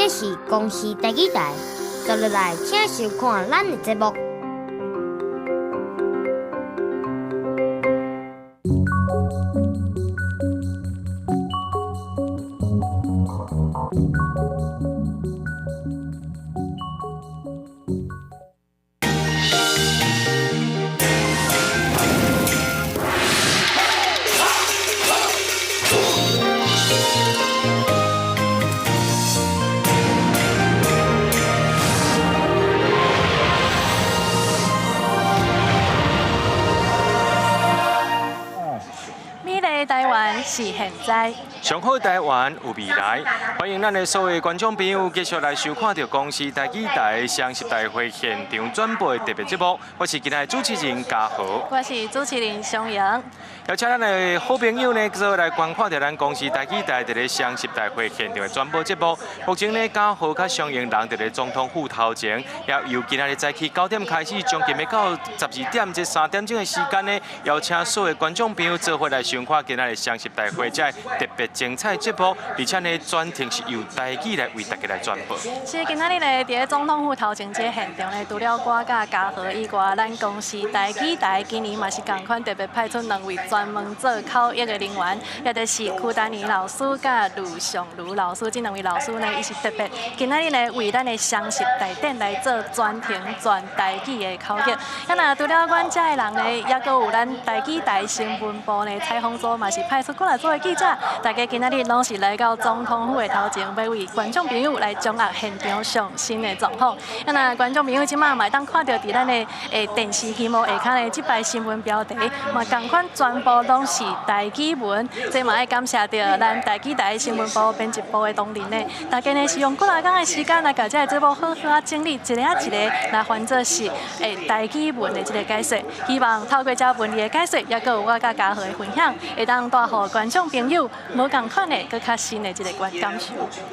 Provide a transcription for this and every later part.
這是公視台語台，接落來請收看咱的節目。美麗台灣是現在，上好台灣有未來。歡迎咱的所有觀眾朋友繼續來收看著公視台語台雙十大會現場轉播的特別節目。我是今仔的主持人嘉豪，我是主持人雙瑩。邀請咱的好朋友呢，做來觀看著咱公視台語台佇咧雙十大會現場的轉播節目。目前呢，嘉豪佮雙瑩人佇咧總統府頭前，也由今仔日早起9點開始，將近欲到12點這3點鐘的時間呢，邀請所有觀眾朋友做伙來收看今仔日雙十大會這特別精彩節目，而且呢，全程是由台語來為大家來轉播。是今仔日呢，佇咧總統府頭前這個現場呢，除了我佮嘉豪以外，咱公視台語台今年嘛是仝款特別派出兩位專門做口譯的人員，也就是柯丹妮老師佮呂尚如老師，這兩位老師呢，伊是特別今仔日呢為咱的雙十大典來做全程全台語的口譯。啊，若除了阮遮的人呢，抑閣有咱台語台新聞部呢採訪組嘛是派出過來組的記者，大家今仔日攏是來到總統府的頭前，欲為觀眾朋友來掌握現場上新的狀況。啊，若觀眾朋友這馬嘛會當看著佇咱的電視屏幕下跤的這擺新聞標題，嘛仝款全部攏是台語文。這嘛愛感謝著咱台語台新聞部編輯部的同仁呢，大家呢是用幾若工的時間來共這個節目好好仔整理，一个仔一個來翻做是台語文的這個解說。希望透過這文字的解說，抑閣有我佮嘉豪的分享，會當帶予觀眾朋友無仝款的、閣較深的這個觀感受。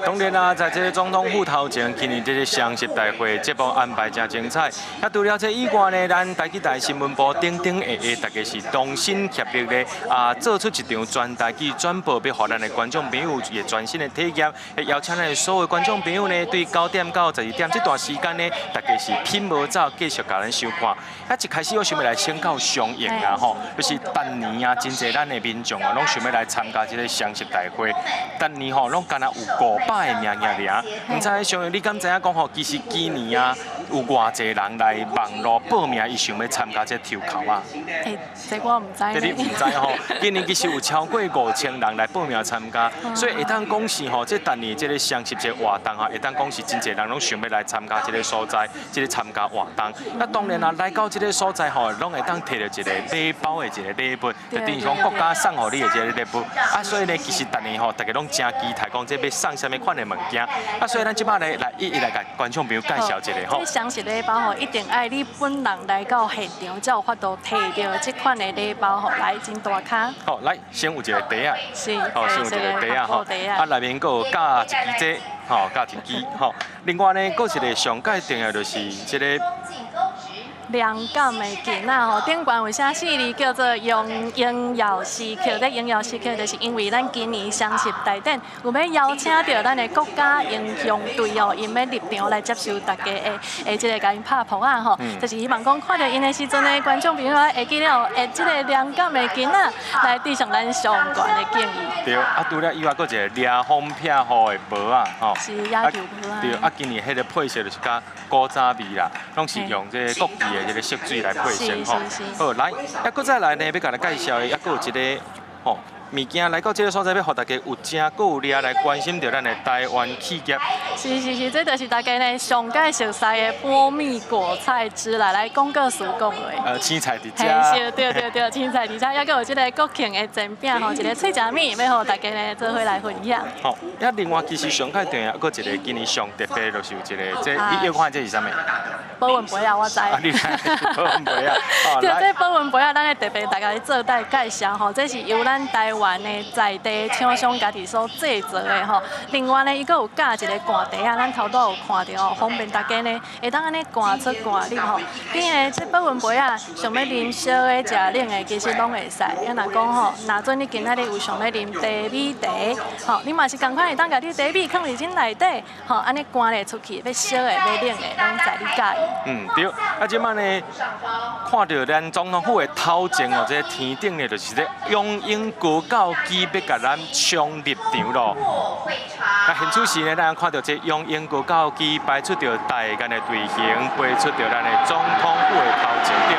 當然啦，在這個總統府頭前，今年這個雙十大會節目安排誠精彩。啊，除了這以外呢，咱台語台新聞部等等下下，大家是同心協力咧，啊，做出一場全台語轉播，欲予咱的觀眾朋友有一個全新的體驗。邀請咱的所有觀眾朋友呢，對9點到12點這段時間呢，大家是品無走，繼續共咱收看。啊，一開始我想欲來請教雙瑩啊，吼，就是逐年啊，真濟咱的民眾啊，攏想欲來參加這個雙十大會。逐年吼，攏敢若有500個名額爾。毋知雙瑩你敢知影講吼，其實今年啊，有偌濟人來網路報名，伊想欲參加這抽籤啊？欸，這我毋知。這你毋知吼？今年其實有超過5000人來報名參加，所以會當講是吼，這逐年這個雙十這活動吼，會當講是真濟人攏想欲來參加這個所在，這個參加活動。啊，當然啦，來到這個所在吼，攏會當摕著一個禮包的一個禮物，就等於講國家送予你的這個禮物。啊，所以呢，其實逐年吼，大家攏誠期待講這欲送啥物款的物件。啊，所以咱這擺呢，來一一來共觀眾朋友介紹一下吼。這雙十禮包吼，一定愛你本人來到現場，才有法度摕著這款的禮包吼，來真大跤。好，來先有一個袋仔，是，好，先有一個袋仔吼，啊，內面閣有夾一支這，吼，夾一支吼。另外呢，閣一個上蓋重要就是這個。涼感的囡仔吼，頂懸有寫四字叫做用榮耀時刻。這榮耀時刻就是因為咱今年雙十大典有欲邀請著咱的國家英雄隊哦，𪜶欲入場來接受大家的這個共𪜶拍噗仔吼，就是希望講看著𪜶的時陣呢，觀眾朋友會記得會這個涼感的囡仔來致上咱上懸的敬意。對，啊，除了以外，閣一個掠風撇雨的帽仔吼，是野球帽仔。對，啊，今年彼個配色就是較古早味啦，攏是用這個國旗的這個色水來配色吼。好，來，啊，閣再來呢，欲共咱介紹的，抑閣有一個吼物件來到這個所在，欲予大家有食閣有掠來關心著咱的台灣企業。是是是，這就是大家呢上蓋熟悉的波蜜果菜汁啦，來廣告詞講話。青菜佇遮。是，對對對，青菜佇遮，抑閣有這個國慶的煎餅吼，一個脆食米，欲予大家呢做伙來分享。好，啊，另外其實上蓋重要，閣一個今年上特別就是有一個，這你約看這是啥物？保溫杯仔，我知。啊，你知保溫杯仔。對，這保溫杯仔，咱會特別大家做帶介紹吼，這是由咱台灣。灣的在地廠商家己所製作的吼。另外呢，伊閣有加一个灌袋仔，咱頭拄有看著吼，方便大家呢會當按呢灌出灌入吼。變的這保溫杯仔，想欲啉燒的、食冷的，其實攏會使。啊，若講吼，若準你今仔日有想欲啉茶米茶，吼，你嘛是仝款會當共你茶米囥佇這內底，吼，按呢灌咧出去，欲燒的、欲冷的，攏在你佮意。嗯，對。啊，這擺呢，看著咱總統府的頭前哦，這天頂呢，就是這勇鷹高教機欲共咱衝入場咯。啊，現此時呢，咱看著這勇鷹高教機擺出著大雁的隊形，飛出著咱的總統府的頭前頂。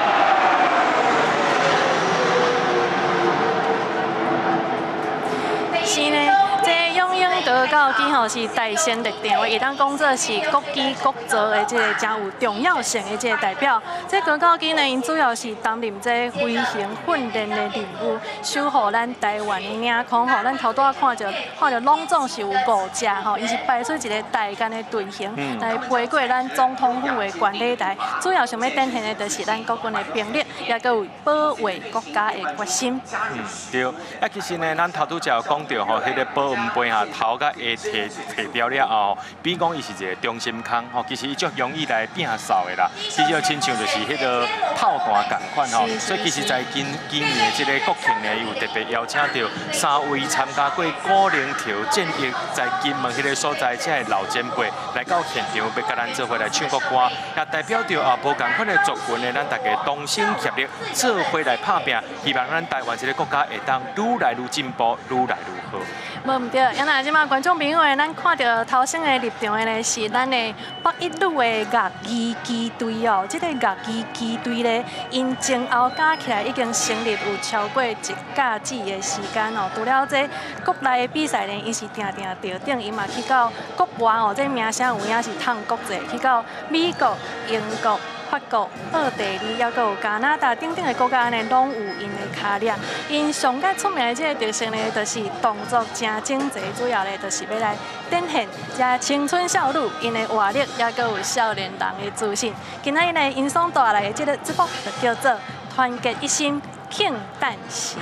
是呢，這勇鷹高教機吼是台先力場的，會當講做是國機國造的這个誠有重要性的這个代表。這高教機呢，𪜶主要是擔任這飛行訓練的任務，守護咱台灣的領空吼。咱頭拄仔看著，看著攏總是有五隻吼，伊是排出一个大雁的隊形來飛過咱總統府的觀禮台，主要想欲展現的就是咱國軍的兵力，也閣有保衛國家的決心。嗯，對。啊，其實呢，咱頭拄才有講著吼，彼个保溫杯哈頭佮下提提掉了後，比如講伊是一個中心空吼，其實伊足容易來變瘦的啦。比較親像就是彼个炮彈仝款吼，所以其實在今今年的這个國慶呢，伊有特別邀請著三位參加過古寧頭戰役，在金門彼个所在，這个老前輩來到現場，欲共咱做伙來唱國歌，也代表著啊無仝款的族群呢，咱大家同心協力，做伙來拍拚，希望咱台灣這个國家會當愈來愈進步，愈來愈好。無毋對，啊若這馬觀眾朋友，咱看著頭先的入場的呢，是咱的北一女的樂藝機隊哦。這个樂藝機隊咧，𪜶前後加起來已經成立有超過一甲子的時間哦。除了這國內的比賽呢，𪜶是定定得頂，𪜶嘛去到國外哦，這名聲有影是淌國際，去到美國、英國、法國、奧地利，抑閣有加拿大等等的國家呢，攏有𪜶的跤跡。𪜶上較出名的這个特色呢，就是動作誠整齊，主要呢就是欲來展現這青春少女𪜶的活力，抑閣有少年人的自信。今仔日呢，𪜶所帶來的這个節目就叫做團結一心慶誕神。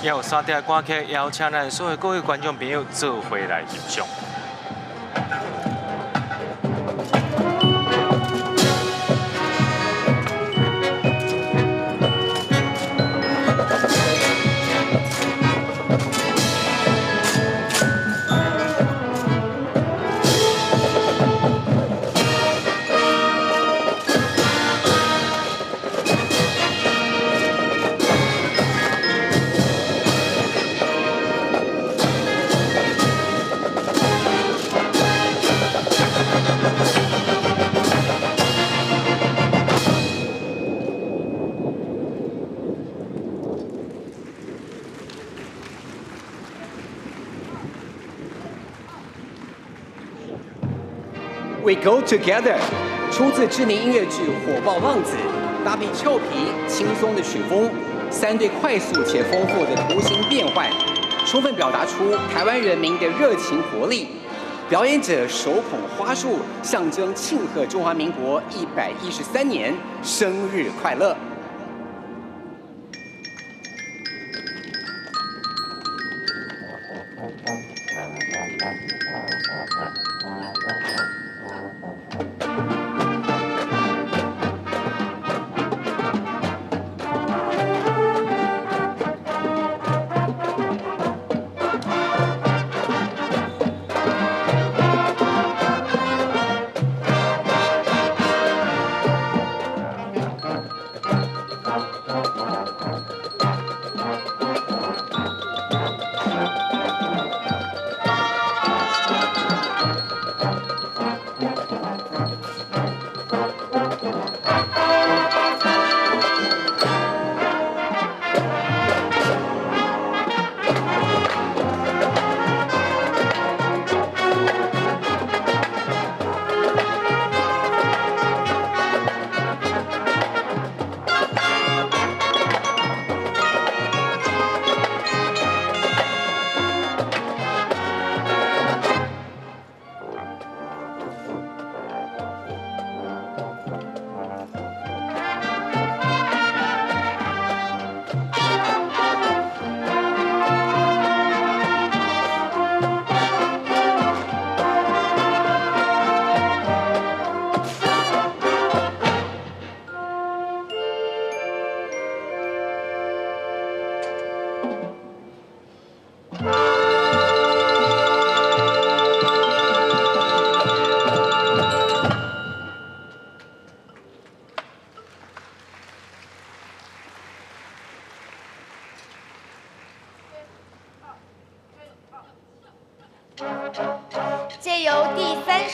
也有三條歌曲邀請咱所有各位觀眾朋友做伙來欣賞。 We Go Together，出自知名音樂劇《火爆浪子》，搭配俏皮輕鬆的曲風，三隊快速且豐富的圖形變換，充分表達出台灣人民的熱情活力。表演者手捧花束，象徵慶賀中華民國113年生日快樂。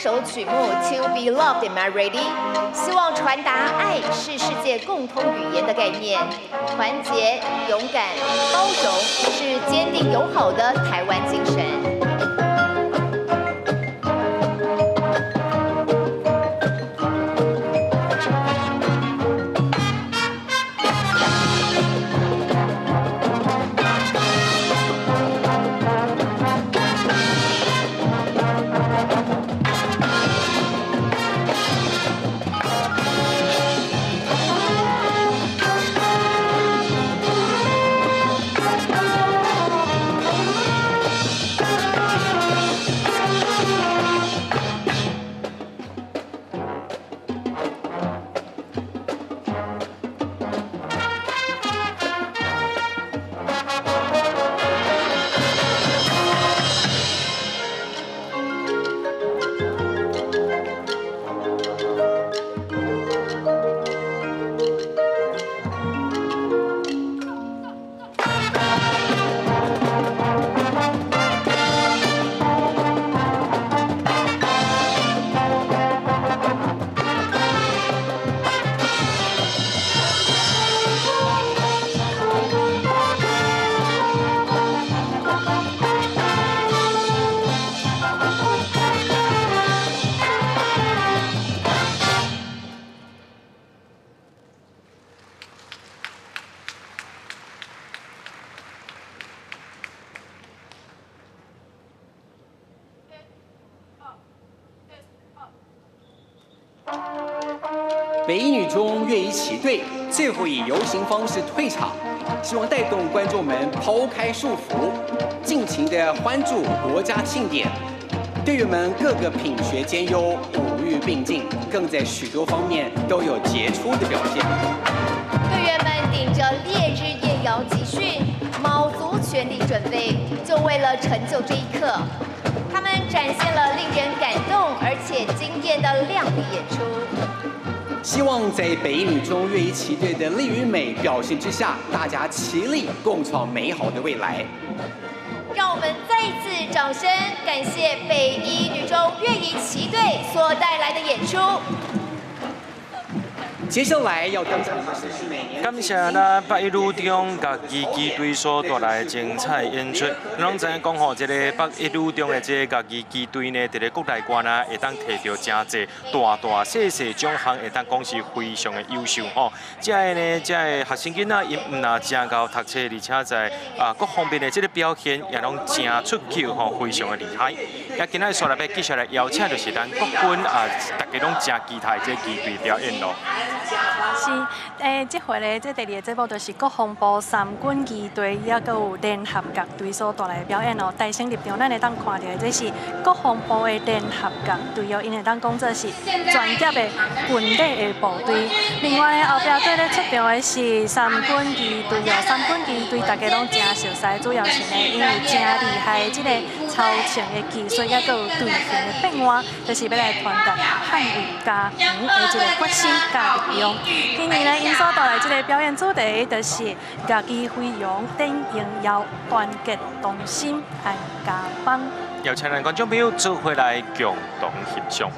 首曲目《To Be Loved》，Am I Ready？希望傳達愛是世界共通語言的概念，團結、勇敢、包容是堅定友好的台灣精神。北一女中樂儀旗隊最後以遊行方式退場，希望帶動觀眾們拋開束縛，盡情的歡祝國家慶典。隊員們個個品學兼優，五育並進，更在許多方面都有傑出的表現。隊員們頂着烈日豔陽集訓，卯足全力準備，就為了成就這一刻。他們展現了令人感動而且驚豔的亮麗演出。希望在北一女中樂儀旗隊的力與美表現之下，大家齊力共創美好的未來。讓我們再一次掌聲感謝北一女中樂儀旗隊所帶來的演出。接下來要登場的是每年感謝咱北一女中樂儀旗隊所帶來的精彩演出。攏知影講吼，這個北一女中的這個樂儀旗隊呢，佇咧國內外呢，會當摕著誠濟大大細細獎項，會當講是非常的優秀吼。這个呢，這个學生囡仔𪜶毋但誠𠢕讀冊，而且在各方面的這個表現也攏誠出糗吼，非常的厲害。也今仔日煞來欲繼續來邀請，就是咱國軍啊，大家攏誠期待這旗隊表演咯。是，這回咧，這第二個節目就是國防部三軍儀隊，抑閣有聯合樂隊所帶來的表演哦。台先入場，咱會當看著的，這是國防部的聯合樂隊哦，𪜶會當講做是專業的軍禮的部隊。另外咧，後壁綴咧出場的是三軍儀隊哦，三軍儀隊大家攏誠熟悉，主要是呢，𪜶有誠厲害的這個操槍的技術，抑閣有隊形的變換，就是欲來傳達捍衛家園的這個決心佮力量。今年呢，𪜶所帶來這個表演主題就是樂儀飛揚展榮耀，團結同心安家邦。邀請咱觀眾朋友做伙來共同欣賞。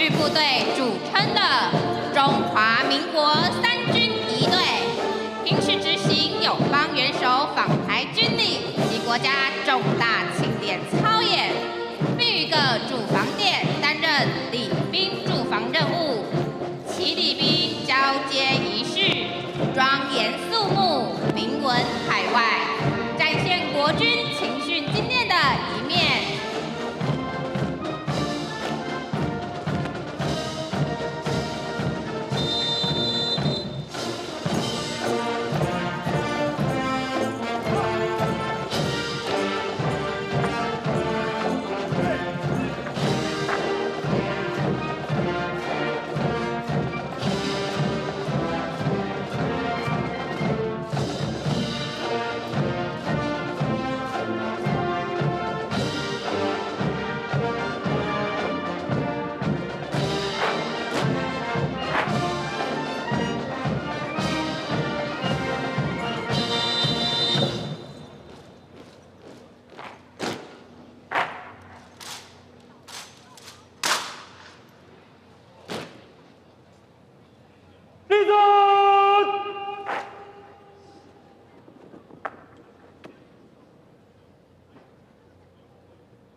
部隊著稱的中華民國三軍儀隊，平時執行友邦元首訪台軍禮及國家重大慶典操演，並於各駐防點擔任禮賓駐防任務。其禮賓交接儀式莊嚴肅穆，名聞海外，展現國軍勤訓精練的一面。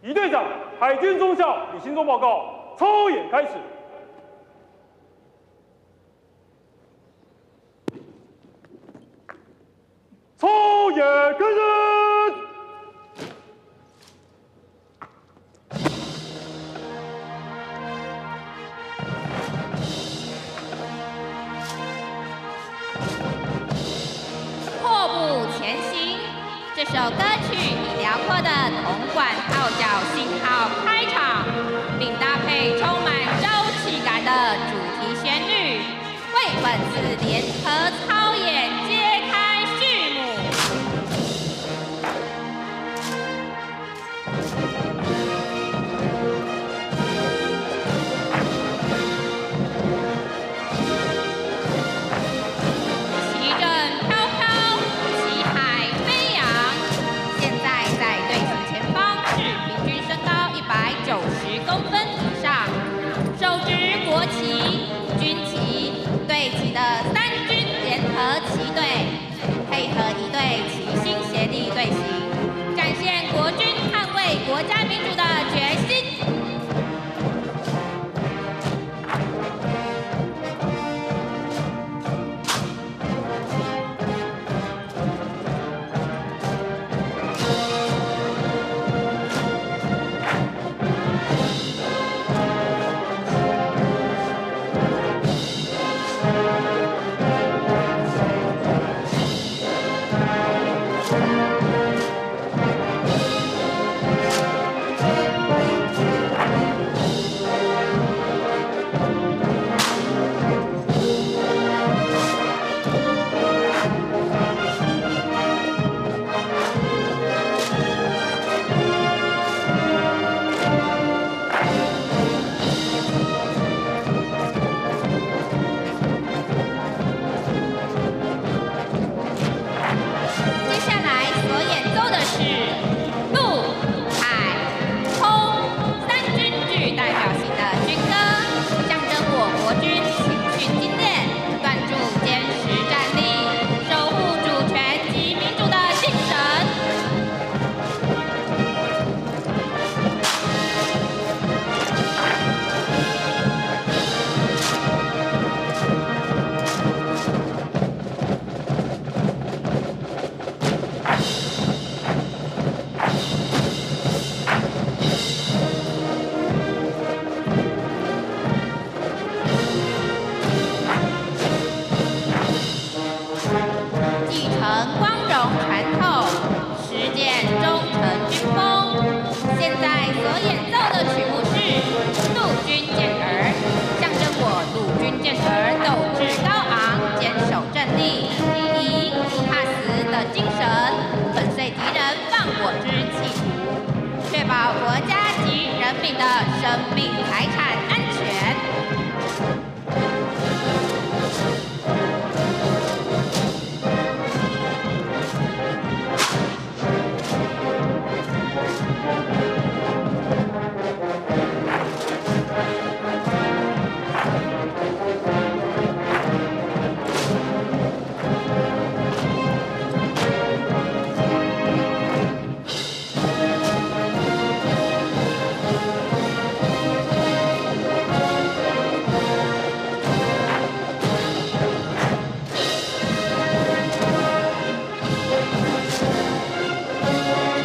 儀隊長海軍中校李興忠報告，操演開始。操演開始。阔步前行，這首歌曲以遼闊的銅管號角信號開場，並搭配充滿朝氣感的主題旋律，為本次聯合操演揭開序幕。旗陣飄飄，旗海飛揚。現在在隊形前方是平均身高190公分以上，手執國旗、軍旗、隊旗的三軍聯合旗隊，配合儀隊齊心協力隊形，展現國軍捍衛國家民主的決心。接下來所演奏的是陸、海、空三軍具代表性的軍歌，象徵我國軍勤訓精練、鍛鑄堅實戰力、守護主權及民主的精神。繼承光榮傳統，實踐忠誠軍風。現在所演奏的曲目是《陸軍健兒》，象徵我陸軍健兒鬥志高昂、堅守陣地、以不怕死的精神，粉碎敵人放火之企圖，確保國家及人民的生命財產安全。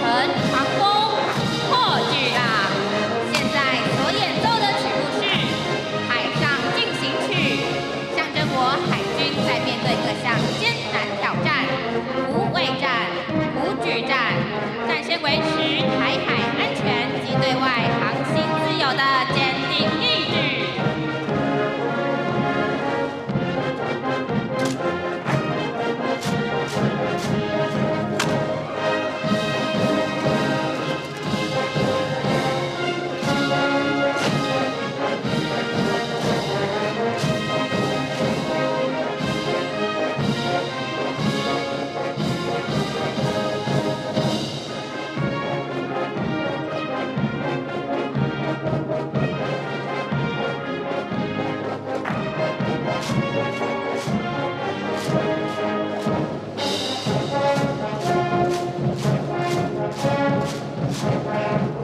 乘長風，破巨浪。現在所演奏的曲目是《海上進行曲》，象徵我海軍在面對各項艱難挑戰，無畏戰、無懼戰，展現維持台海安全及對外航行自由的堅定意志。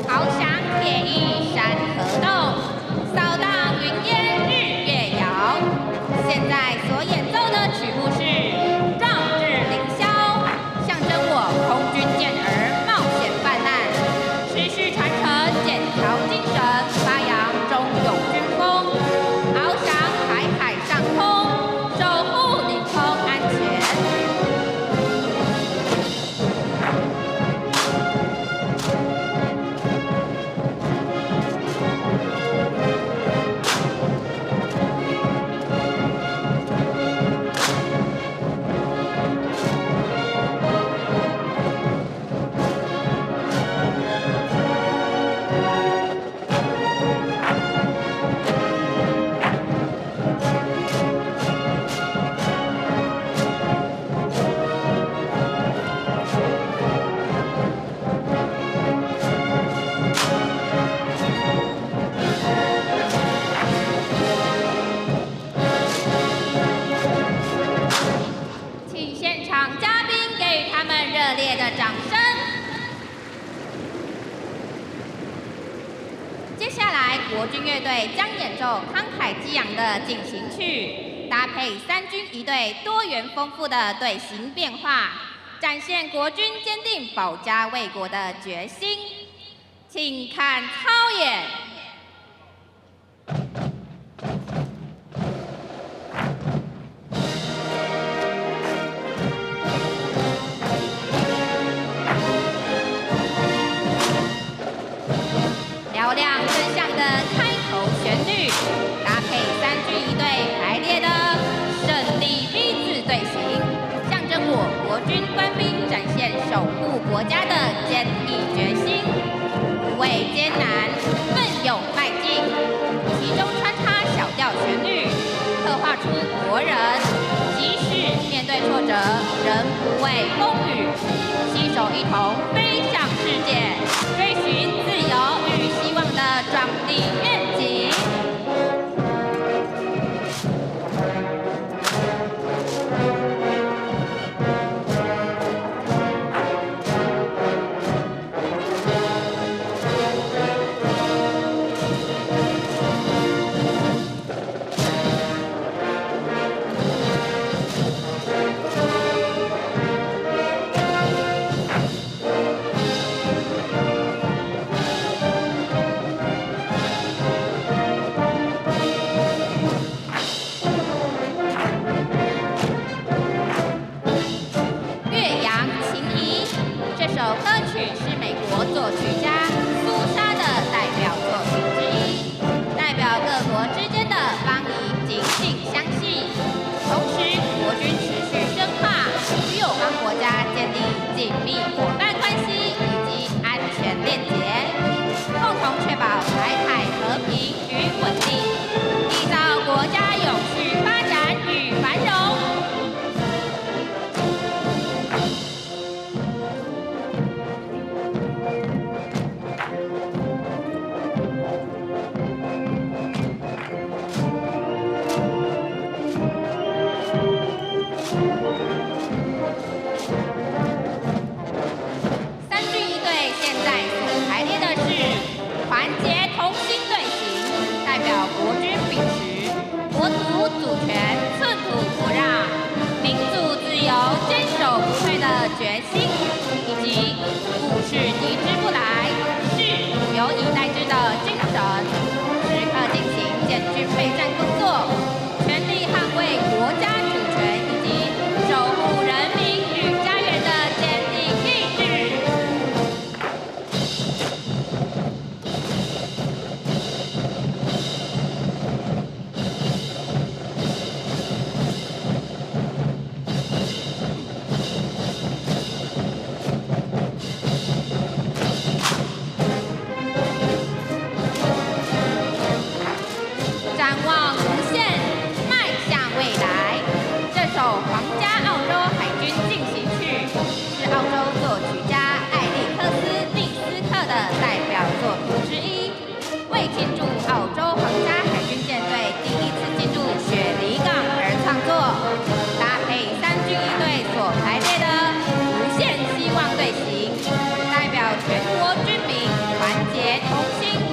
翱翔。烈意山河動，掃蕩雲煙日月遙。現在所演奏的曲目是《壯志凌霄》，象徵我空軍健兒冒險犯難，持續傳承劍橋精神，發揚忠勇軍風，翱翔台海上空，守護領空安全。請現場嘉賓給予他們熱烈的掌聲。接下來，國軍樂隊將演奏慷慨激昂的進行曲，搭配三軍儀隊多元豐富的隊形變化，展現國軍堅定保家衛國的決心。請看操演。嘹亮正向的開頭旋律，搭配三軍儀隊排列的勝利 V 字隊形，象徵我國軍官兵展現守護國家的堅毅決心，不畏艱難，奮勇邁進。其中穿插小調旋律，刻畫出國人即使面對挫折，仍不畏風雨，攜手一同飛向世界，追尋自由與希望的壯麗願景。岳陽情誼這首歌曲是美國作曲家蘇莎的代表作品之一，代表各國之間的邦誼緊緊相繫。同時，國軍持續深化與友邦國家建立緊密夥伴關係以及安全鏈結，共同確保台海和平與穩定，締造國家永續發展與繁榮。三軍儀隊現在所排列的是團結同心隊形，代表國軍秉持國土主權寸土不讓、民主自由堅守不退的決心，以及不是敵之不來，是有以待之的精神，時刻進行建軍備戰工作，全力捍衛國家主權以及守護人民與家園的堅定意志。展望無限，邁向未來。這首皇家澳洲海軍進行曲是澳洲作曲家艾利克斯·利斯特的代表作品之一。為慶祝澳洲皇家海軍艦隊第一次進入雪梨港而創作，搭配三軍儀隊所排列的無限希望隊形，代表全國軍民團結同心。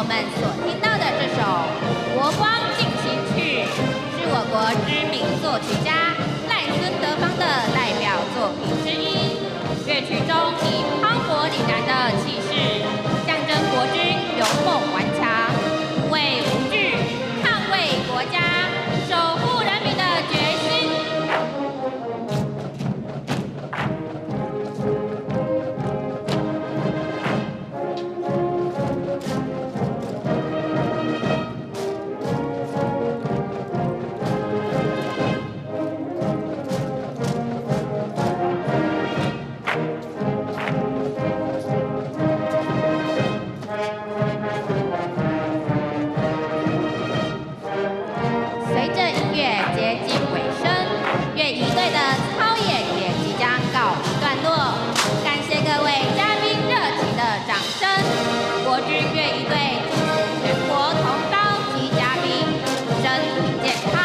們所聽到的這首《國光進行曲》，是我國知名作曲家賴孫德芳的代表作品之一。樂曲中以磅礴凜然的氣勢，象徵國軍勇猛頑強、無畏無懼、捍衛國家、守護人民的決心。隨着音樂接近尾聲，樂儀隊的操演也即將告一段落。感謝各位嘉賓熱情的掌聲。國軍樂儀隊祝福全國同胞及嘉賓身體健康，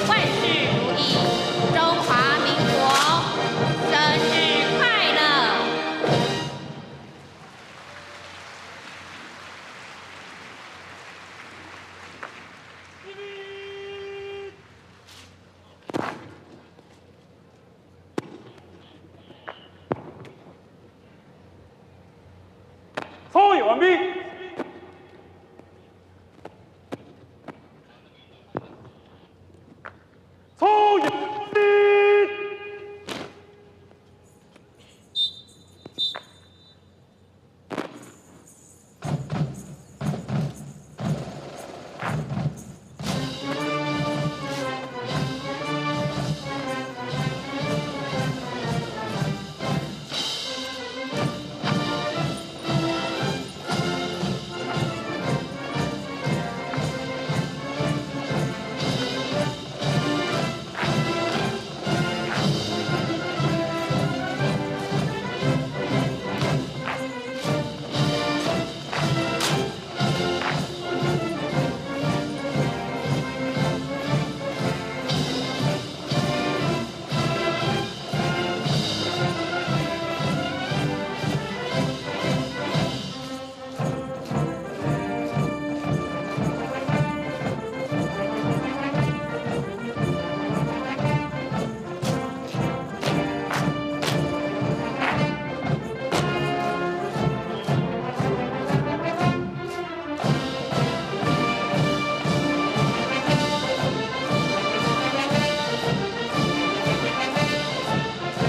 萬事如意，中華民國生日快樂！操演完畢。操演完畢。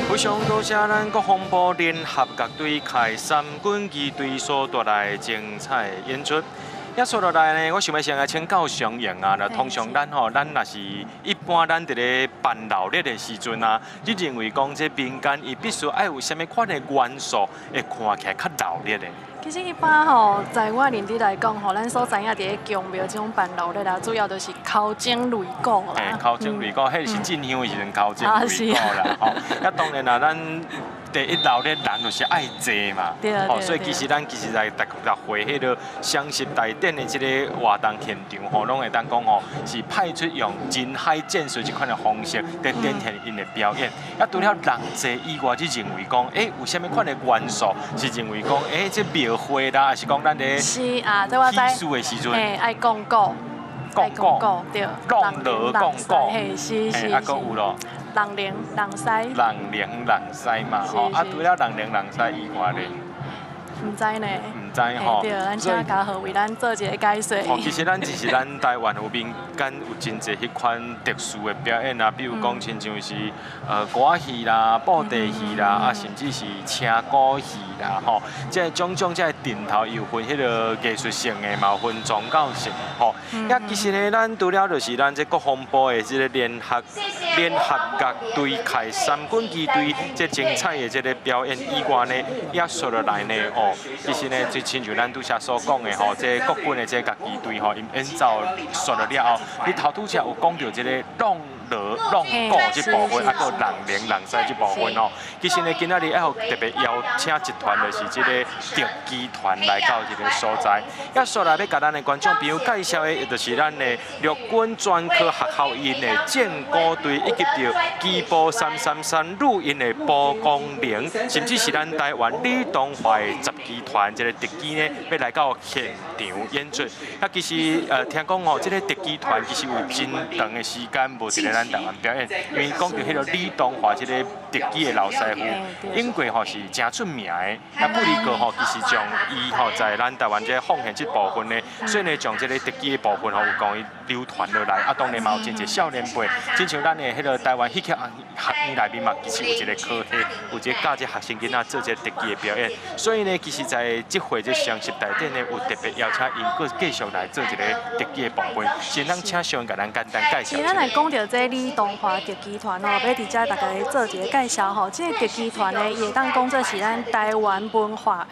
非常多謝咱國防部聯合樂隊開三軍儀隊所帶來精彩演出。也說落來呢，我想欲先來請教常瑩啊。那通常咱吼，咱若是一般咱佇咧辦鬧熱的時陣啊，你認為講這民間伊必須愛有啥物款的元素，會看起來較鬧熱的？其實一般吼，在我認知來講吼，咱所知影佇咧宮廟這種辦鬧熱啊，主要就是敲鐘擂鼓啦。嘿，敲鐘擂鼓，彼是進香的時陣敲鐘擂鼓啦。吼，啊當然啦，咱第一鬧熱人就是愛濟嘛，吼，所以其實咱其實在逐逐回彼个雙十大典的這个活動現場吼，攏會當講吼，是派出用人海戰術這款的方式，佇展現𪜶的表演。啊，除了人濟以外，你認為講，有啥物款的元素是認為講，這廟會啦，還是講咱咧是啊，這我知。喜事的時陣，愛講古，講古，對，弄鑼講古，嘿，是是。啊，閣有咯。人靈人西。人靈人西嘛，吼，啊，除了人靈人西以外咧，毋知呢。毋知吼。對，咱請嘉禾為咱做一個解說。吼，其實咱只是咱台灣有民間有真濟彼款特殊的表演啊，比如講親像是歌仔戲啦、布袋戲啦，啊，甚至是車鼓戲啦，吼，這種種這陣頭有分彼个藝術性的，嘛有分宗教性，吼。啊，其實呢，咱除了就是咱這國防部的這个聯合樂隊開三軍儀隊這精彩的這个表演以外呢，也說落來呢，哦，其實呢，就親像咱拄才所講的吼，這國軍的這樂器隊吼，𪜶演奏煞落了後，你頭拄才有講著這个弄锣弄鼓這部分，啊，閣人鈴人狮這部分哦。其實呢，今仔日愛予特別邀請一團，就是這个特技團來到這个所在。啊，紲來欲共咱的觀眾朋友介紹的，就是咱的陸軍專科學校𪜶的戰鼓隊，以及著機步333旅𪜶的蒲公鈴，甚至是咱台灣李東華的雜技團這个特技呢，欲來到現場演出。啊，其實聽講吼，這个特技團其實有真長的時間無佇咧咱台灣表演，因為講著彼个李東華這个特技的老師傅，英國吼是誠出名的。啊，布里哥吼其實將伊吼在咱台灣這个奉獻這部分呢，所以呢將這个特技的部分吼有共伊流傳落來。啊，當然嘛有真濟少年輩，親像咱的彼个台灣戲曲學院內面嘛，其實有一个科系，有一个教這學生囡仔做這个特技的表演。所以呢，其實在這回這雙十大典呢，有特別邀請𪜶閣繼續來做一个特技的部分。先咱請小共咱簡單介紹。是咱來講著這李東華特技團哦，欲佇遮大家做一個介紹吼。這個特技團呢，伊會當講做是咱台灣文化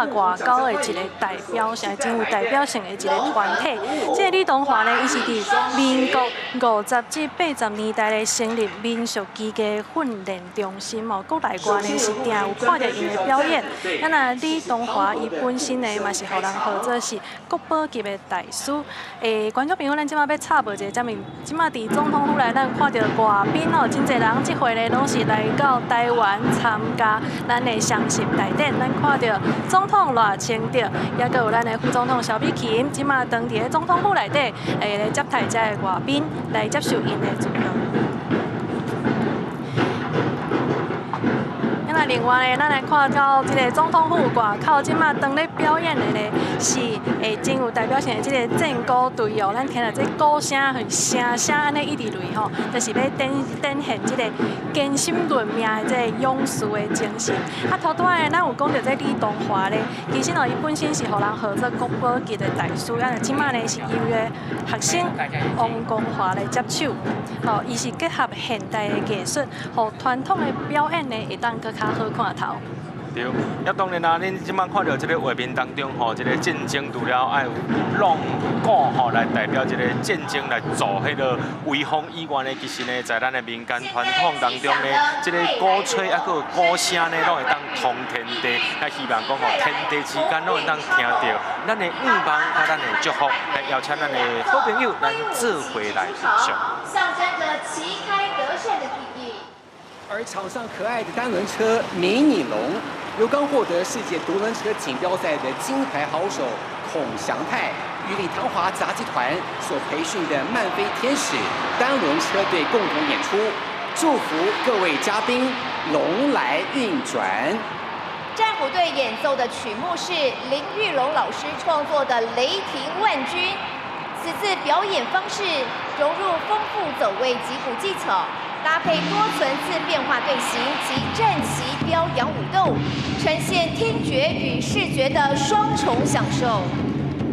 外交的一個代表性、真有代表性的一個團體。這個李東華呢，伊是佇民國50至80年代咧成立民俗技藝訓練中心哦。國內外呢是定有看著𪜶的表演。啊，若李東華伊本身呢嘛是予人號做是國寶級的大師。觀眾朋友，咱這馬欲插播一下，這面這馬佇總統府內，咱看著外賓哦，真濟人這回呢攏是來到台灣參加咱的雙十大典。咱看著總統賴清德，也閣有咱的副總統蕭美琴，這馬當佇咧總統府內底，來接待這个外賓來接受𪜶的祝賀。另外呢，咱來看到這个總統府外口，這馬當咧表演的呢，是真有代表性的這个戰鼓隊哦。咱聽著這鼓聲，聲聲按呢一直擂吼，就是欲展現這个堅心論命的這个勇士的精神。啊，頭拄仔咱有講著這李東華咧，其實哦，伊本身是予人號做國寶級的大師，啊，這馬呢是由伊的學生王光華來接手。吼，伊是結合現代的藝術，予傳統的表演呢會當閣較好看頭。對，啊當然啦，恁這馬看著這个畫面當中吼，這个戰爭除了愛有弄鼓吼來代表這个戰爭來做彼个威風以外呢，其實呢，在咱的民間傳統當中呢，這个鼓吹啊，閣有鼓聲呢，攏會當通天地。啊，希望講吼，天地之間攏會當聽著咱的願望，佮咱的祝福，來邀請咱的好朋友，咱做伙來欣賞。象徵著旗開得勝的寓意。而場上可愛的單輪車迷你龍，由剛獲得世界獨輪車錦標賽的金牌好手孔祥泰與李唐華雜技團所培訓的漫飛天使單輪車隊共同演出，祝福各位嘉賓龍來運轉。戰鼓隊演奏的曲目是林玉龍老師創作的《雷霆萬鈞》，此次表演方式融入豐富走位擊鼓技巧。搭配多層次變化隊形及戰旗飄揚舞動，呈現聽覺與視覺的雙重享受。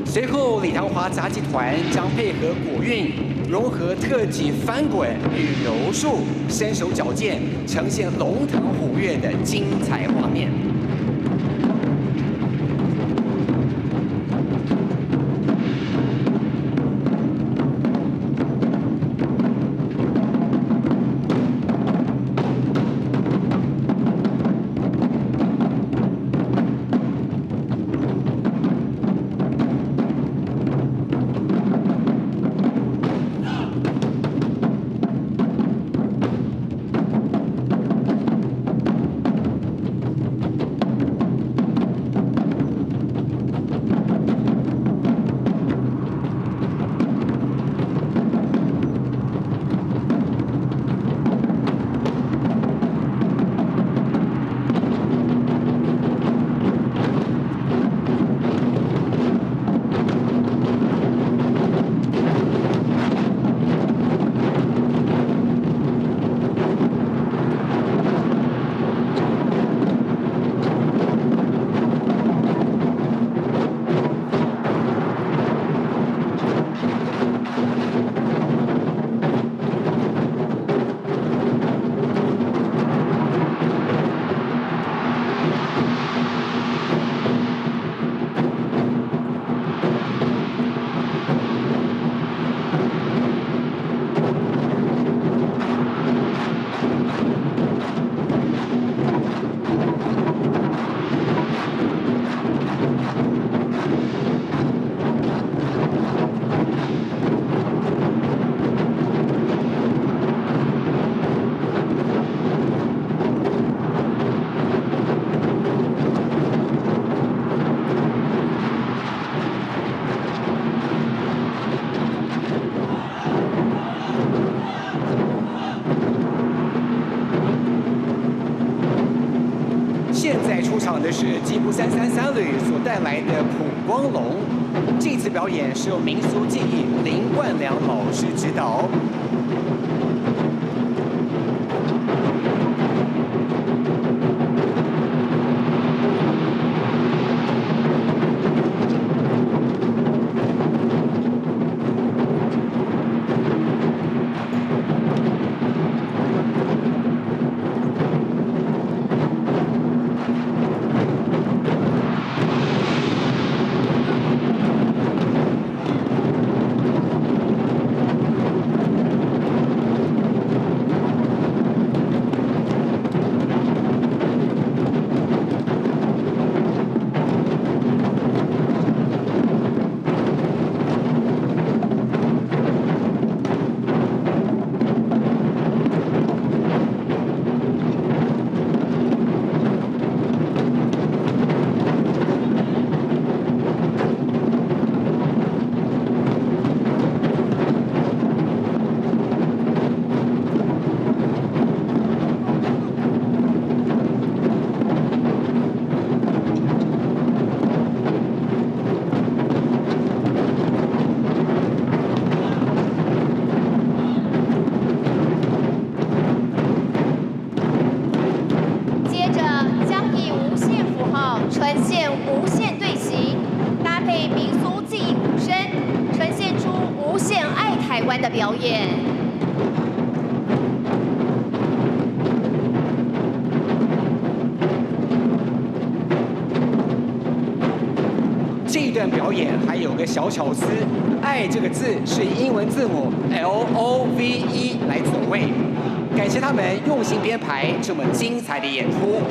隨後，李唐華雜技團將配合鼓韻，融合特技翻滾與柔術，身手矯健，呈現龍騰虎躍的精彩畫面。現在出場的是吉普333旅所帶來的普光龍。這次表演是由民俗技藝林冠良老師指導。表演。這段表演還有個小巧思，“愛”這個字是英文字母 LOVE 來走位。感謝他們用心編排這麼精彩的演出。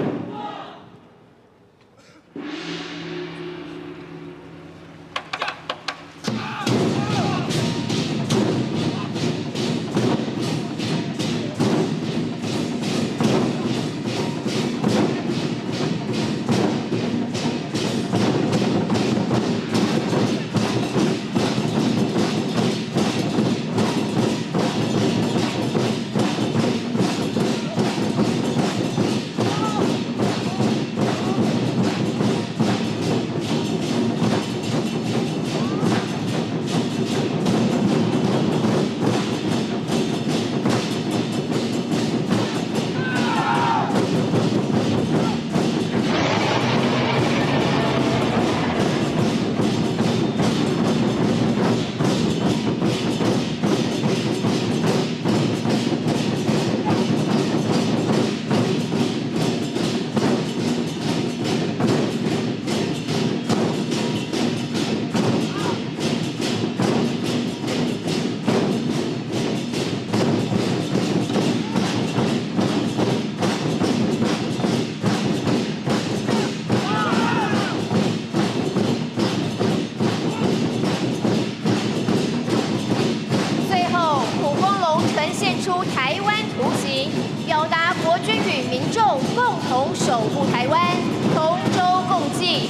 守護台灣，同舟共濟。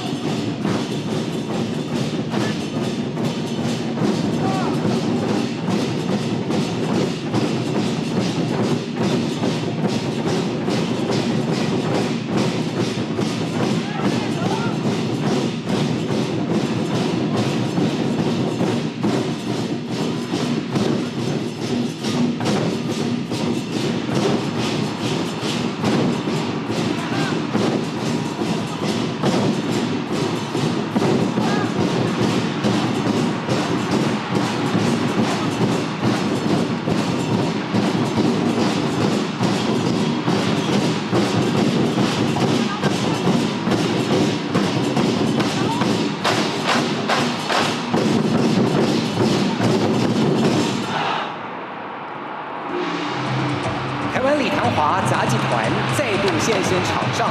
華雜技團再度現身場上，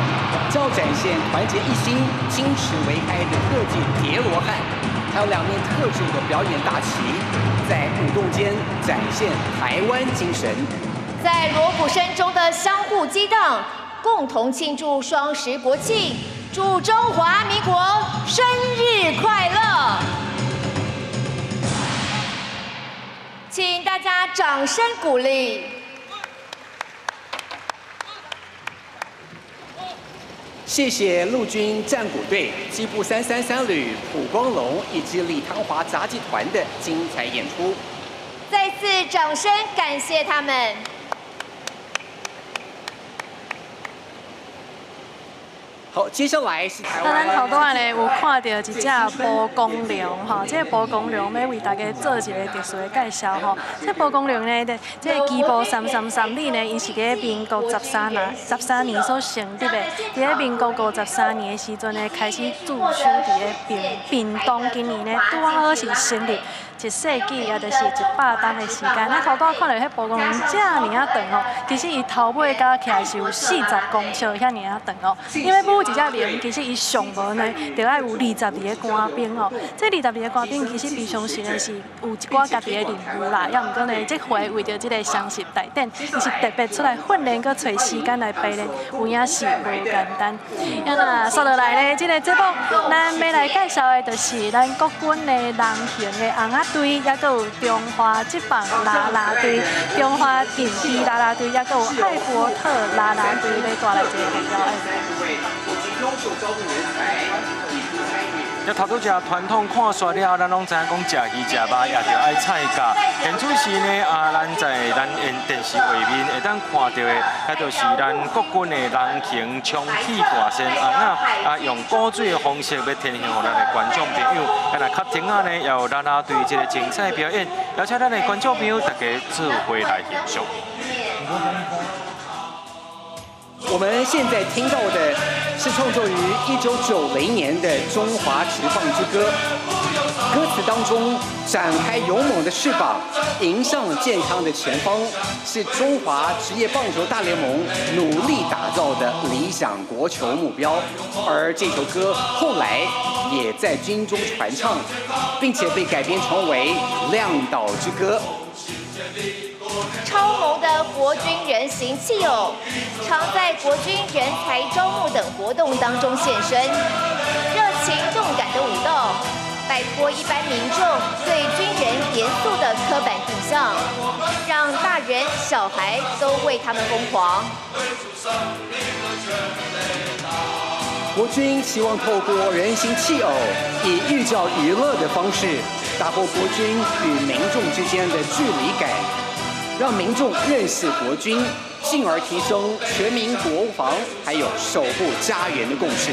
將展現團結一心、金池為開的特技疊羅漢，還有兩面特制的表演大旗，在舞動間展現台灣精神。在鑼鼓聲中的相互激盪，共同慶祝雙十國慶，祝中華民國生日快樂！請大家掌聲鼓勵。谢谢陆军战鼓队、机步333旅蒲光龙以及李唐华杂技团的精彩演出。再次掌声感谢他们。好，接下來是台灣。咱頭拄仔呢有看到一隻蒲公龍吼，這個蒲公龍欲為大家做一个特殊的介紹吼。這蒲公龍呢，這個機步333旅呢，伊是佇民國十三年所成立的。佇咧民國53年的時陣呢，開始駐守佇咧屏東。今年呢，拄好是成立一世紀，也就是100冬的時間。咱頭拄仔看著彼蒲公龍遮爾仔長吼，其實伊頭尾加起來是有40公尺遐爾仔長哦。因為舞一隻龍，其實伊上無呢，著愛有22個官兵哦。這22個官兵其實平常時呢是有一寡家己的任務啦，猶毋過呢，這回為著這个雙十大典，伊是特別出來訓練，閣揣時間來排練，有影是無簡單。啊，那紲落來呢，這个節目咱欲來介紹的，就是咱國軍的人形的尪仔隊，猶閣有中華職棒啦啦隊、中華電機啦啦隊，猶閣有艾伯特啦啦隊，欲帶來一个表演。一頭拄只傳統看煞了後，咱攏知影講食魚食肉也著愛菜價。現此時呢，啊，咱在咱電視畫面會當看到的，彼就是咱國軍的人形充氣大仙尪仔，啊，用古錐的方式欲呈現予咱的觀眾朋友。啊，若較停仔呢，也有啦啦隊這个精彩表演，邀請咱的觀眾朋友大家做伙來欣賞。我們現在聽到的是創作於1990年的《中華職棒之歌》，歌詞當中展開勇猛的翅膀，迎向健康的前方，是中華職業棒球大聯盟努力打造的理想國球目標。而這首歌後來也在軍中傳唱，並且被改編成為《亮島之歌》。超萌的國軍人形汽偶，常在國軍人才招募等活動當中現身。熱情動感的舞蹈，擺脫一般民眾對軍人嚴肅的刻板印象，讓大人小孩都為他們瘋狂。國軍希望透過人形汽偶，以寓教於樂的方式，打破國軍與民眾之間的距離感。讓民眾認識國軍，進而提升全民國防還有守護家園的共識。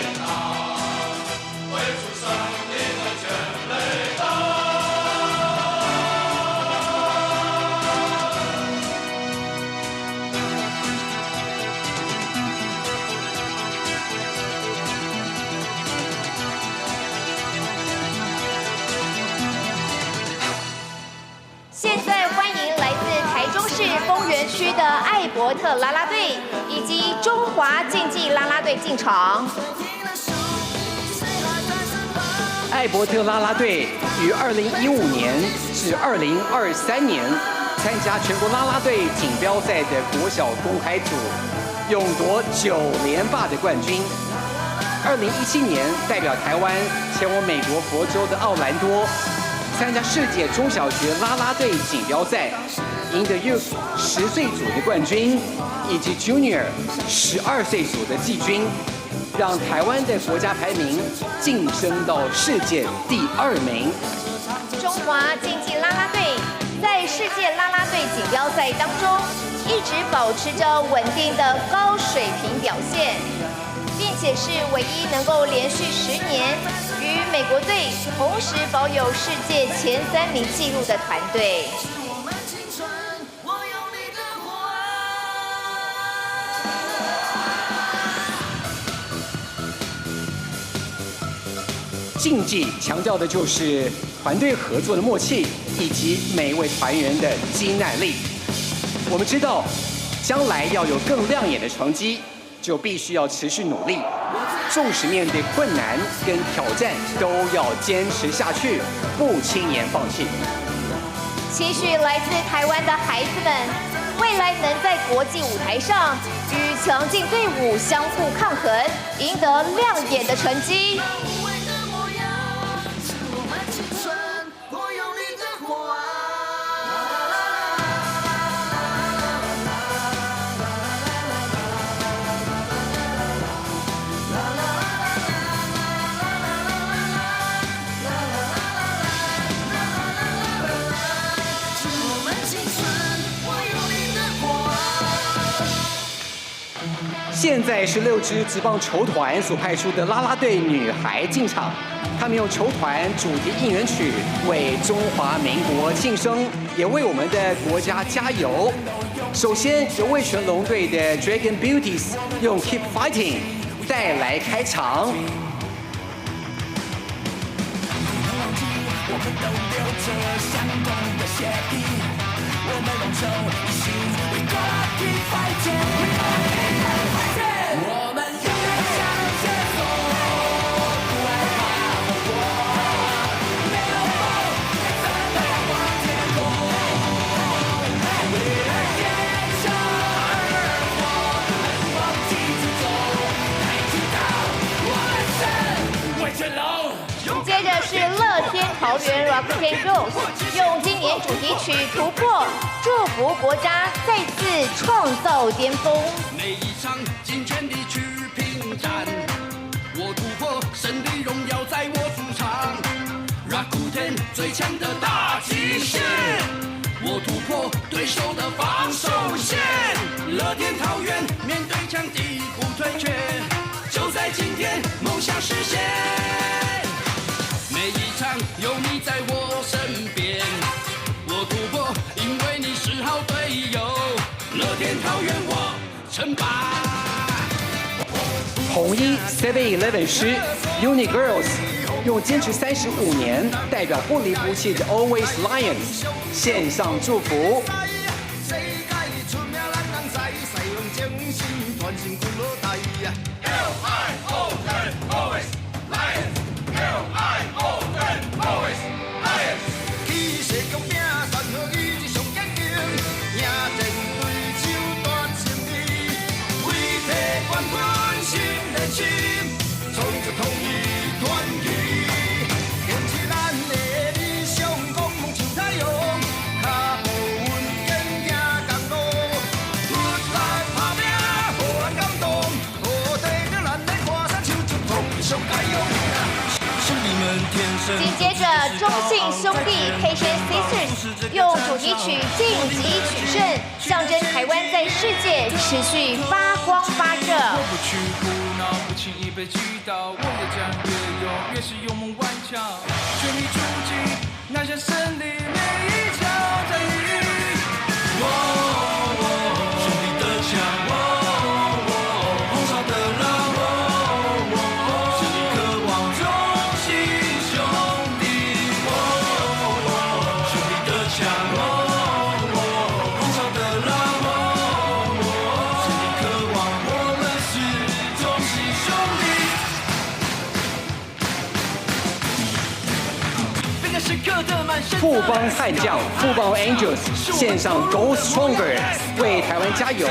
現在歡迎來自台中市豐原區的艾伯特啦啦隊以及中華競技啦啦隊進場。艾伯特啦啦隊於2015年至2023年參加全國啦啦隊錦標賽的國小公開組，勇奪9連霸的冠軍。2017年代表台灣前往美國佛州的奧蘭多，參加世界中小學啦啦隊錦標賽，贏得 Youth 10歲組的冠軍，以及 Junior 12歲組的季軍，讓台灣的國家排名晉升到世界第2名。中華競技啦啦隊在世界啦啦隊錦標賽當中，一直保持着穩定的高水平表現，並且是唯一能夠連續10年與美國隊同時保有世界前3名紀錄的團隊。競技強調的就是團隊合作的默契，以及每一位團員的肌耐力。我們知道，將來要有更亮眼的成績，就必須要持續努力，縱使面對困難跟挑戰，都要堅持下去，不輕言放棄。期許來自台灣的孩子們，未來能在國際舞台上與強勁隊伍相互抗衡，贏得亮眼的成績。現在是六支職棒球團所派出的啦啦隊女孩進場，他們用球團主題應援曲為中華民國慶生，也為我們的國家加油。首先由味全龍隊的 Dragon Beauties 用 Keep Fighting 帶來開場。我們都流著相同的血液，我們龍舟一心，We gonna keep fighting，我們勇敢向前走，不害怕後果，沒有風也怎能望天空？為了天下而活，勇往直前走，跆拳道，我們是味全龍。接着是樂天桃猿 Rakuten Girls 用今年主題曲突破，祝福國家再次創造巔峰。每一場盡全力去拼戰，我突破，勝利榮耀在我主場。Rakuten 最強的打擊線，我突破對手的防守線。樂天桃猿面對強敵不退卻，就在今天夢想實現。每一場有你在我身邊，我突破，因為你是好隊友。樂天桃猿我稱霸。統一 Seven Eleven 獅 Uni Girls 用堅持35年代表不離不棄的 Always Lions 獻上祝福。世界出名，咱人知，西洋精神傳承阮落代。L I O N always Lions L I O N always Lions。氣勢強拼，山河意志上堅強，迎戰對手大勝利，為提冠軍心連心，創造統一傳奇，堅持咱的理想，光芒像太陽，跤步穩健行江路，出力打拼，予人感動，土地著咱的歌聲，手足統一上加油。緊接着，中信兄弟 Taishan Sisters 用主題曲晉級取勝，象徵台灣在世界持續發光發熱。我不屈不撓，不輕易被擊倒，我越戰越勇，越是勇猛頑強，全力出擊，拿下勝利，每一場戰役。兄弟的槍，紅燒的浪，是你渴望中信兄弟。兄弟的槍，紅燒的浪，是你渴望，我們是中信兄弟。富邦悍將富邦 Angels 獻上 Go Stronger，為台灣加油！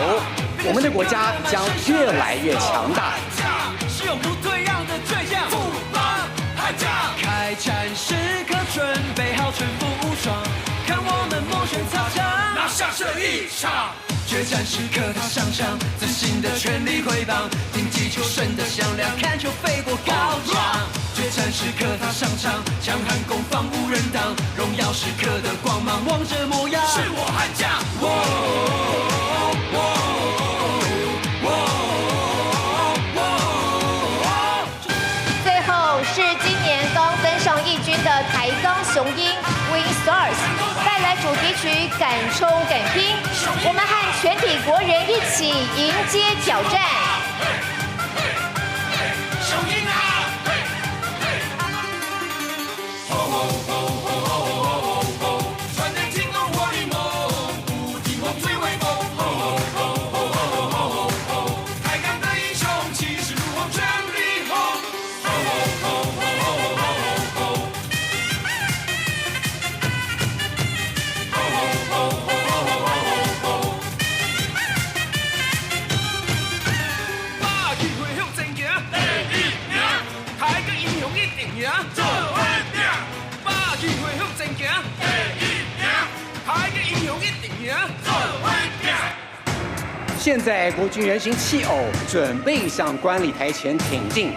我們的國家將越來越強大。是永不退讓的倔強。富邦悍將，開戰時刻準備好全副武裝，看我們摩拳擦掌，拿下這一場。決戰時刻他上場，自信的全力揮棒，頂擊求勝的響亮，看球飛過高牆。決戰時刻他上場，強悍攻防無人擋，榮耀時刻的光芒，王者模樣。是我悍將。哦哦哦哦。最後是今年剛登上一軍的台鋼雄鷹 Win Stars 帶來主題曲《敢衝敢拼》，我們和全體國人一起迎接挑戰。雄鷹啊！吼吼吼吼吼吼！穿越天空我的夢，不聽風吹微風。吼吼吼吼吼吼！台鋼的英雄，氣勢如虹，全力轟！吼吼吼吼吼吼！吼吼吼吼吼！霸氣飛向前行，第一名，台鋼英雄一定贏，做伙拼。霸氣飛向前行，第一名，台鋼英雄一定贏，做伙拼。現在國軍人形戲偶準備向觀禮台前挺進，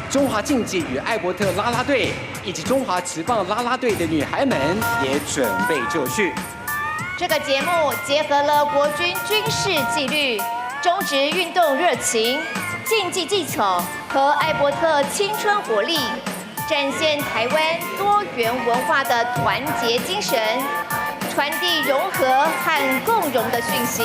中華競技與艾伯特啦啦隊以及中華職棒啦啦隊的女孩們也準備就緒。這個節目結合了國軍軍事紀律、中職運動熱情、競技技巧和艾伯特青春活力，展現台灣多元文化的團結精神，傳遞融合和共榮的訊息。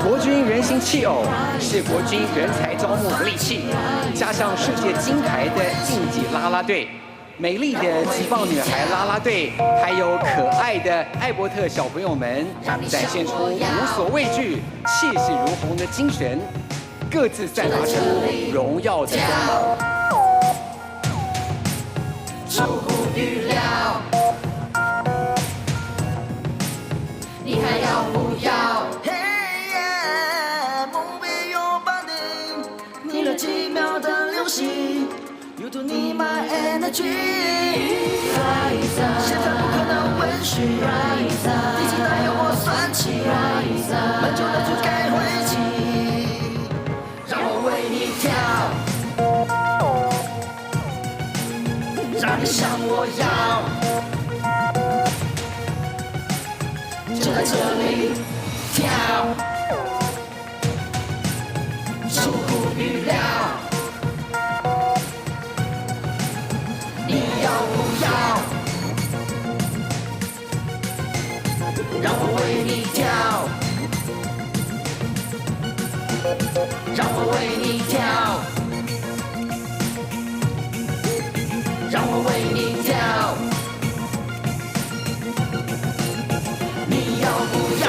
國軍人形器偶是國軍人才招募的利器，加上世界金牌的競技啦啦隊，美麗的擊棒女孩啦啦隊，還有可愛的艾伯特小朋友們，展現出無所畏懼、氣勢如虹的精神，各自散發出榮耀的光芒。出乎預料，你還要不要？嘿耶，Move your body，你那奇妙的流星，You do need my energy。現在不可能允許，第幾代由我算起，滿足的就該回擊，讓我為你跳，讓你向我要，就在這裡跳，出乎預料，你要不要？讓我為你跳，讓我為你跳，讓我為你跳，你要不要？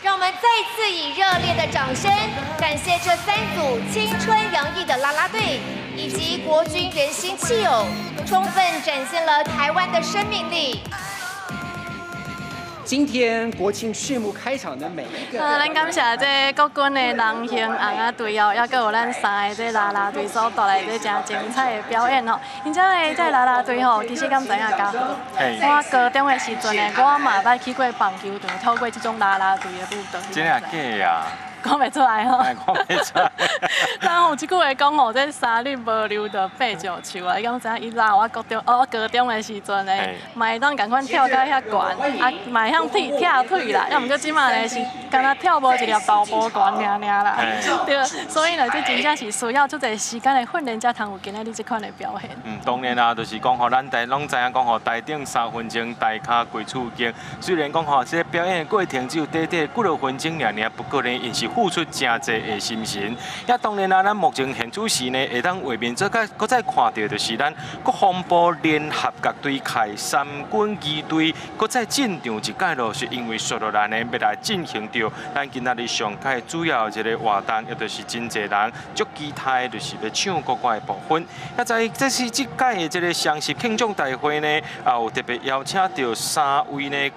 讓我們再次以熱烈的掌聲，感謝這三組青春洋溢的啦啦隊，以及國軍人形器偶，充分展現了台灣的生命力。今天國慶序幕開場的每一個，啊，咱感謝這國軍的人形尪仔隊哦，猶閣有咱三个這啦啦隊所帶來這誠精彩的表演吼。𪜶遮的這啦啦隊吼，其實敢知影嘉禾？我高中的時陣呢，我嘛捌去過棒球場，透過這種啦啦隊的舞蹈。真的假啊？講袂出來吼，講袂出來。咱有一句話講吼，這三日無溜就爬上樹啊！你敢知影？伊拉我國中，哦，我高中的時陣呢，嘛會當仝款跳甲遐懸，啊，嘛會曉踢拆腿啦。啊，毋過這馬呢是敢若跳無一粒豆無懸爾爾啦。對，所以呢，這真正是需要足濟時間的訓練，才通有今仔日這款的表現。嗯，當然啦，就是講吼，咱台攏知影講吼，台頂3分鐘，台跤規厝景。雖然講吼，這個表演的過程只有短短幾落分鐘爾爾，不過呢，𪜶是付出誠濟的心神。也當然啦，咱目前現此時呢，會當畫面做較閣再看著，就是咱國防部聯合樂隊開三軍儀隊，閣再進場一擺咯，是因為紲落來呢，欲來進行著咱今仔日上屆主要一個活動，也就是真濟人足期待，就是欲唱國歌的部分。啊，在這是這擺的這个雙十慶祝大會呢，也有特別邀請著三位呢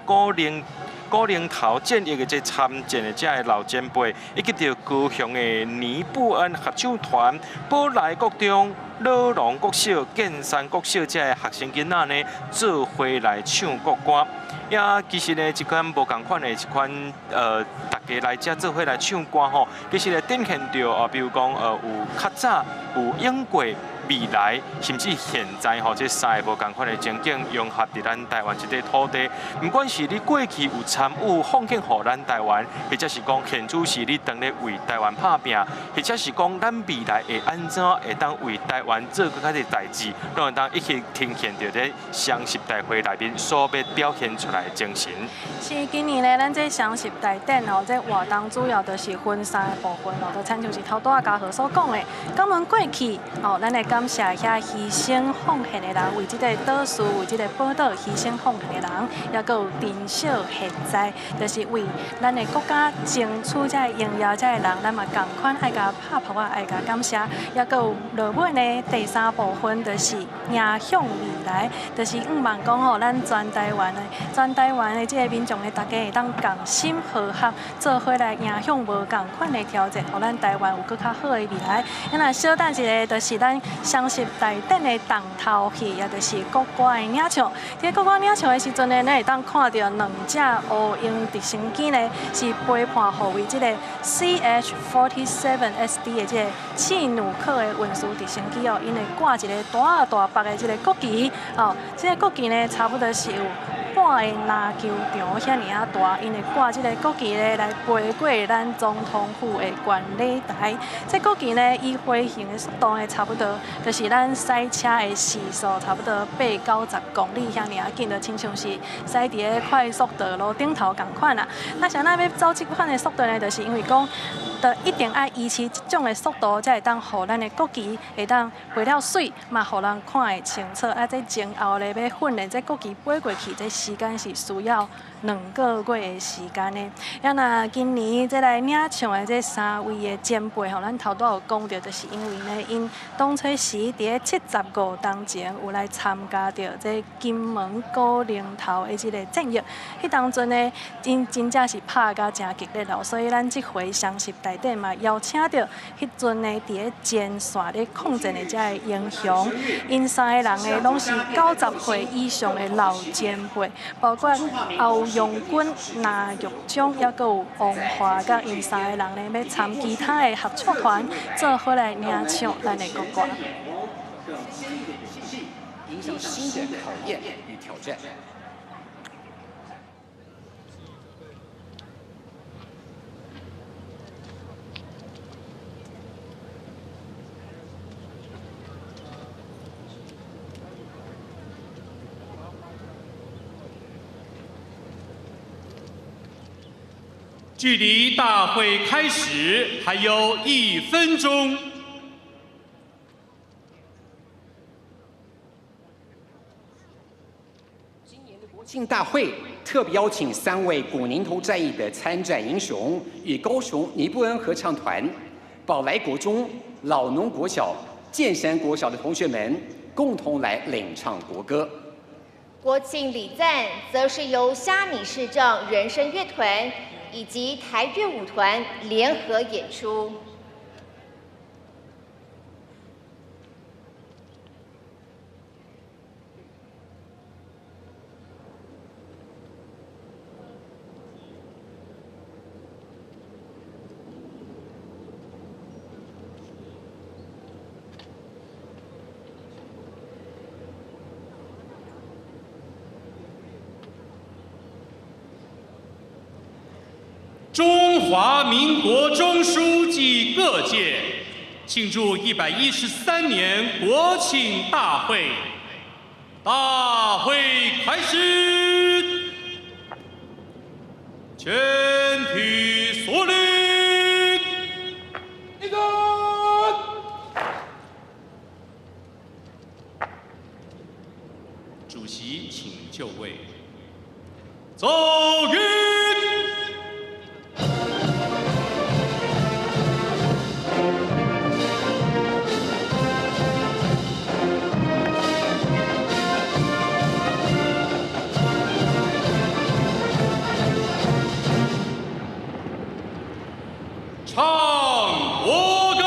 古寧頭戰役的這參戰的這个老前輩，以及著高雄的尼布恩合唱團、寶來國中、老龍國小、建山國小這个學生囡仔呢，做伙來唱國歌。也其實呢，這款無仝款的一款大家來遮做伙來唱歌吼，其實咧展現著啊，比如講有較早有演過。未來甚至現在吼，這三個無仝款的情景融合佇咱台灣這塊土地。毋管是你過去有參與奉獻予咱台灣，或者是講現此時你當咧為台灣拍拚，或者是講咱未來會按怎會當為台灣做閣較濟代誌，攏會當一起呈現著這雙十大會內面所欲表現出來的精神。是今年呢，咱這雙十大典哦，這活動主要就是分三个部分哦，就親像是頭拄仔嘉禾所講的，感恩過去哦，咱會感謝遐犧牲奉獻的人，為這个島嶼、為這个寶島犧牲奉獻的人，猶閣有珍惜現在，就是為咱的國家爭取這个榮耀這个人，咱嘛仝款愛共拍噗仔，愛共感謝。猶閣有落尾呢，第三部分就是迎向未來，就是向望講吼，咱全台灣的這个民眾的大家會當仝心和合，做伙來迎向無仝款的挑戰，予咱台灣有閣較好的未來。啊，若小等一下，就是咱雙十大典的重頭戲，也就是國歌的演唱。佇國歌演唱的時陣呢，咱會當看著兩隻烏鷹直升機呢，是陪伴護衛這个 CH-47SD 的這个契努克的運輸直升機哦，𪜶會掛一个大大白的這个國旗哦，這个國旗呢，差不多是有半满的籃球場遐爾仔大，𪜶會掛這个國旗咧來飛過咱總統府的觀禮台。這國旗呢，伊飛行的速度呢，差不多就是咱賽車的時速，差不多80、90公里遐爾仔緊，就親像是駛佇咧快速道路頂頭仝款啦。那啥咱欲走這款的速度呢？就是因為講，就一定愛維持這種的速度，才會當予咱的國旗會當飛了媠，嘛予人看會清楚。啊，這前後咧欲訓練這國旗飛過去，這時間是需要2個月的時間的。啊，若今年這來領獎的這三位的前輩吼，咱頭拄有講著，就是因為呢，𪜶當初時佇咧75冬前有來參加著這金門古寧頭的這个戰役，彼當陣呢，𪜶真正是拍甲誠激烈咯。所以咱這回雙十內底嘛，邀請著彼陣呢，佇咧前線咧抗戰的這个英雄，𪜶三个人呢，攏是90歲以上的老前輩，包括歐陽軍、林玉章，猶閣有王華，佮𪜶三个人呢，欲參其他的合唱團做伙來領唱咱的國歌。迎向新的考驗與挑戰。距離大會開始還有1分鐘。今年的國慶大會特別邀請3位古寧頭戰役的參戰英雄，與高雄尼布恩合唱團、寶來國中、老農國小、建山國小的同學們共同來領唱國歌。國慶禮讚則是由蝦米市長人聲樂團以及台樂舞團聯合演出。中華民國中書暨各界慶祝113年國慶大會，大會開始，全體肅立，立正。主席請就位，走運。唱國歌。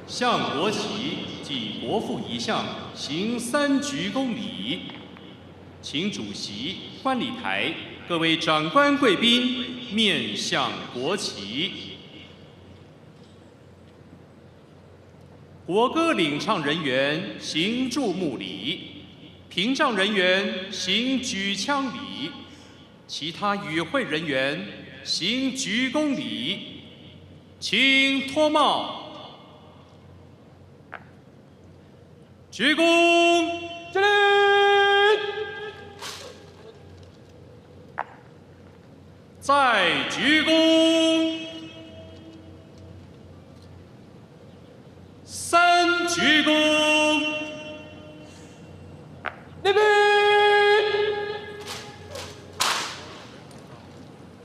向國旗及國父遺像行3鞠躬禮，請主席、觀禮台各位長官貴賓面向國旗。国歌领唱人员行注目礼，屏障人员行举枪礼，其他与会人员行鞠躬礼，请脱帽，鞠躬，敬礼。再鞠躬，三鞠躬，立正。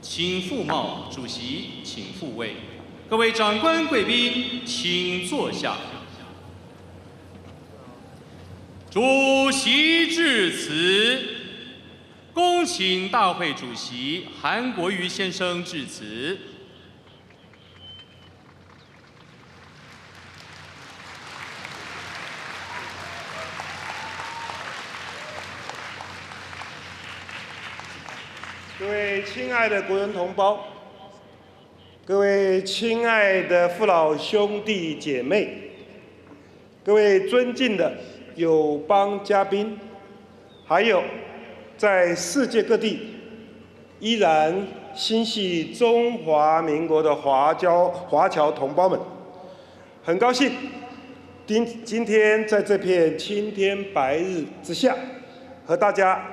请复帽，主席请复位，各位长官贵宾请坐下。主席致辞。恭请大会主席韩国瑜先生致辞。各位亲爱的国人同胞，各位亲爱的父老兄弟姐妹，各位尊敬的友邦嘉宾，还有在世界各地依然心系中华民国的华侨同胞们，很高兴今天在这片青天白日之下，和大家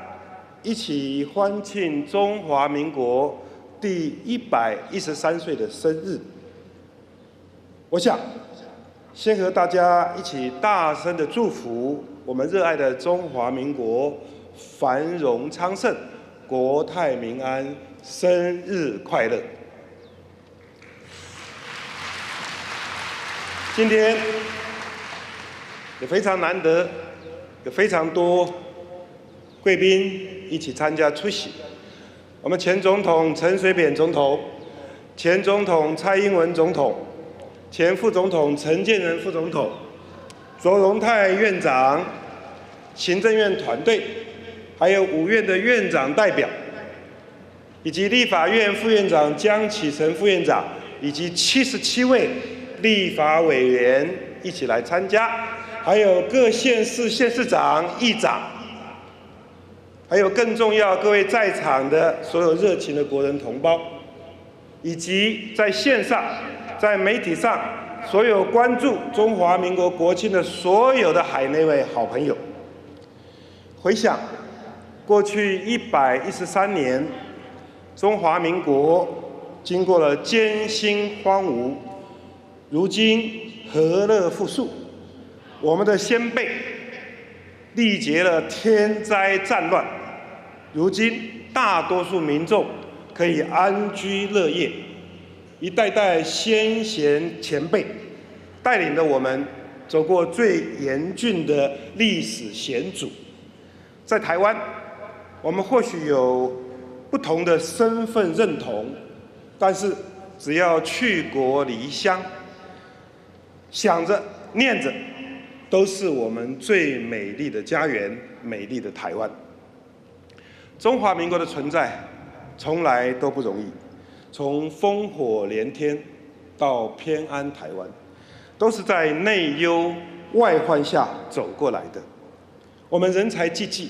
一起欢庆中华民国第113岁的生日。我想先和大家一起大声的祝福我们热爱的中华民国繁荣昌盛，国泰民安，生日快乐！今天也非常难得，有非常多贵宾一起参加出席。我们前总统陈水扁总统、前总统蔡英文总统、前副总统陈建仁副总统、卓荣泰院长、行政院团队，还有五院的院长代表，以及立法院副院长江启臣副院长，以及77位立法委员一起来参加，还有各县市县市长、议长，还有更重要各位在场的所有热情的国人同胞，以及在线上、在媒体上所有关注中华民国国庆的所有的海内外好朋友。回想过去113年，中华民国经过了艰辛荒芜，如今和乐复苏。我们的先辈历劫了天灾战乱，如今大多数民众可以安居乐业。一代代先贤前辈带领着我们走过最严峻的历史险阻。在台湾，我们或许有不同的身份认同，但是只要去国离乡，想着念着，都是我们最美丽的家园，美丽的台湾。中华民国的存在从来都不容易，从烽火连天到偏安台湾，都是在内忧外患下走过来的。我们人才济济，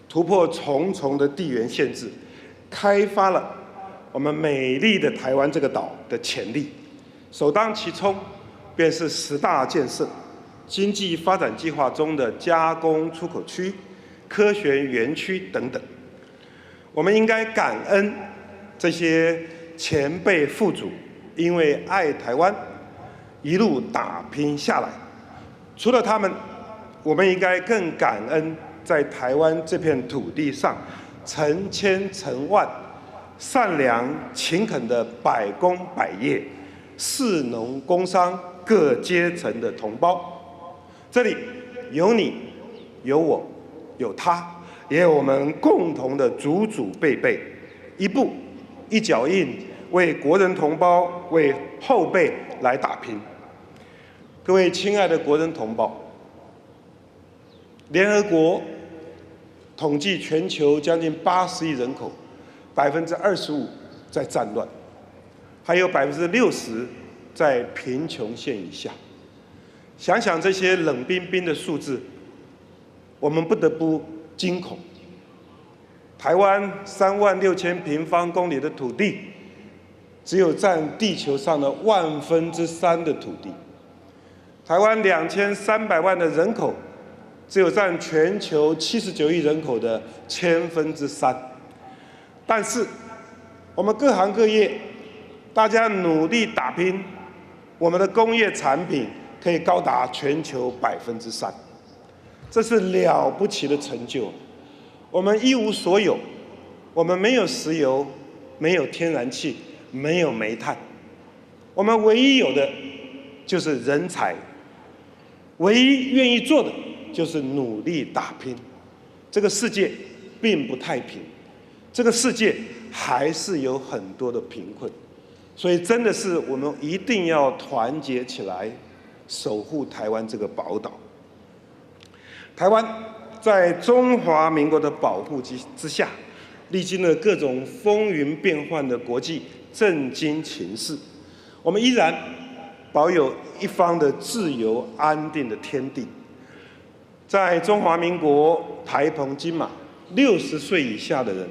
突破重重的地缘限制，开发了我们美丽的台湾这个岛的潜力。首当其冲，便是10大建设、经济发展计划中的加工出口区、科学园区等等。我们应该感恩这些前辈父祖，因为爱台湾，一路打拼下来。除了他们，我们应该更感恩在台湾这片土地上成千成万善良勤恳的百工百业、士农工商各阶层的同胞。这里有你，有我，有他，也有我们共同的祖祖辈辈，一步一脚印，为国人同胞、为后辈来打拼。各位亲爱的国人同胞，联合国统计全球将近80亿人口，25%在战乱，还有60%在贫穷线以下。想想這些冷冰冰的數字，我們不得不驚恐。台灣36,000平方公里的土地，只有佔地球上的萬分之三的土地。台灣2300萬的人口，只有佔全球79億人口的千分之三。但是，我們各行各業，大家努力打拼，我們的工業產品可以高達全球3%，這是了不起的成就。我們一無所有，我們沒有石油，沒有天然氣，沒有煤炭，我們唯一有的就是人才，唯一願意做的就是努力打拼。這個世界並不太平，這個世界還是有很多的貧困，所以真的是我們一定要團結起來，守護台灣這個寶島。台灣在中華民國的保護之下，歷經了各種風雲變幻的國際政經情勢，我們依然保有一方的自由安定的天地。在中華民國台澎金馬，60歲以下的人，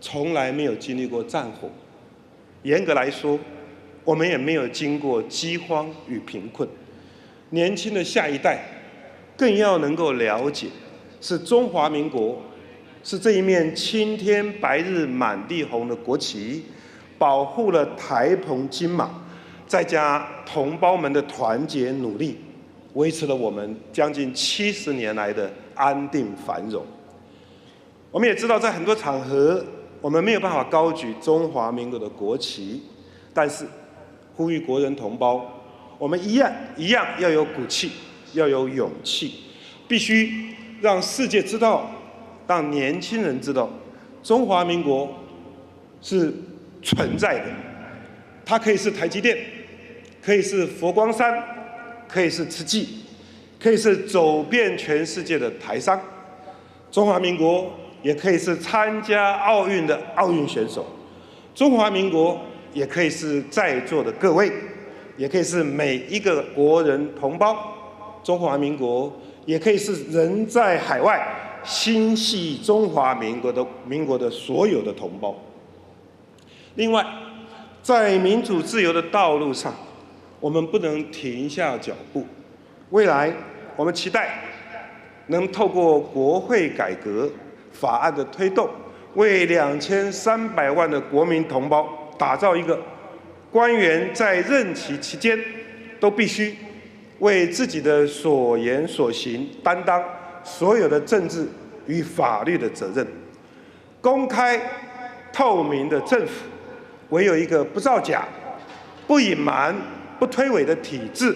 從來沒有經歷過戰火。嚴格來說，我們也沒有經過饑荒與貧困。年輕的下一代更要能夠了解，是中華民國，是這一面青天白日滿地紅的國旗，保護了台澎金馬，再加同胞們的團結努力，維持了我們將近70年來的安定繁榮。我們也知道，在很多場合，我們沒有辦法高舉中華民國的國旗，但是呼籲國人同胞，我們一樣一樣要有骨氣，要有勇氣，必須讓世界知道，讓年輕人知道，中華民國是存在的。它可以是台積電，可以是佛光山，可以是慈濟，可以是走遍全世界的台商。中華民國也可以是參加奧運的奧運選手。中華民國也可以是在座的各位，也可以是每一個國人同胞。中華民國也可以是人在海外心繫中華民國的所有的同胞。另外，在民主自由的道路上，我們不能停下腳步。未來，我們期待能透過國會改革法案的推動，為2300萬的國民同胞打造一個官員在任期期間都必須為自己的所言所行擔當所有的政治與法律的責任。公開透明的政府，唯有一個不造假、不隱瞞、不推諉的體制，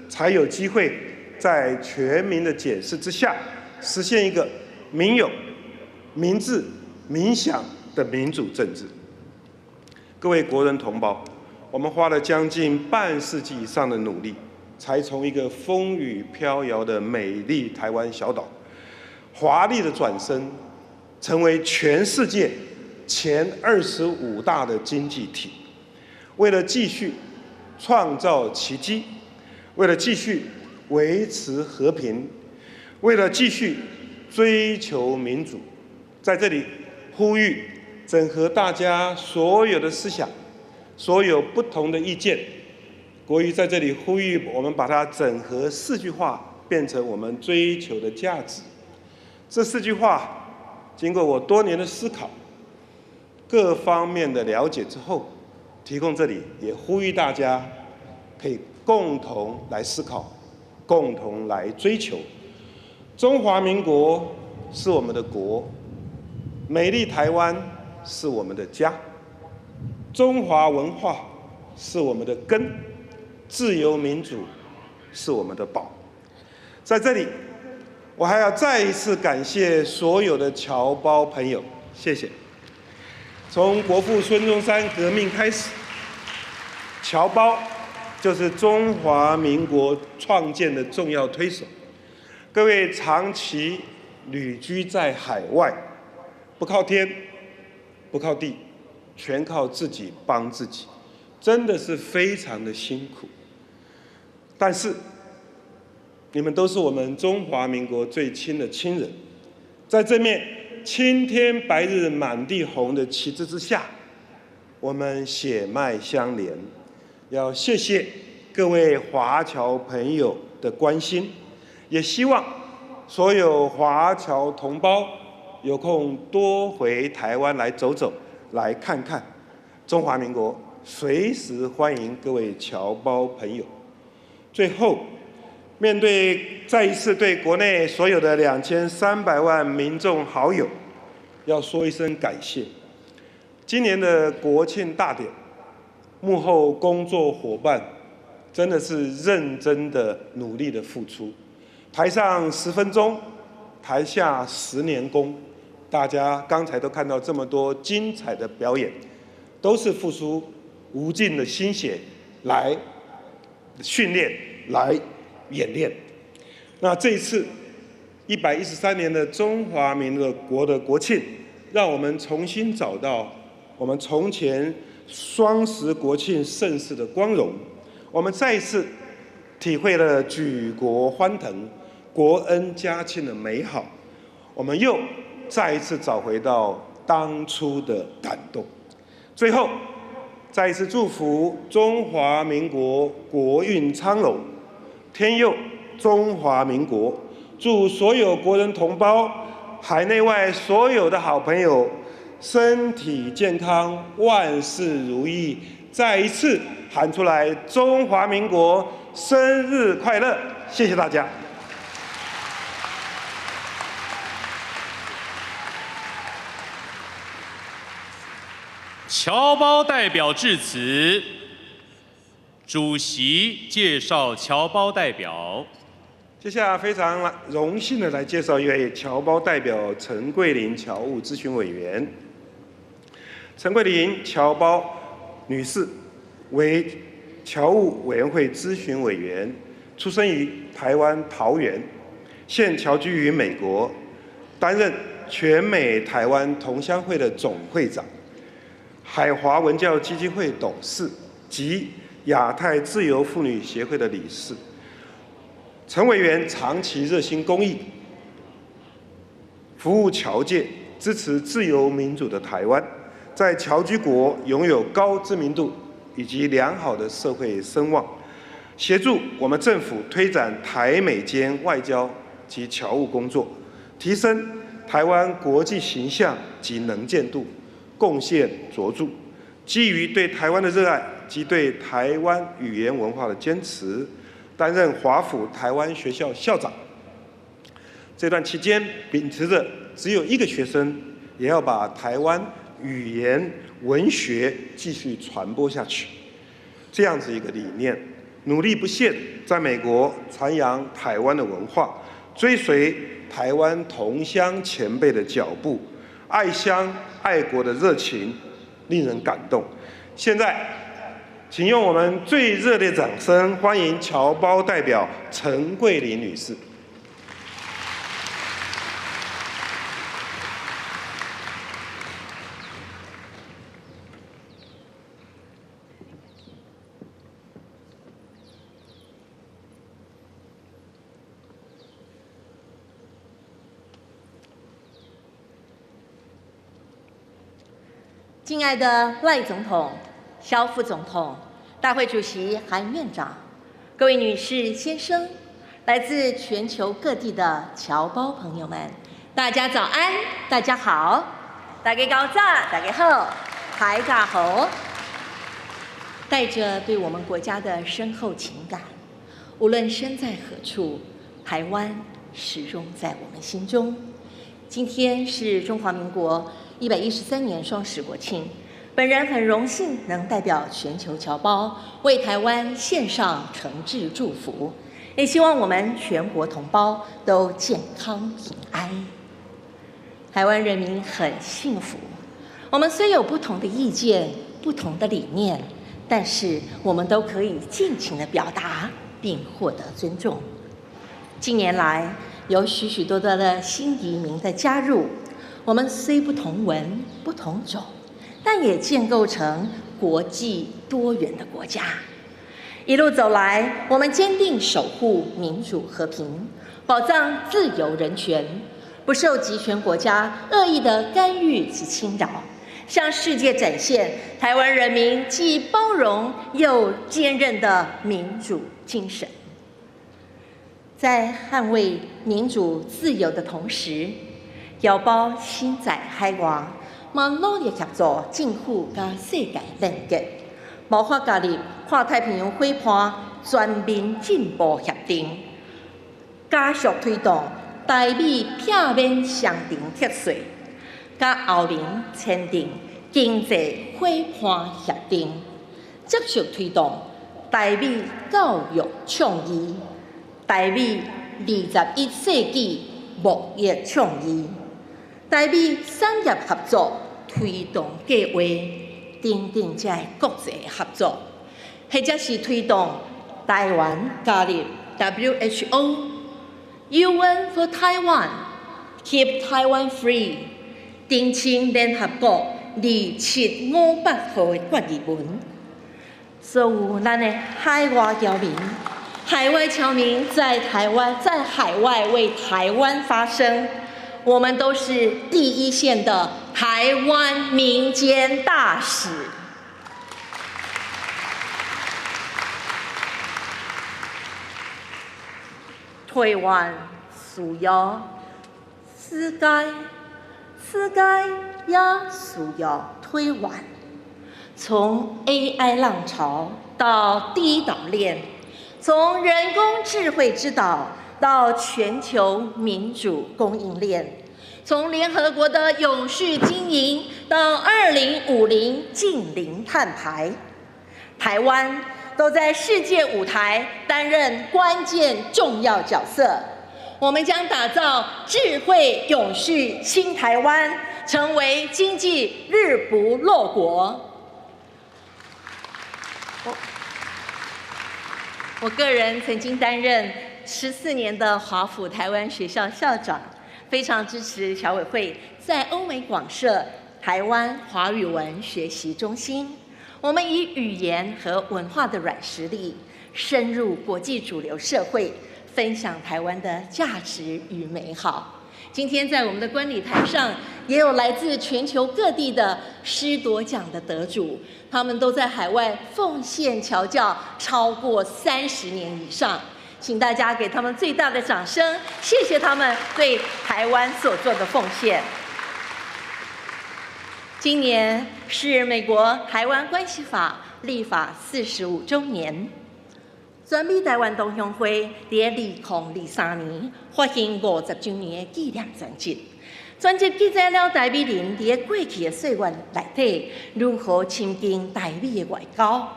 才有機會在全民的檢視之下，實現一個民有、民治、民享的民主政治。各位國人同胞，我們花了將近半世紀以上的努力，才從一個風雨飄搖的美麗台灣小島，華麗的轉身，成為全世界前25大的經濟體。為了繼續創造奇蹟，為了繼續維持和平，為了繼續追求民主，在這裡呼籲整合大家所有的思想，所有不同的意見。國瑜在這裡呼籲我們把它整合四句話，變成我們追求的價值。這四句話，經過我多年的思考，各方面的了解之後，提供這裡，也呼籲大家可以共同來思考，共同來追求。中華民國是我們的國，美麗台灣是我們的家，中華文化是我們的根，自由民主是我們的寶。在這裡，我還要再一次感謝所有的僑胞朋友，謝謝。從國父孫中山革命開始，僑胞就是中華民國創建的重要推手。各位長期旅居在海外，不靠天，不靠地，全靠自己幫自己，真的是非常的辛苦。但是你们都是我们中华民国最亲的亲人，在这面青天白日满地红的旗帜之下，我们血脉相连。要谢谢各位华侨朋友的关心，也希望所有华侨同胞有空多回台湾来走走，来看看中华民国，随时欢迎各位侨胞朋友。最后，面对再一次对国内所有的2300万民众好友，要说一声感谢。今年的国庆大典，幕后工作伙伴真的是认真的努力的付出，台上10分钟，台下10年功。大家刚才都看到这么多精彩的表演，都是付出无尽的心血来训练、来演练。那这一次113年的中华民国的国庆，让我们重新找到我们从前双十国庆盛世的光荣，我们再一次体会了举国欢腾、国恩家庆的美好，我们又再一次找回到当初的感动。最后，再一次祝福中华民国国运昌隆，天佑中华民国，祝所有国人同胞、海内外所有的好朋友身体健康，万事如意。再一次喊出来，中华民国生日快乐！谢谢大家。侨胞代表致辞，主席介绍侨胞代表。接下来非常荣幸的来介绍一位侨胞代表陈桂林侨务咨询委员。陈桂林侨胞女士为侨务委员会咨询委员，出生于台湾桃园，现侨居于美国，担任全美台湾同乡会的总会长、海华文教基金会董事及亚太自由妇女协会的理事。陈委员长期热心公益，服务侨界，支持自由民主的台湾，在侨居国拥有高知名度以及良好的社会声望，协助我们政府推展台美间外交及侨务工作，提升台湾国际形象及能见度，贡献卓著。基于对台湾的热爱及对台湾语言文化的坚持，担任华府台湾学校校长。这段期间，秉持着只有一个学生，也要把台湾语言文学继续传播下去，这样子一个理念，努力不懈在美国传扬台湾的文化，追随台湾同乡前辈的脚步，爱乡爱国的热情令人感动。现在，请用我们最热烈掌声欢迎侨胞代表陈桂林女士。敬爱的赖总统、萧副总统、大会主席韩院长、各位女士、先生，来自全球各地的侨胞朋友们，大家早安，大家好，大家𠢕早，大家好，大家好。带着对我们国家的深厚情感，无论身在何处，台湾始终在我们心中。今天是中华民国113年双十国庆，本人很荣幸能代表全球侨胞为台湾献上诚挚祝福，也希望我们全国同胞都健康平安。台湾人民很幸福，我们虽有不同的意见、不同的理念，但是我们都可以尽情的表达，并获得尊重。近年来，有许许多多的新移民的加入。我们虽不同文、不同种，但也建构成国际多元的国家。一路走來，我們堅定守護民主和平，保障自由人權，不受極權國家惡意的干預及侵擾，向世界展現台灣人民既包容又堅韌的民主精神。在捍衛民主自由的同時，僑胞身在海外，嘛努力協助政府佮世界連結，謀劃加入跨太平洋夥伴全面進步協定，加速推動台美避免雙重課稅，佮歐盟簽訂經濟夥伴協定，接續推動台美教育倡議、台美21世紀貿易倡議、台美產業合作推動計劃等等，這國際合作，或者是推動台灣加入 WHO、UN for Taiwan、Keep Taiwan Free，澄清聯合國2758號的決議文。所有咱的海外僑民、海外僑民在台灣、在海外為台灣發聲，我們都是第一線的台灣民間大使。台灣需要世界，世界也需要台灣。從 AI 浪潮到第一島鏈，從人工智慧之島到全球民主供應鏈，從聯合國的永續經營到2050淨零碳排，台灣都在世界舞台擔任關鍵重要角色。我們將打造智慧永續新台灣，成為經濟日不落國。我個人曾經擔任14年的華府台灣學校校長，非常支持僑委會在歐美廣設台灣華語文學習中心。我們以語言和文化的軟實力，深入國際主流社會，分享台灣的價值與美好。今天在我們的觀禮台上，也有來自全球各地的師鐸獎的得主，他們都在海外奉獻僑教超過30年以上，請大家給他們最大的掌聲，謝謝他們對台灣所做的奉獻。今年是美國台灣關係法立法45週年。全美台灣同鄉會佇2023年發行50週年的紀念專輯，專輯記載了台美人佇過去的歲月內底如何深耕台美的外交，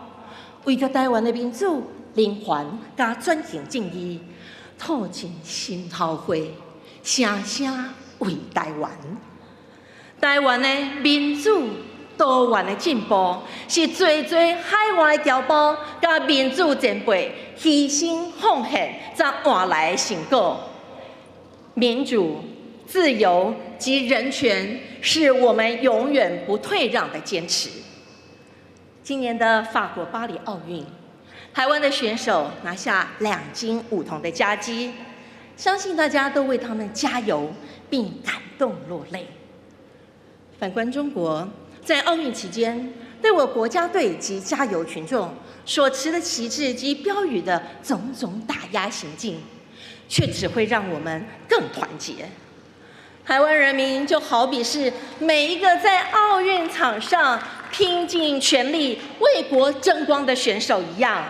為著台灣的民主、人權佮轉型正義，吐盡心頭血，聲聲為台灣。台灣的民主多元的進步，是濟濟海外僑胞佮民主前輩犧牲奉獻才換來的成果。民主、自由及人權是我們永遠不退讓的堅持。今年的法國巴黎奧運，台灣的選手拿下2金5銅的佳績，相信大家都為他們加油，並感動落淚。反觀中國，在奧運期間，對我國家隊及加油群眾所持的旗幟及標語的種種打壓行徑，卻只會讓我們更團結。台灣人民就好比是每一個在奧運場上拼盡全力為國爭光的選手一樣，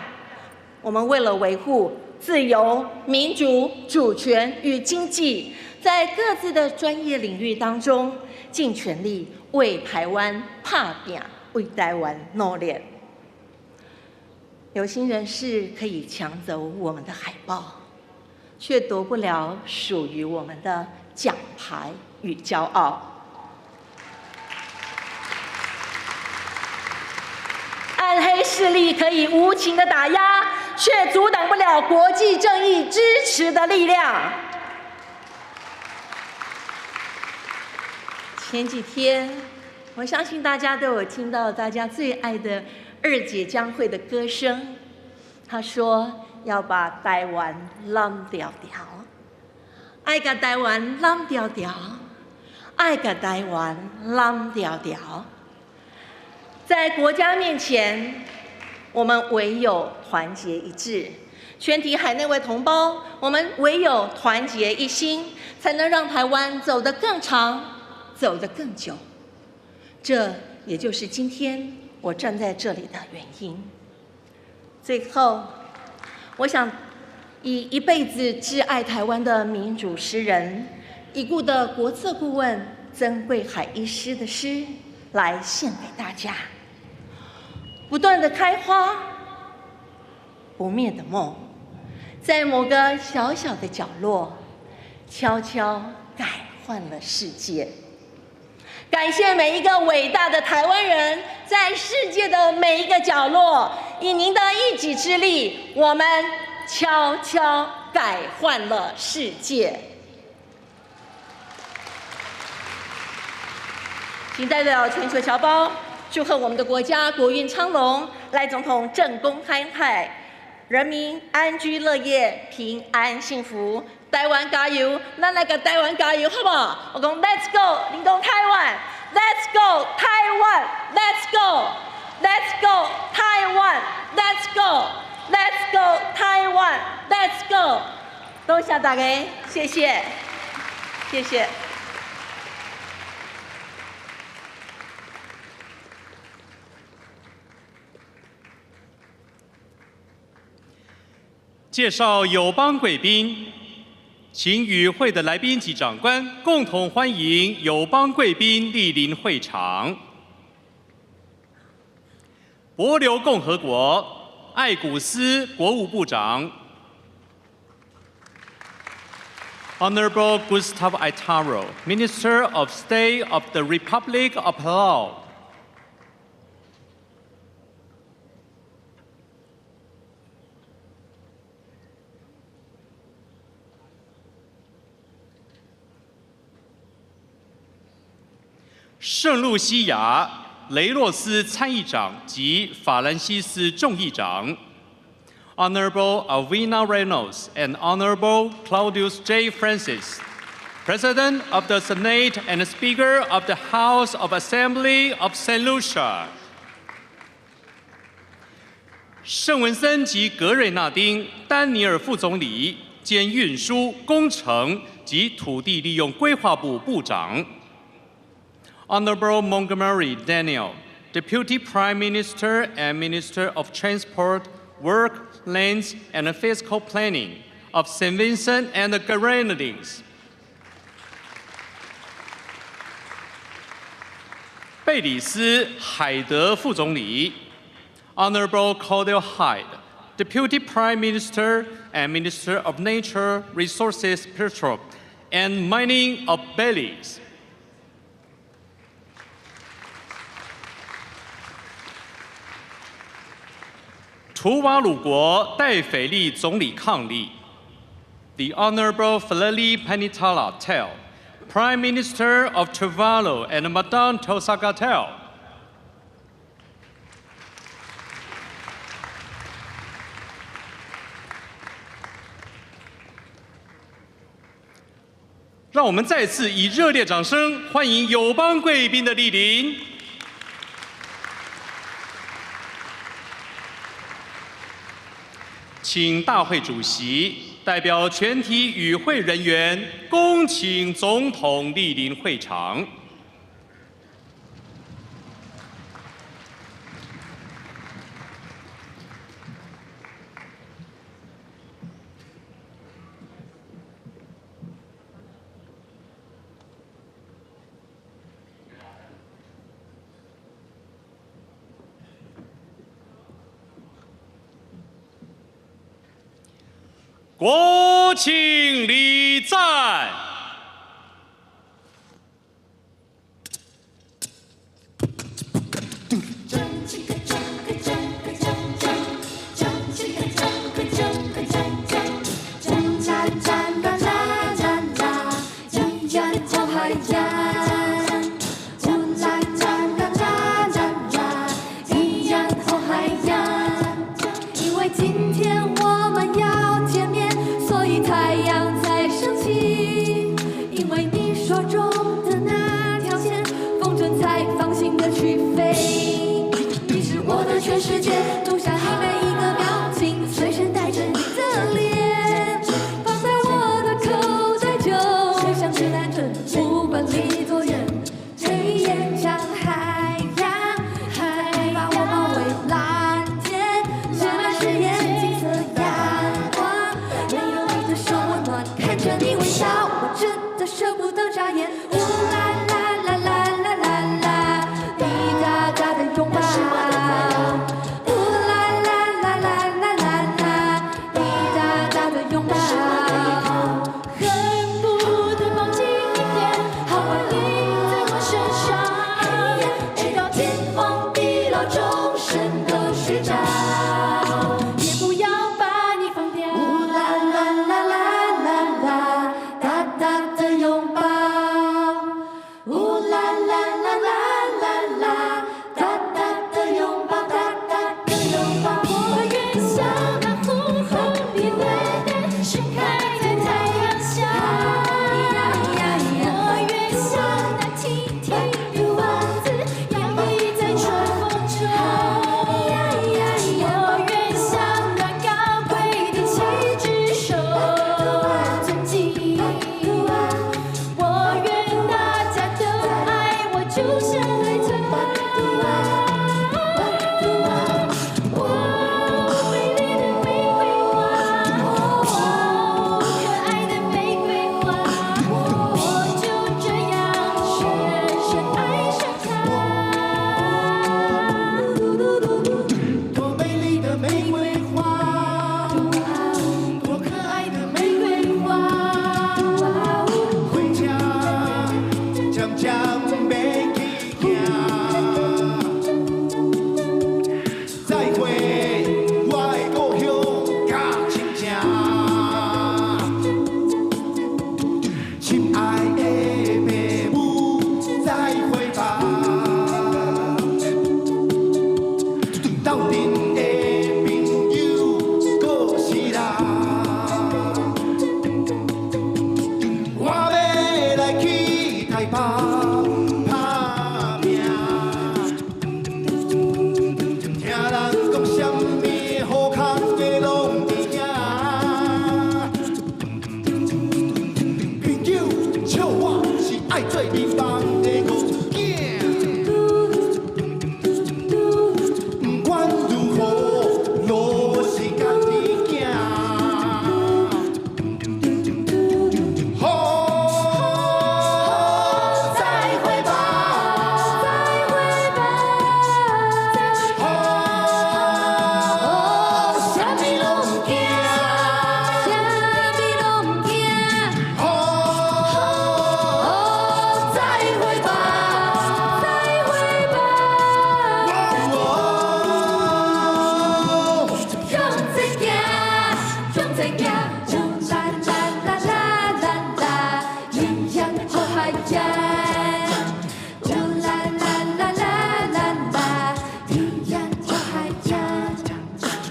我們為了維護自由、民主、主權與經濟，在各自的專業領域當中，盡全力為台灣拍拚，為台灣努力。有心人士可以搶走我們的海報，卻奪不了屬於我們的獎牌與驕傲。暗黑勢力可以無情的打壓，卻阻擋不了國際正義支持的力量。前幾天，我相信大家都有聽到大家最愛的二姐江蕙的歌聲。他說要把台灣攬牢牢，愛共台灣攬牢牢，愛共台灣攬牢牢。在國家面前，我們唯有團結一致。全體海內外同胞，我們唯有團結一心，才能讓台灣走得更長，走得更久。這也就是今天我站在這裡的原因。最後，我想以一輩子摯愛台灣的民主詩人、已故的國策顧問曾貴海醫師的詩來獻給大家：不斷的開花，不滅的夢，在某個小小的角落，悄悄改換了世界。感謝每一個偉大的台灣人，在世界的每一個角落，以您的一己之力，我們悄悄改換了世界。請代表全球僑胞祝賀我們的國家國運昌隆，賴總統政功開泰，人民安居樂業，平安幸福。台灣加油！咱來共台灣加油，好無？我講 Let's go，恁講台灣，Let's go 台灣，Let's go，Let's go 台灣，Let's go，Let's go 台灣，Let's go。多謝大家，謝謝，謝謝。介紹友邦貴賓。請與會的來賓及長官共同歡迎友邦貴賓蒞臨會場。帛琉共和國艾古斯國務部長 Honorable Gustav Aitaro, Minister of State of the Republic of Palau。聖露西亞雷諾斯參議長及法蘭西斯眾議長，Honorable Alvina Reynolds and Honorable Claudius J. Francis, President of the Senate and Speaker of the House of Assembly of Saint Lucia。聖文森及格瑞納丁丹尼爾副總理兼運輸工程及土地利用規劃部部長。Honorable Montgomery Daniel, Deputy Prime Minister and Minister of Transport, Work, Lands, and Physical Planning of St. Vincent and the Grenadines. 貝里斯海德副總理，Honorable Cordell Hyde, Deputy Prime Minister and Minister of Natural Resources, Petroleum and Mining of Belize. 圖瓦魯國戴斐利總理伉儷，The Honorable Feleli Penitala Teo, Prime Minister of Tuvalu and Madame Tausaga Teo。讓我們再次以熱烈掌聲歡迎友邦貴賓的蒞臨。請大會主席代表全體與會人員，恭請總統蒞臨會場。國慶禮讚。因為今天。鐘聲都睡著，也不要把你放掉。嗚啦啦啦啦啦啦，大大的擁抱。嗚啦啦啦啦啦啦，大大的擁抱，大大的擁抱。我願像那紅紅的牡丹，盛開在太陽下。我願像那婷婷的王子，搖曳在春風中。我願像那高貴的氣質受尊敬。我願大家都愛我，就像愛他。我美麗的玫瑰花，可愛的玫瑰花，我就這樣深深愛上他。多美麗的玫瑰花，多可愛的玫瑰花，火車漸漸欲去行，再會我的故鄉佮親情，親愛的爸母，再會吧。鬥陣的朋友，過世啦。我欲來去台北打拚，聽人講啥物好康的攏佇遐。朋友笑我是愛做流氓的戇囝。不管如何，路是家己行。好，再會吧，再會吧，好，啥物攏毋驚，啥物攏毋驚。好，再會吧，再會吧。向前行，向前行，嗚啦啦啦啦啦啦，迎向好海洋。嗚啦啦啦啦啦啦，迎向好海洋。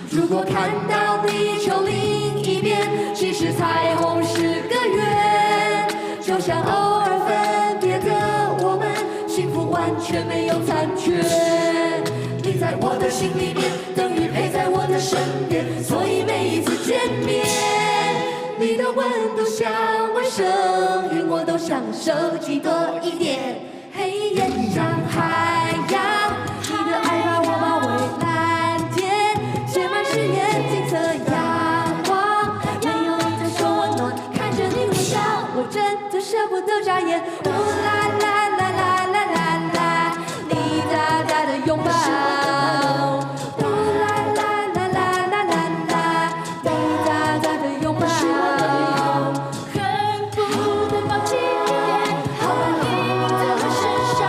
如果看到地球另一邊，其實彩虹是個圓，就像偶爾分別的我們，幸福完全沒有殘缺。你在我的心裡面，等於陪在我的身邊，所以每一次見面，你的溫度像我聲音，我都想收集多一點。黑夜像海洋，你的愛把我包圍藍天，寫滿誓言，金色陽光，沒有你在手溫暖，看着你微笑，我真的捨不得眨眼。嗚啦啦啦啦啦啦啦，你大大的擁抱。嗚啦啦啦啦啦啦啦，你大大的擁抱。恨不得抱緊一點，好把你印在我身上，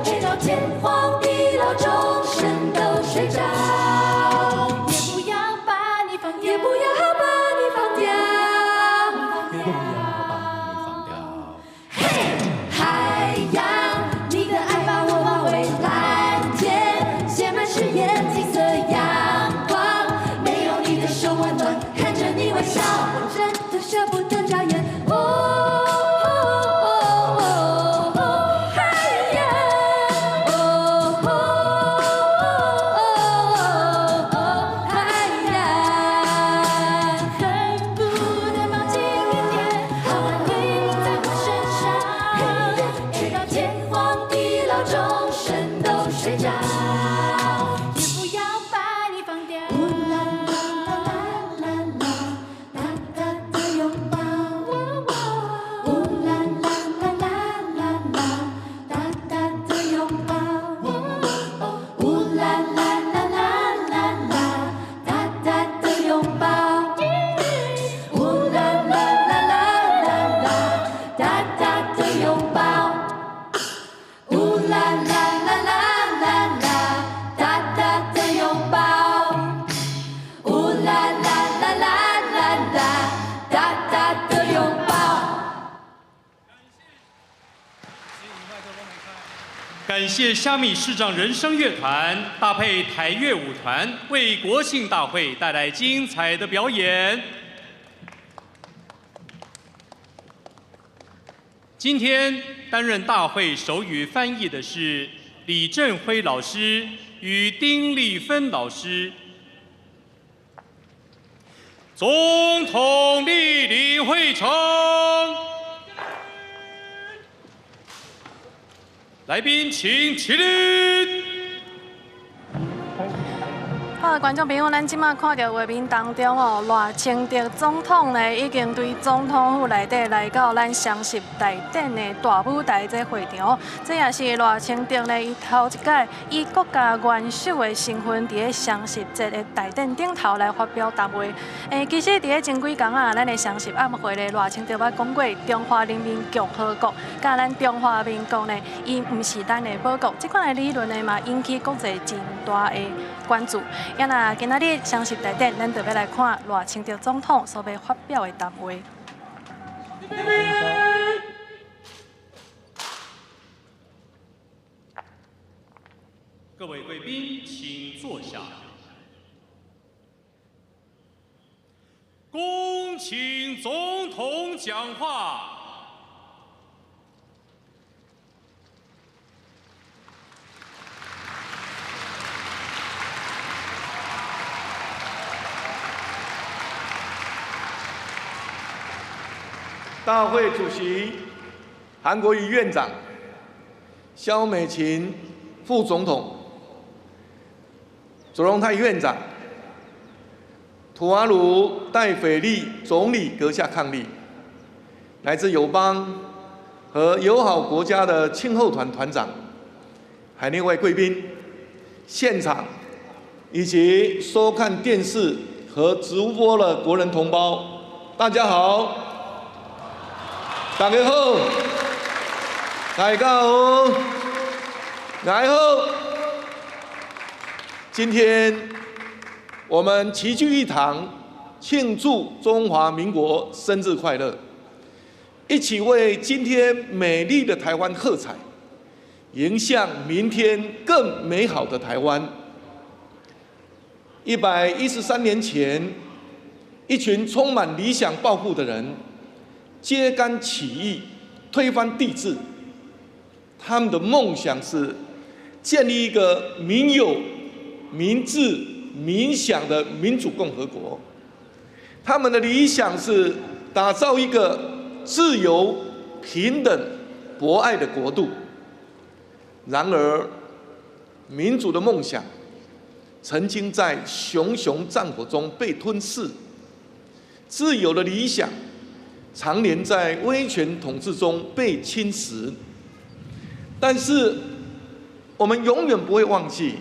直到天谢虾米视障人声乐团搭配台乐舞团，为国庆大会带来精彩的表演。今天担任大会手语翻译的是李振辉老师与丁丽芬老师。总统莅临会场。来宾请起立。好，观众朋友，咱这马看到画面当中哦，赖清德总统呢已经对总统府内底来到咱双十大典的大舞台这会场，这也是赖清德呢伊头一摆以国家元首的身份，伫咧双十节的大典顶头来发表谈话。其实伫咧前几工啊，咱的双十晚会咧，赖清德捌讲过，中华人民共和国佮咱中华民国呢，伊毋是咱的母国。这款的理论呢嘛，引起国际真大的关注。啊，那今仔日双十大典，咱就欲来看赖清德总统所欲发表的谈话。各位贵宾，请坐下。恭请总统讲话。大会主席韩国瑜院长、萧美琴副总统、卓荣泰院长、吐瓦鲁戴斐利总理阁下伉俪，来自友邦和友好国家的庆贺团团长、海内外贵宾、现场以及收看电视和直播的国人同胞，大家好！大家好，大家好，大家好。今天我们齐聚一堂，庆祝中华民国生日快乐，一起为今天美丽的台湾喝彩，迎向明天更美好的台湾。113年前，一群充满理想抱负的人，揭竿起义，推翻帝制。他们的梦想是建立一个民有、民治、民享的民主共和国。他们的理想是打造一个自由、平等、博爱的国度。然而，民主的梦想曾经在熊熊战火中被吞噬，自由的理想常年在威权统治中被侵蚀。但是，我们永远不会忘记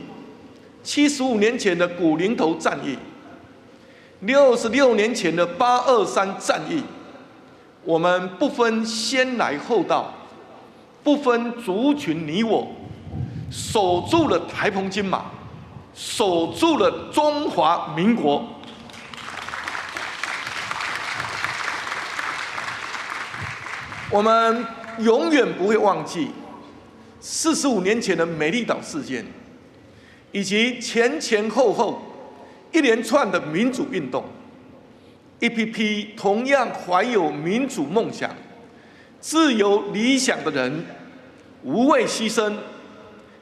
75年前的古宁头战役，66年前的823战役。我们不分先来后到，不分族群你我，守住了台澎金马，守住了中华民国。我们永远不会忘记45年前的美丽岛事件，以及前前后后一连串的民主运动，一批批同样怀有民主梦想、自由理想的人，无畏牺牲，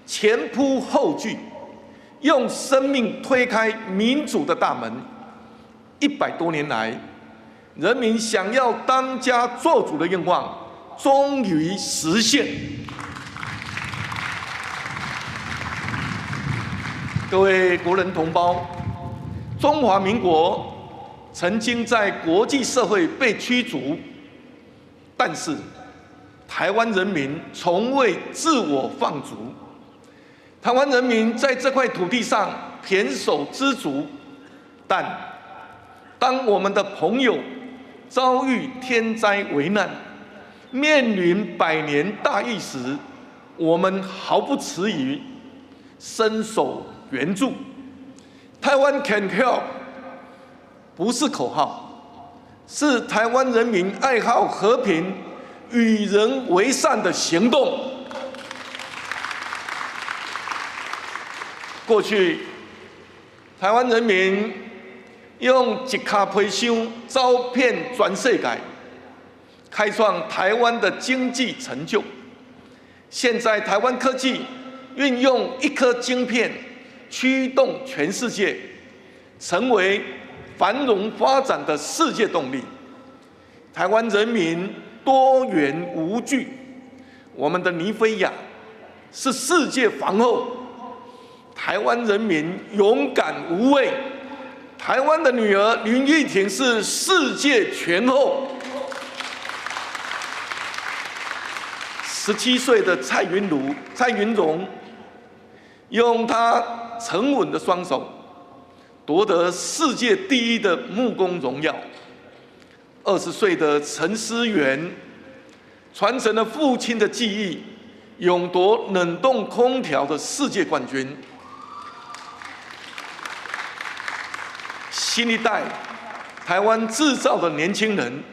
前仆后继，用生命推开民主的大门。100多年来，人民想要当家作主的愿望终于实现。各位国人同胞，中华民国曾经在国际社会被驱逐，但是台湾人民从未自我放逐。台湾人民在这块土地上胼手胝足，但当我们的朋友遭遇天灾危难，面临百年大疫时，我们毫不迟疑，伸手援助。台湾 can help 不是口号，是台湾人民爱好和平、与人为善的行动。過去，台灣人民用一跤皮箱走遍全世界，開創台灣的經濟成就。現在台灣科技運用一顆晶片驅動全世界，成為繁榮發展的世界動力。台灣人民多元無懼，我們的妮妃雅是世界皇后。台灣人民勇敢無畏，台灣的女兒林郁婷是世界拳后。17歲的蔡昀如、蔡昀榮，用她沉穩的雙手奪得世界第一的木工榮耀。20歲的陳思源傳承了父親的技藝，勇奪冷凍空調的世界冠軍。新一代台灣製造的年輕人，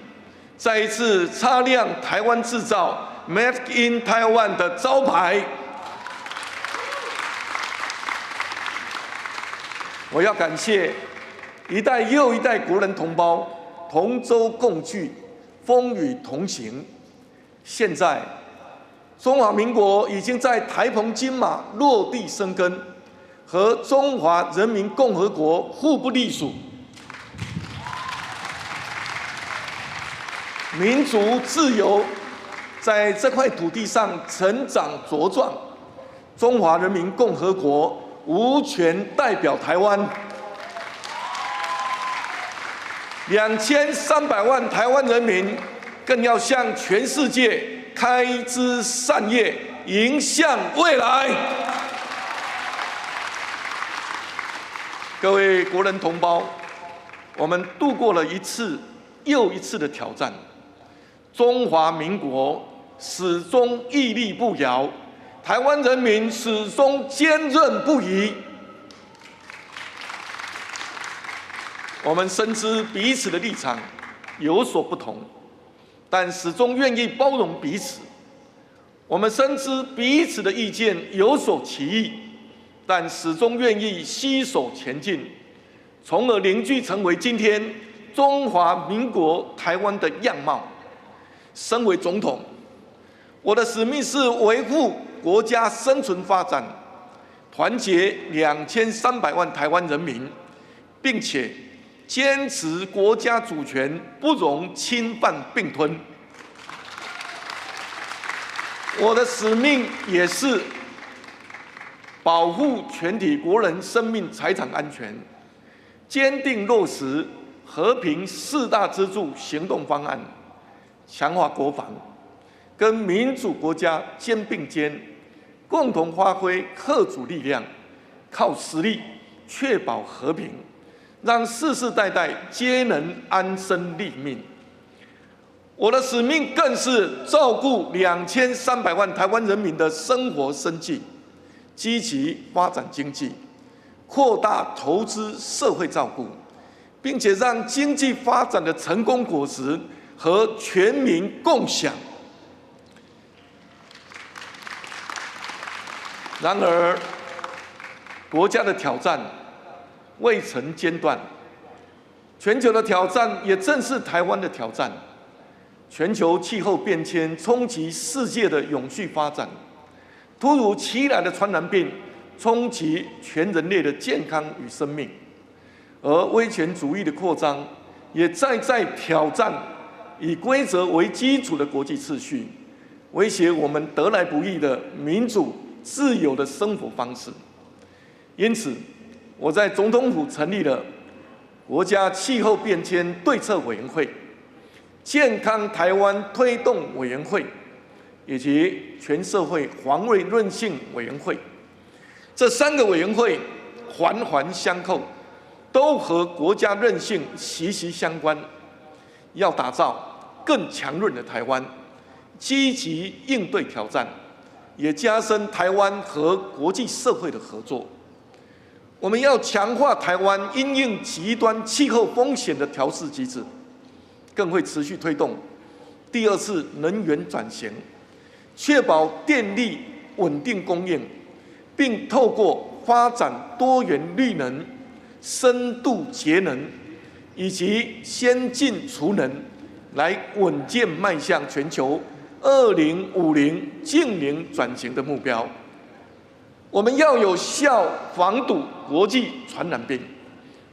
再一次擦亮台灣製造 Made in Taiwan 的招牌。我要感謝一代又一代國人同胞同舟共濟，風雨同行。現在，中華民國已經在台澎金馬落地生根，和中華人民共和國互不隸屬。民主自由在這塊土地上成長茁壯，中華人民共和國無權代表台灣。2300萬台灣人民更要向全世界開枝散葉，迎向未來。各位國人同胞，我們度過了一次又一次的挑戰，中華民國始終屹立不搖，台灣人民始終堅韌不移。我們深知彼此的立場有所不同，但始終願意包容彼此。我們深知彼此的意見有所歧異，但始終願意攜手前進，從而凝聚成為今天中華民國台灣的樣貌。身為總統，我的使命是維護國家生存發展，團結2300萬台灣人民，並且堅持國家主權不容侵犯併吞。我的使命也是保護全體國人生命財產安全，堅定落實和平四大支柱行動方案，強化國防，跟民主國家肩並肩，共同發揮嚇阻力量，靠實力確保和平，讓世世代代皆能安身立命。我的使命更是照顧2300萬台灣人民的生活生計，積極發展經濟，擴大投資社會照顧，並且讓經濟發展的成功果實和全民共享。然而，國家的挑戰未曾間斷，全球的挑戰也正是台灣的挑戰。全球氣候變遷衝擊世界的永續發展，突如其來的傳染病衝擊全人類的健康與生命，而威權主義的擴張也再再挑戰以規則為基礎的國際秩序，威脅我們得來不易的民主自由的生活方式。因此，我在總統府成立了國家氣候變遷對策委員會、健康台灣推動委員會以及全社會防衛韌性委員會。這三個委員會環環相扣，都和國家韌性息息相關。要打造更強韌的台灣，積極應對挑戰，也加深台灣和國際社會的合作。我們要強化台灣因應極端氣候風險的調適機制，更會持續推動第二次能源轉型，確保電力穩定供應，並透過发展多元绿能、深度节能以及先进储能，来稳健迈向全球2050净零转型的目标。我们要有效防堵国际传染病，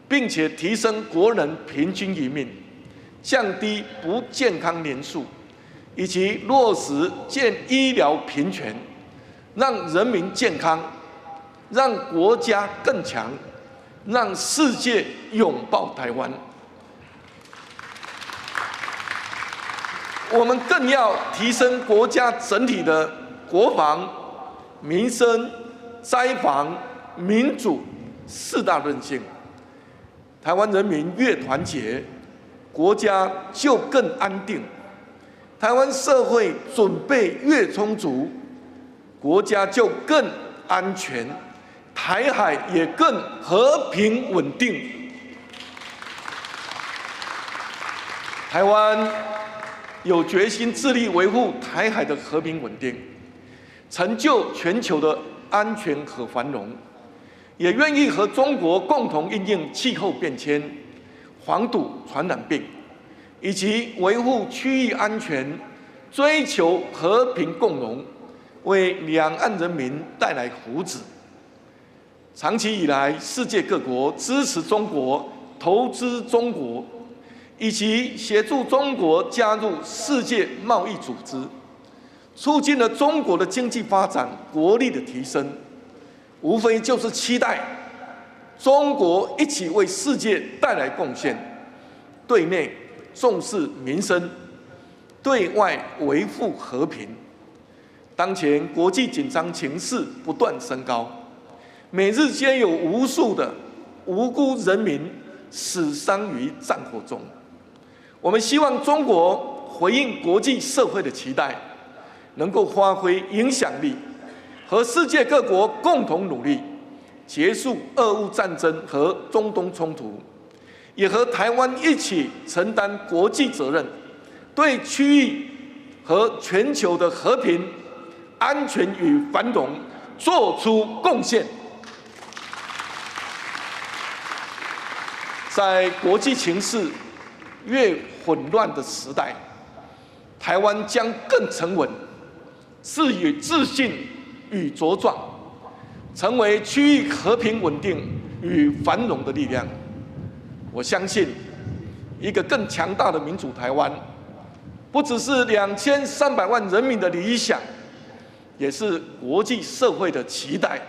并且提升国人平均余命，降低不健康年数，以及落实健医疗平权，让人民健康，让国家更强，让世界拥抱台湾。我们更要提升国家整体的国防、民生、灾防、民主四大韧性。台湾人民越团结，国家就更安定；台湾社会准备越充足，国家就更安全，台海也更和平稳定。台湾有决心致力维护台海的和平稳定，成就全球的安全和繁荣，也愿意和中国共同因应气候变迁、防堵传染病，以及维护区域安全，追求和平共荣，为两岸人民带来福祉。长期以来，世界各国支持中国、投资中国，以及协助中国加入世界贸易组织，促进了中国的经济发展、国力的提升，无非就是期待中国一起为世界带来贡献，对内重视民生，对外维护和平。当前国际紧张情势不断升高，每日皆有无数的无辜人民死伤于战火中。我们希望中国回应国际社会的期待，能够发挥影响力，和世界各国共同努力，结束俄乌战争和中东冲突，也和台湾一起承担国际责任，对区域和全球的和平、安全与繁荣做出贡献。在国际情势越混乱的时代，台湾将更沉稳、自信与茁壮，成为区域和平稳定与繁荣的力量。我相信，一个更强大的民主台湾，不只是2300万人民的理想，也是国际社会的期待。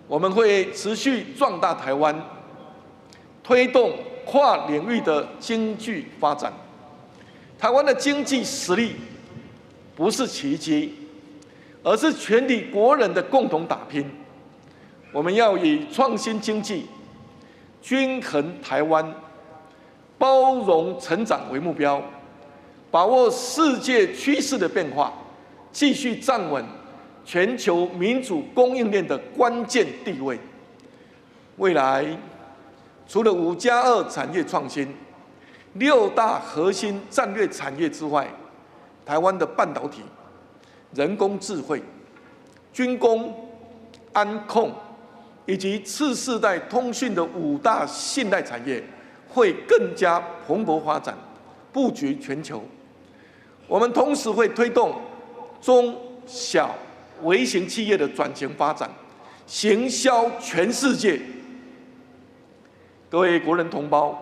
我们会持续壮大台湾，推动跨领域的经济发展。台湾的经济实力不是奇迹，而是全体国人的共同打拼。我们要以创新经济、均衡台湾、包容成长为目标，把握世界趋势的变化，继续站稳全球民主供应链的关键地位。未来，除了5+2产业创新、6大核心战略产业之外，台湾的半导体、人工智慧、军工、安控以及次世代通讯的5大信赖产业会更加蓬勃发展，布局全球。我们同时会推动中小微型企业的转型发展，行销全世界。各位国人同胞，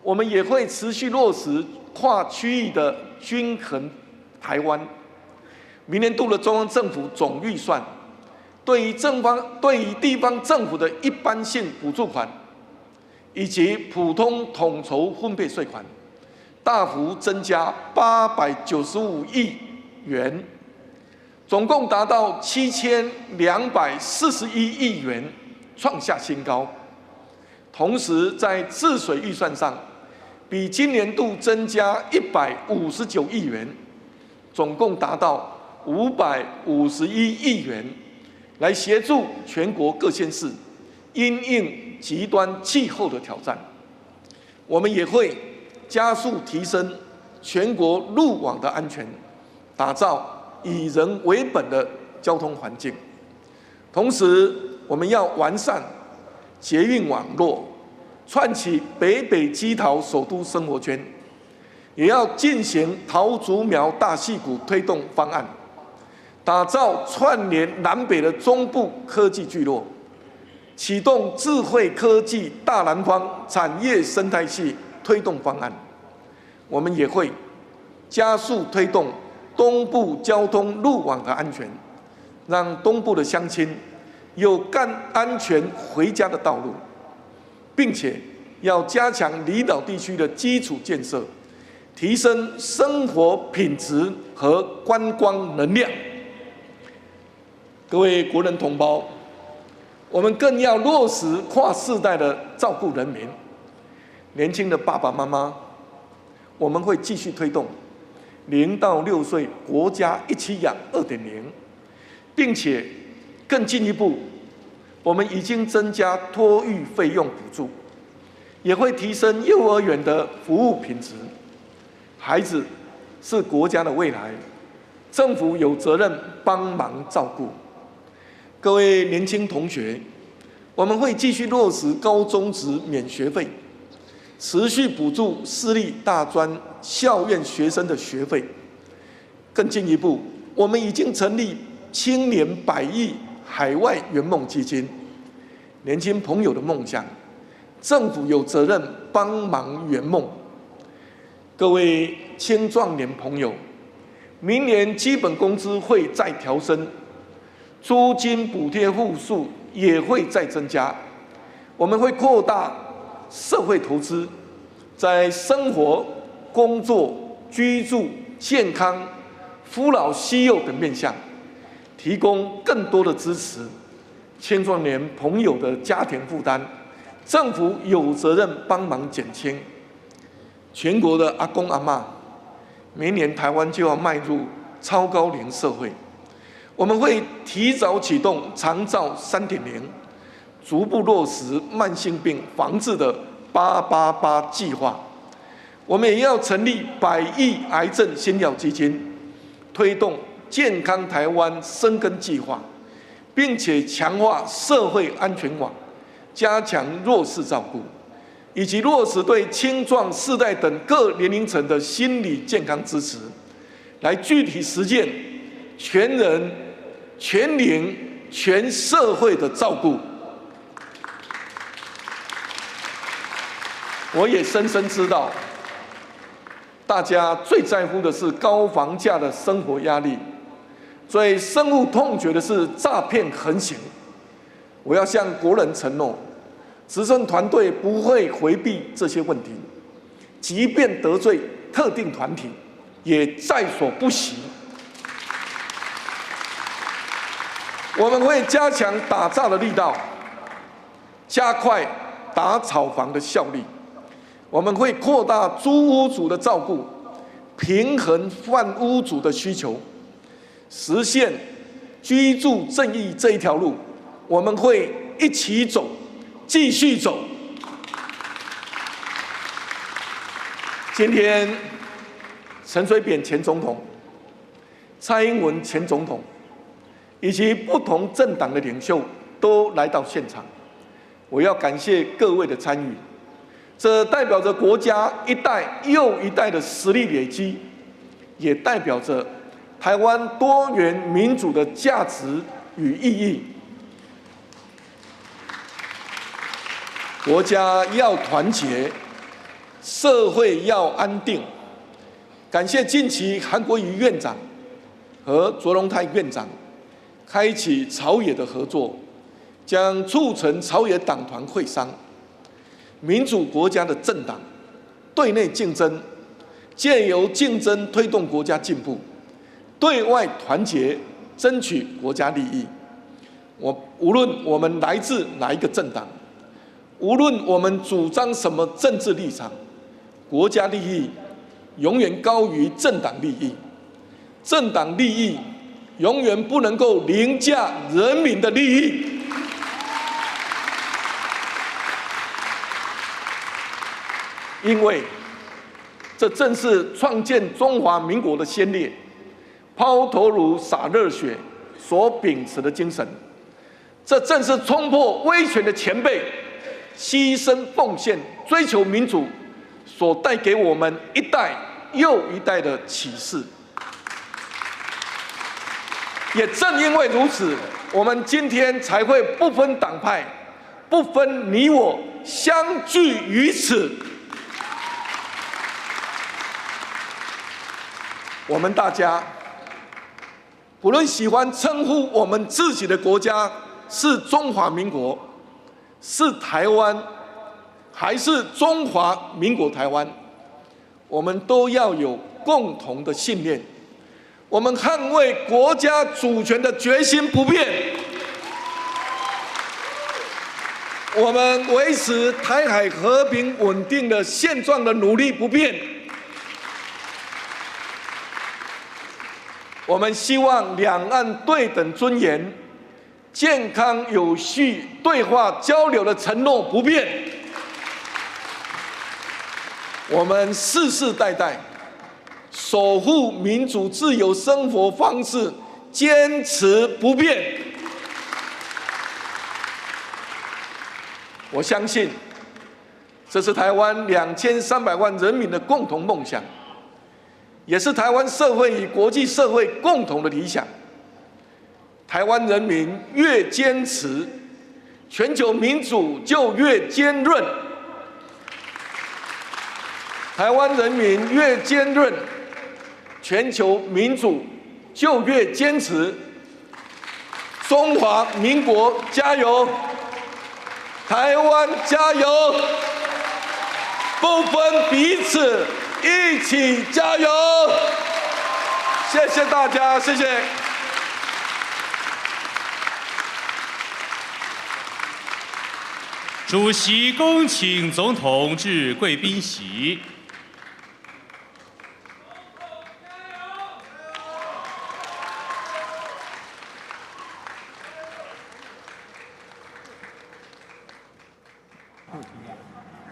我们也会持续落实跨区域的均衡台湾。明年度的中央政府总预算，对于地方政府的一般性补助款，以及普通统筹分配税款，大幅增加895亿元，总共达到7241亿元，创下新高。同时，在治水预算上，比今年度增加159亿元，总共达到551亿元，来协助全国各县市因应极端气候的挑战。我们也会加速提升全国路网的安全，打造以人为本的交通环境。同时，我们要完善捷运网络，串起北北基桃首都生活圈，也要进行桃竹苗大矽谷推动方案，打造串联南北的中部科技聚落，启动智慧科技大南方产业生态系推动方案。我们也会加速推动东部交通路网的安全，让东部的乡亲有更安全回家的道路，并且要加强离岛地区的基础建设，提升生活品质和观光能量。各位国人同胞，我们更要落实跨世代的照顾人民。年轻的爸爸妈妈，我们会继续推动0到6岁国家一起养2.0，并且更进一步，我们已经增加托育费用补助，也会提升幼儿园的服务品质。孩子是国家的未来，政府有责任帮忙照顾。各位年轻同学，我们会继续落实高中职免学费，持续补助私立大专校院学生的学费。更进一步，我们已经成立青年百亿海外圆梦基金，年轻朋友的梦想，政府有责任帮忙圆梦。各位青壮年朋友，明年基本工资会再调升，租金补贴户数也会再增加。我们会扩大社会投资，在生活、工作、居住、健康、扶老携幼等面向，提供更多的支持。青壮年朋友的家庭负担，政府有责任帮忙减轻。全国的阿公阿嬷，明年台湾就要迈入超高龄社会，我们会提早启动长照3.0，逐步落实慢性病防治的888计划。我们也要成立100亿癌症新药基金，推动健康台湾深耕计划，并且强化社会安全网，加强弱势照顾，以及落实对青壮世代等各年龄层的心理健康支持，来具体实践全人、全龄、全社会的照顾。我也深深知道，大家最在乎的是高房价的生活压力，最深恶痛绝的是诈骗横行。我要向国人承诺，执政团队不会回避这些问题，即便得罪特定团体，也在所不惜。我们会加强打诈的力道，加快打炒房的效率。我们会扩大租屋主的照顾，平衡换屋主的需求，实现居住正义这一条路，我们会一起走，继续走。今天，陈水扁前总统、蔡英文前总统以及不同政党的领袖都来到现场，我要感谢各位的参与。这代表着国家一代又一代的实力累积，也代表着台湾多元民主的价值与意义。国家要团结，社会要安定。感谢近期韩国瑜院长和卓荣泰院长开启朝野的合作，将促成朝野党团会商。民主国家的政党对内竞争，借由竞争推动国家进步；对外团结，争取国家利益。无论我们来自哪一个政党，无论我们主张什么政治立场，国家利益永远高于政党利益，政党利益永远不能够凌驾人民的利益。因为这正是创建中华民国的先烈抛头颅洒热血所秉持的精神。這正是衝破威權的前輩犧牲奉獻、追求民主所帶給我們一代又一代的啟示。也正因為如此，我們今天才會不分黨派、不分你我，相聚於此。我們大家，不論喜歡稱呼我們自己的國家是中華民國，是台灣，還是中華民國台灣，我們都要有共同的信念。我們捍衛國家主權的決心不變，我們維持台海和平穩定的現狀的努力不變。我們希望兩岸對等尊嚴、健康有序對話交流的承諾不變。我們世世代代守護民主自由生活方式，堅持不變。我相信，這是台灣2300萬人民的共同夢想，也是台灣社會與國際社會共同的理想。台灣人民越堅持，全球民主就越堅韌；台灣人民越堅韌，全球民主就越堅持。中華民國加油！台灣加油！不分彼此，一起加油！謝謝大家，謝謝。主席恭請總統至貴賓席。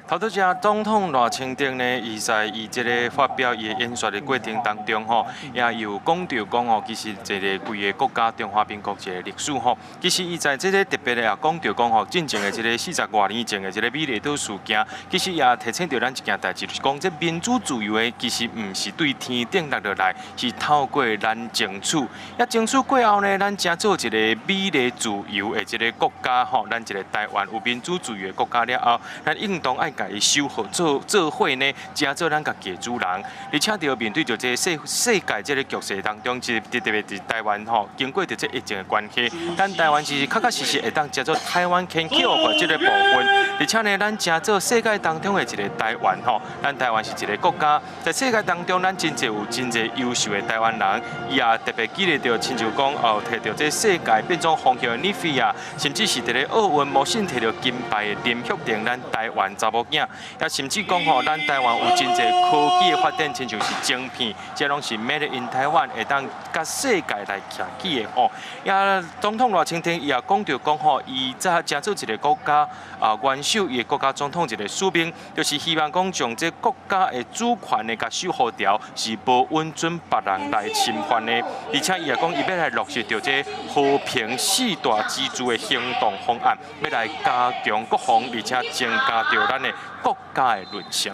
頭拄才總統賴清德呢，伊在伊這个發表伊的演說的過程當中吼，也有講著講吼，其實這个規个國家中華民國一个歷史吼，其實伊在這个特別的也講著講吼，進前的這个40外年前的這个美麗島事件，其實也提醒著咱一件代誌，就是講這民主自由的其實毋是對天頂落落來，是透過咱爭取。也爭取過後呢，咱成做一个美麗自由的這个國家吼，咱一个台灣有民主自由的國家了後，咱應當愛共伊守護做做伙呢，成做咱家己的主人。而且著面對著這个世界這个局勢當中，特別佇台灣吼，經過著這疫情的關係，咱台灣是確確實實會當成做台灣牽強的這个部分。而且呢，咱成做世界當中的一个台灣吼，咱台灣是一个國家，在世界當中，咱真濟有真濟優秀的台灣人，伊也特別記得著，親像講哦，提著這世界變種風向的尼菲亞，甚至是佇咧奧運無幸提著金牌的林玉婷，咱台灣查某囝，也甚至講吼，咱台灣有真濟科技的發展，親像是晶片，這攏是 Made in Taiwan，會當佮世界來徛起的吼。也總統賴清德伊也講著講吼，伊才成做一个國家啊元首，伊的國家總統一个使命，就是希望講將這國家的主權的共守護牢，是無允准別人來侵犯的。而且伊也講，伊欲來落實著這和平四大支柱的行動方案，欲來加強國防，而且增加著咱的國家的韌性。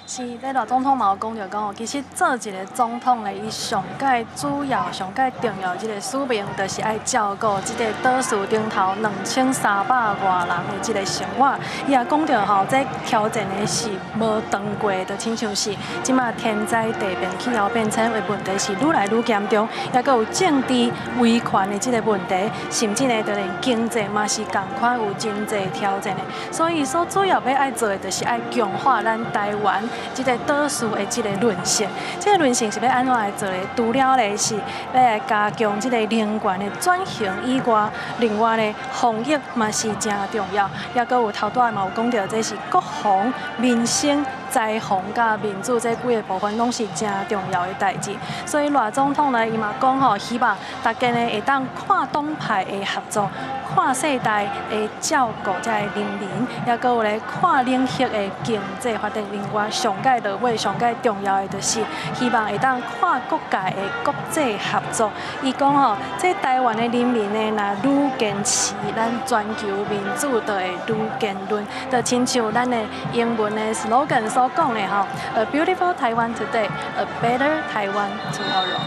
是，這賴總統嘛有講著講哦，其實做一个總統咧，伊上蓋主要、上蓋重要這个使命，就是愛照顧這个島嶼頂頭2300外人的這个生活。伊也講著吼，這挑戰的是無斷過，就親像是這馬天災地變、氣候變遷的問題是愈來愈嚴重，也閣有政治威權的這个問題，甚至呢，就連經濟嘛是仝款有真濟挑戰的。所以，所主要欲愛做的，就是愛強化咱台灣這个島嶼的這个韌性，這个韌性是欲按怎來做的？除了咧是欲來加強這个能源的轉型以外，另外咧防疫嘛是誠重要。也閣有頭拄仔嘛有講著，這是國防民生。災防佮民主這幾个部分攏是誠重要的代誌。所以賴總統呢，伊嘛講吼，希望大家呢會當跨黨派的合作，跨世代的照顧這个人民，抑閣有咧跨領域的經濟發展。另外，上蓋落尾上蓋重要的就是希望會當跨國界的國際合作。伊講吼，這台灣的人民呢，若愈堅持咱全球民主，就會愈堅韌。就親像咱的英文的 slogan 所講的吼，A beautiful Taiwan today, a better Taiwan tomorrow。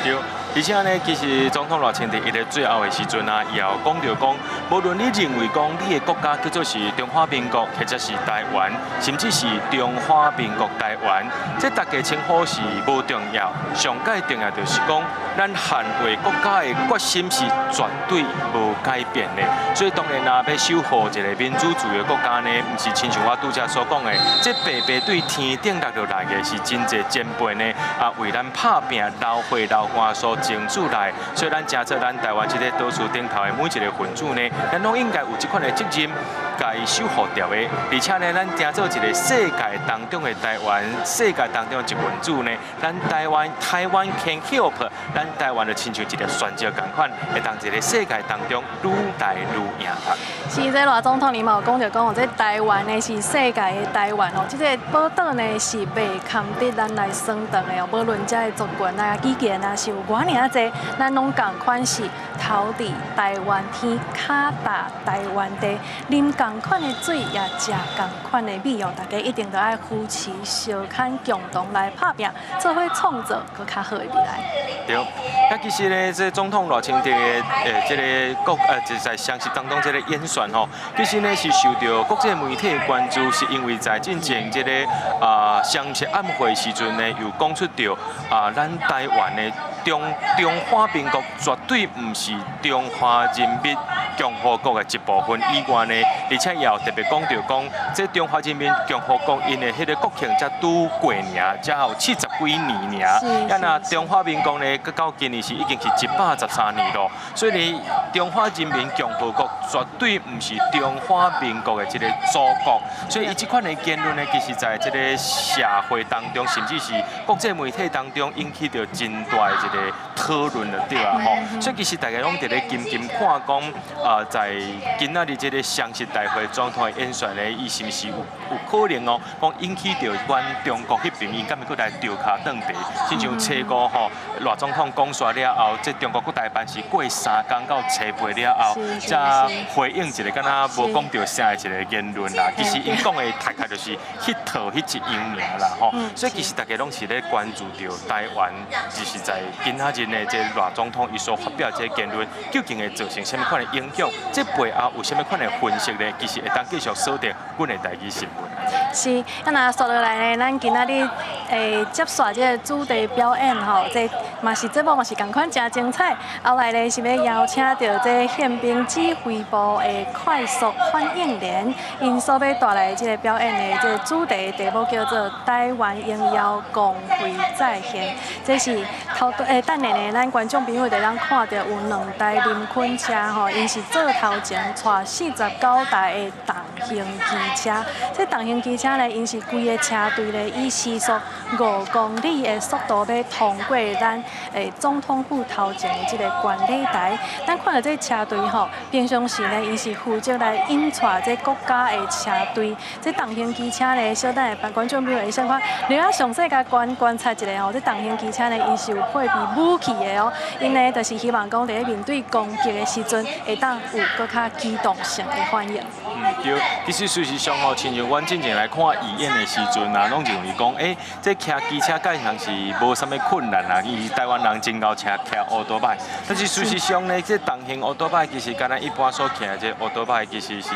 對。而且呢，其實總統賴清德伊咧最後的時陣啊，伊也有講著講，無論你認為講你的國家叫做是中華民國，或者是台灣，甚至是中華民國台灣，這逐家稱呼是無重要，上蓋重要就是講，咱捍衛國家的決心是絕對無改變的。所以當然啊，欲守護一个民主自由國家呢，毋是親像我拄才所講的，這白白對天頂落落來的，是真濟前輩呢啊，為咱拍拚流血流汗所爭取來，所以咱誠做咱台灣這个島嶼頂頭的每一个分子呢，咱攏應該有這款的責任，共伊守護著的。而且呢，咱定做一个世界當中的台灣，世界當中的一份子呢，咱台灣 Taiwan can help，咱台灣就親像一个旋石仝款，會當一个世界當中愈來愈贏啦。是，這賴總統伊嘛有講著講，這台灣呢是世界的台灣哦，這个寶島呢是袂堪得咱來耍長的哦，無論這个族群啊、語言啊是有偌爾仔濟，咱攏仝款是頭佇台灣天，跤踏台灣地，啉仝款的水，也食仝款的米哦，大家一定都愛扶持相牽，共同來拍拚，做伙創造閣較好的未來。對，啊，其實呢，這總統賴清德的這个國就在雙十當中這个演說吼，其實呢是受著國際媒體的關注，是因為在進前這个雙十晚會時陣呢，又講出著啊，咱台灣的中華民國絕對毋是中華人民共和國的一部分以外呢，而且也有特別講著講，這中華人民共和國𪜶的彼个國慶才拄過爾，才有70幾年爾。啊，若中華民國呢，到今年是已經是113年咯。所以呢，中華人民共和國絕對毋是中華民國的這个祖國。所以，伊這款的言論呢，其實在這个社會當中，甚至是國際媒體當中，引起著真大的一个討論就對啊吼。所以，其實大家攏佇咧緊緊看講，在今仔日這个雙十大會總統的演說呢，伊是毋是有可能哦，講引起著阮中國彼邊，𪜶敢會閣來調跤轉軚？親像初五吼，賴總統講煞了後，這中國閣代辦是過3工到初八了後，才回應一个敢若無講著啥的一个言論啦。其實𪜶講的大概就是彼套彼一樣爾啦吼。所以其實大家攏是咧關注著台灣，就是在今仔日呢，這賴總統伊所發表這个言論，究竟會造成啥物款的影響？這背後有啥物款的分析呢？其實會當繼續鎖定阮的台語新聞。是，啊，若紲落來呢，咱今仔日接續這个主題表演吼，這嘛是節目嘛是仝款誠精彩。後來呢是欲邀請著這憲兵指揮部的快速反應連，𪜶所欲帶來這个表演的這个主題題目叫做《台灣榮耀光輝再現》。這是頭等下呢，咱觀眾朋友會當看著有兩台林肯車吼，𪜶是做頭前帶49台的重型機車。這重型機車呢，𪜶是規个車隊咧，以時速5公里的速度欲通過咱總統府頭前的這个觀禮台。咱看著這車隊吼，平常時呢，𪜶是負責來引帶這國家的車隊。這重型機車呢，小等下觀眾朋友會先看，你仔詳細共觀觀察一下吼，這重型機車呢，𪜶是有配備武器的哦。𪜶呢，就是希望講佇咧面對攻擊的時陣，會當有閣較機動性的反應。嗯，對。其實事實上吼，親像阮進前來看義演的時陣啊，攏認為講，這騎機車蓋像是無啥物困難啊，伊台灣人真𠢕車騎烏多擺。但是事實上呢，這重型烏多擺其實佮咱一般所騎的這烏多擺其實是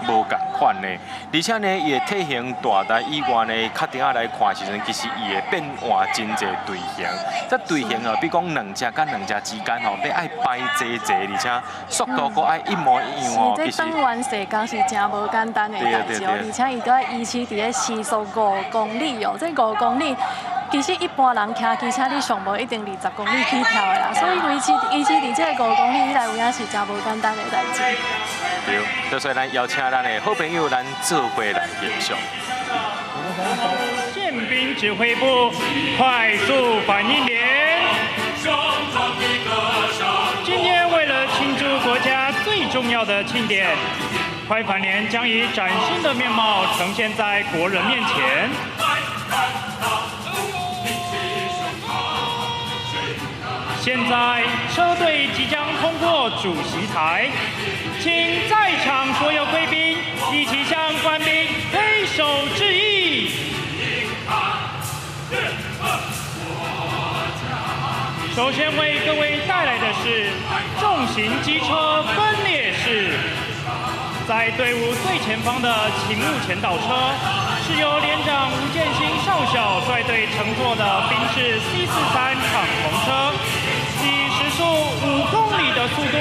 無仝款的。而且呢，伊的體型大台以外呢，較頂仔來看時陣，其實伊會變換真濟隊形。這隊形哦，比講兩隻佮兩隻之間吼，欲愛排齊齊，而且速度閣愛一模一樣哦。是，這轉彎射工是誠無簡單的代誌哦，而且伊閣愛維持佇咧時速五公里哦，這五公里。其實一般人騎機車，你上無一定20公里起跳的啦，所以維持佇這个五公里以內，有影是誠無簡單的代誌。對，所以咱邀請咱的好朋友，咱做伙來欣賞。宪兵指挥部快速反应连。今天为了庆祝国家最重要的庆典，快反连将以崭新的面貌呈现在国人面前。现在车队即将通过主席台，请在场所有贵宾一起向官兵挥手致意。首先为各位带来的是重型机车分列式，在队伍最前方的勤务前导车，是由连长吴建新少校率队乘坐的宾士 C43 敞篷车，以时速5公里的速度，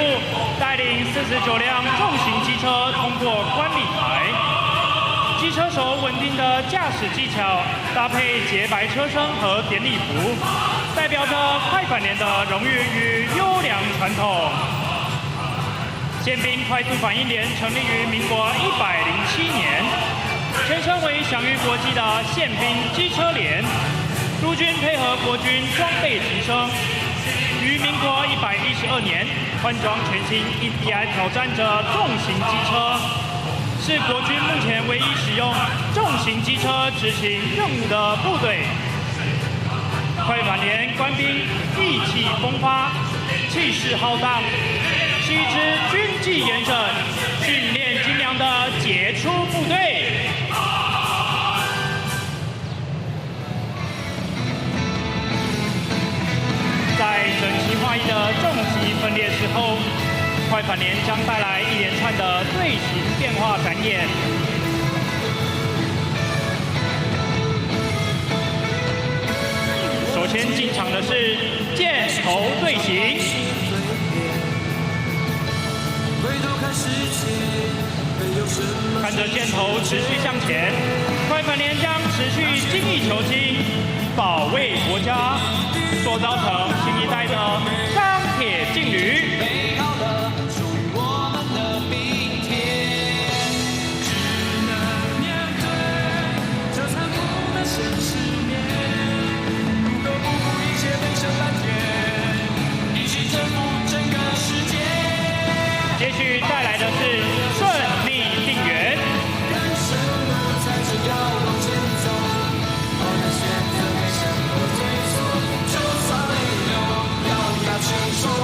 带领49辆重型机车通过观礼台。机车手稳定的驾驶技巧，搭配洁白车身和典礼服，代表着快反连的荣誉与优良传统。宪兵快速反应连成立于民国107年，前身为享誉国际的宪兵机车连，陆军配合国军装备提升，于民国112年换装全新 EDI 挑战者重型机车，是国军目前唯一使用重型机车执行任务的部队。快反连官兵意气风发，气势浩荡，是一支军纪严整、训练精良的杰出部队。在整齐划一的重机分列式后，快反连将带来一连串的队形变化展演。首先进场的是箭头队形，看着箭头持续向前，快反连将持续精益求精，保卫国家，塑造成新一代的钢铁劲旅。接续带来的是顺利定员。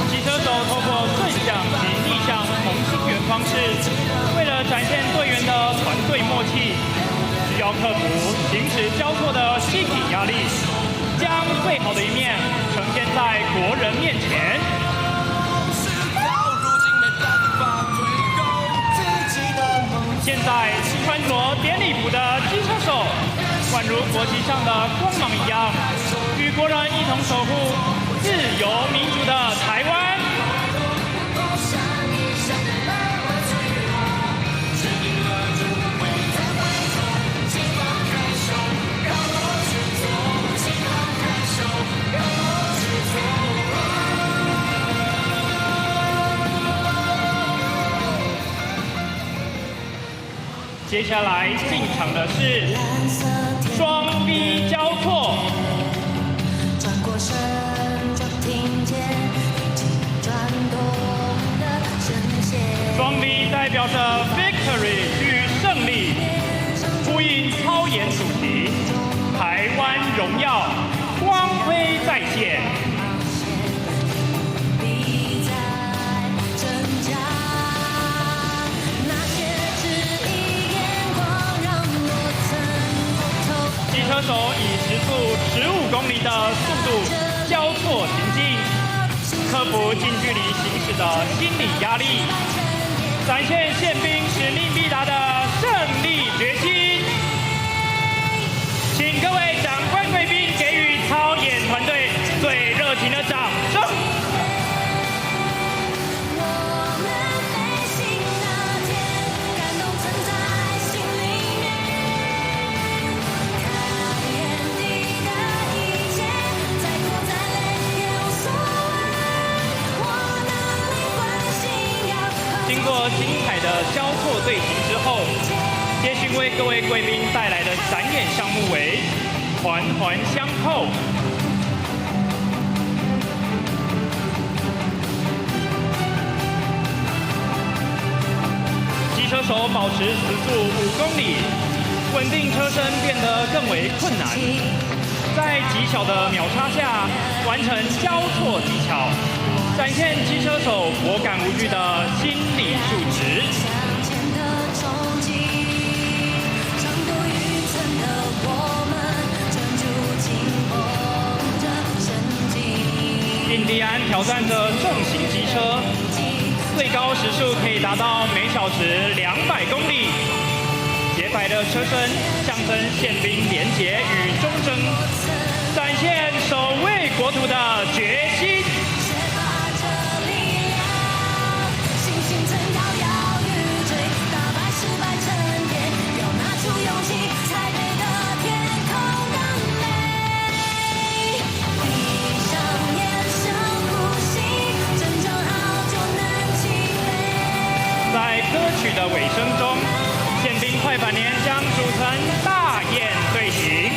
机车手透过顺向及逆向同心圆方式，为了展现队员的团队默契，需要克服行驶交错的心理压力，将最好的一面呈现在国人面前。现在穿着典礼服的机车手，宛如国旗上的光芒一样，与国人一同守护自由民主的台湾。接下来进场的是双 V 交错。双 V 代表着 victory 与胜利，呼应操演主题，台湾荣耀，光辉再现。机车手以时速15公里的速度交错行进，克服近距离行驶的心理压力，展现宪兵使命必达的胜利决心。请各位长官贵宾给予操演团队最热情的掌声。经过精彩的交错队形之后，接续军为各位贵宾带来的展演项目为环环相扣。机车手保持时速5公里，稳定车身变得更为困难。在极小的秒差下完成交错技巧，展现机车手果敢无惧的心理素质。印第安挑战着重型机车，最高时速可以达到每小时200公里。洁白的车身象征宪兵廉洁与忠贞，展现守卫国土的决心。在歌曲的尾声中，宪兵快板连将组成大雁队形，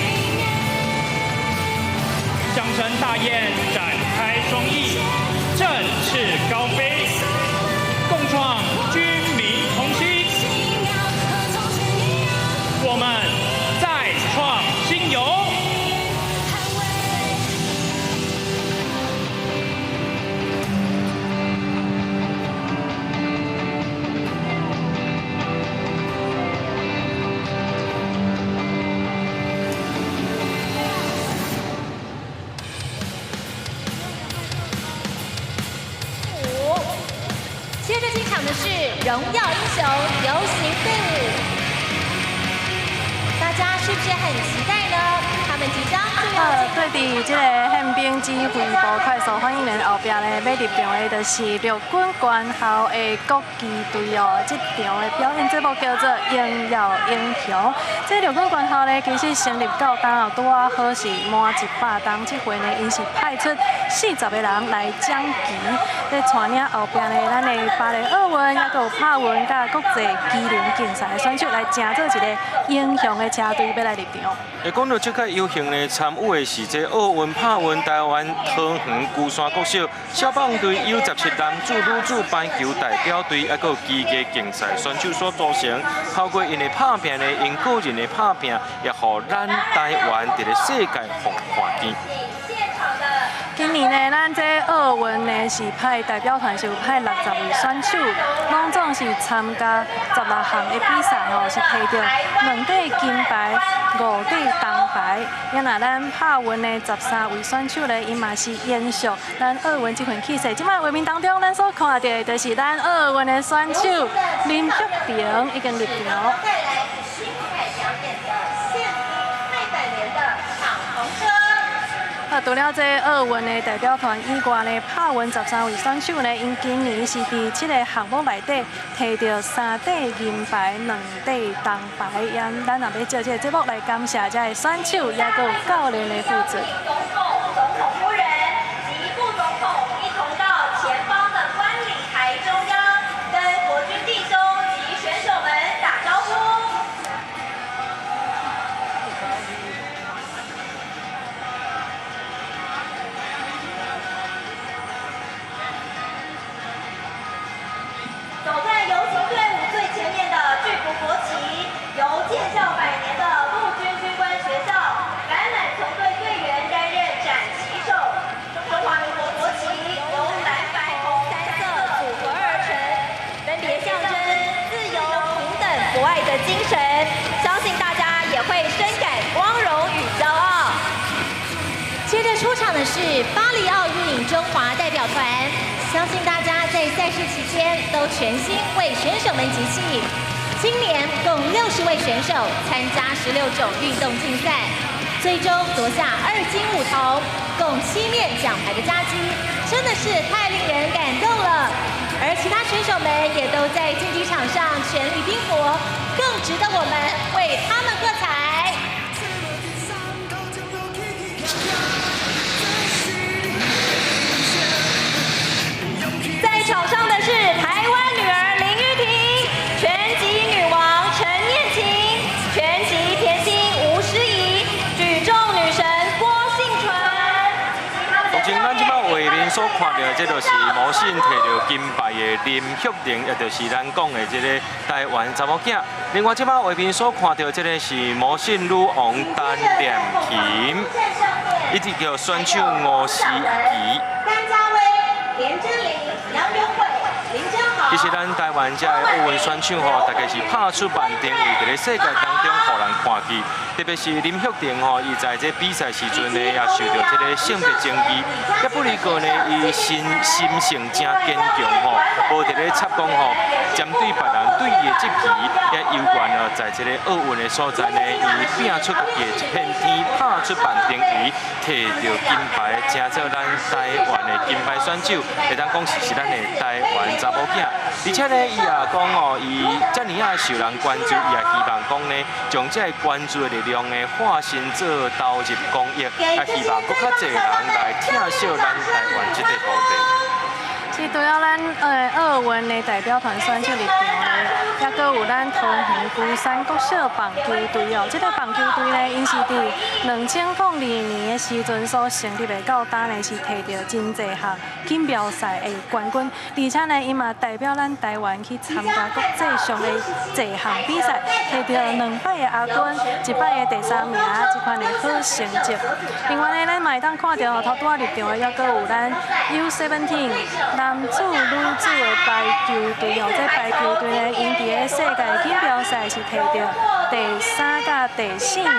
象征大雁展开双翼，振翅高飞，共创军民同心。我们再创新猷。接着进场的是荣耀英雄游行队伍，大家是不是很期待呢？他们即将就要对伫這個憲兵指揮部快速反應連後壁呢，欲入場的就是陸軍官校的國旗隊哦。這場的表演節目叫做《榮耀英雄》。這陸軍官校呢，其實成立到今哦，拄仔好是滿100冬。這回呢，𪜶是派出40個人來掌旗，咧帶領後壁呢，咱的巴黎奧運，抑閣有帕運佮國際機能競賽的選手來成做一個英雄的車隊，欲來入場。講到這個遊行呢，參與的是這奧運、帕運、台灣桃園龜山國小消防隊 U17男子、女子排球代表隊，抑閣有機械競賽選手所組成。透過𪜶的拍拚呢，𪜶個人的拍拚，也予咱台灣佇咧世界予看見。今年呢，咱這奧運呢是派代表團，是有派60位選手，攏總是參加16項的比賽吼，是提著2塊金牌、5塊銅牌。也若咱帕運的13位選手呢，伊嘛是延續咱奧運這份氣勢。這擺畫面當中，咱所看著的就是咱奧運的選手林玉萍已經入場。啊，除了這奧運的代表團以外呢，帕運13位選手呢，𪜶今年是佇7个項目內底提著3塊銀牌、2塊銅牌。也咱也欲藉這個節目來感謝這个選手，也閣有教練的付出。總統、總統夫人及副總統一同到前方的觀禮台中央，跟國軍弟兄及選手們打招呼。走在遊行隊伍最前面的巨幅國旗，由建校100年的陸軍軍官學校橄欖球隊隊員擔任展旗手。中華民國國旗由藍白紅三色組合而成，分別象徵自由、平等、博愛的精神。相信大家也會深感光榮與驕傲。接着出場的是巴黎奧運中華代表團。相信大家在賽事期間都全心為選手們集氣。今年共60位選手參加16種運動競賽，最終奪下2金5銅，共7面獎牌的佳績，真的是太令人感動了。而其他選手們也都在競技場上全力拼搏，更值得我們為他們喝彩。在場上的是台灣女兒林玉婷、拳擊女王陳念琴、看著這就是魔神提著金牌的林玉玲，也就是咱講的這個台灣查某囝。另外，這擺畫面所看著這個是魔神女王陳念琴，伊這叫選手吳思琪。甘家威、連珍玲、楊元偉、林真豪。其實咱台灣這个奧運選手吼，大概是拍出萬定位，佇咧世界當中，予人看見。特別是林玉婷吼，伊在這比賽時陣呢，也受著這个性別爭議。也不離過呢，伊心心性誠堅強吼，無佇咧插講吼，針對別人對伊的質疑，也猶原哦，在這个奧運的所在呢，伊拼出家己的一片天，拍出萬定位，提著金牌，成做咱台灣的金牌選手，會當講是咱的台灣查某囝。而且呢，伊也講哦，伊遮爾仔受人關注，伊也希望講呢，將這个關注的力量呢，化身做投入公益，也希望閣較濟人來疼惜咱台灣這塊土地。是除了咱奧運的代表團選手入場呢，也閣有咱桃園龜山國小棒球隊哦。這個棒球隊呢，𪜶是佇2002年的時陣所成立的，到今呢是提著真濟項錦標賽的冠軍，而且呢，𪜶嘛代表咱台灣去參加國際上的濟項比賽，提著2擺的亞軍，1擺的第3名，這款的好成績。另外呢，咱嘛會當看著頭拄仔入場的，猶閣有咱 U17 男子、女子的排球隊哦，這排球隊呢，𪜶佇个世界錦標賽是提著第3佮第4名。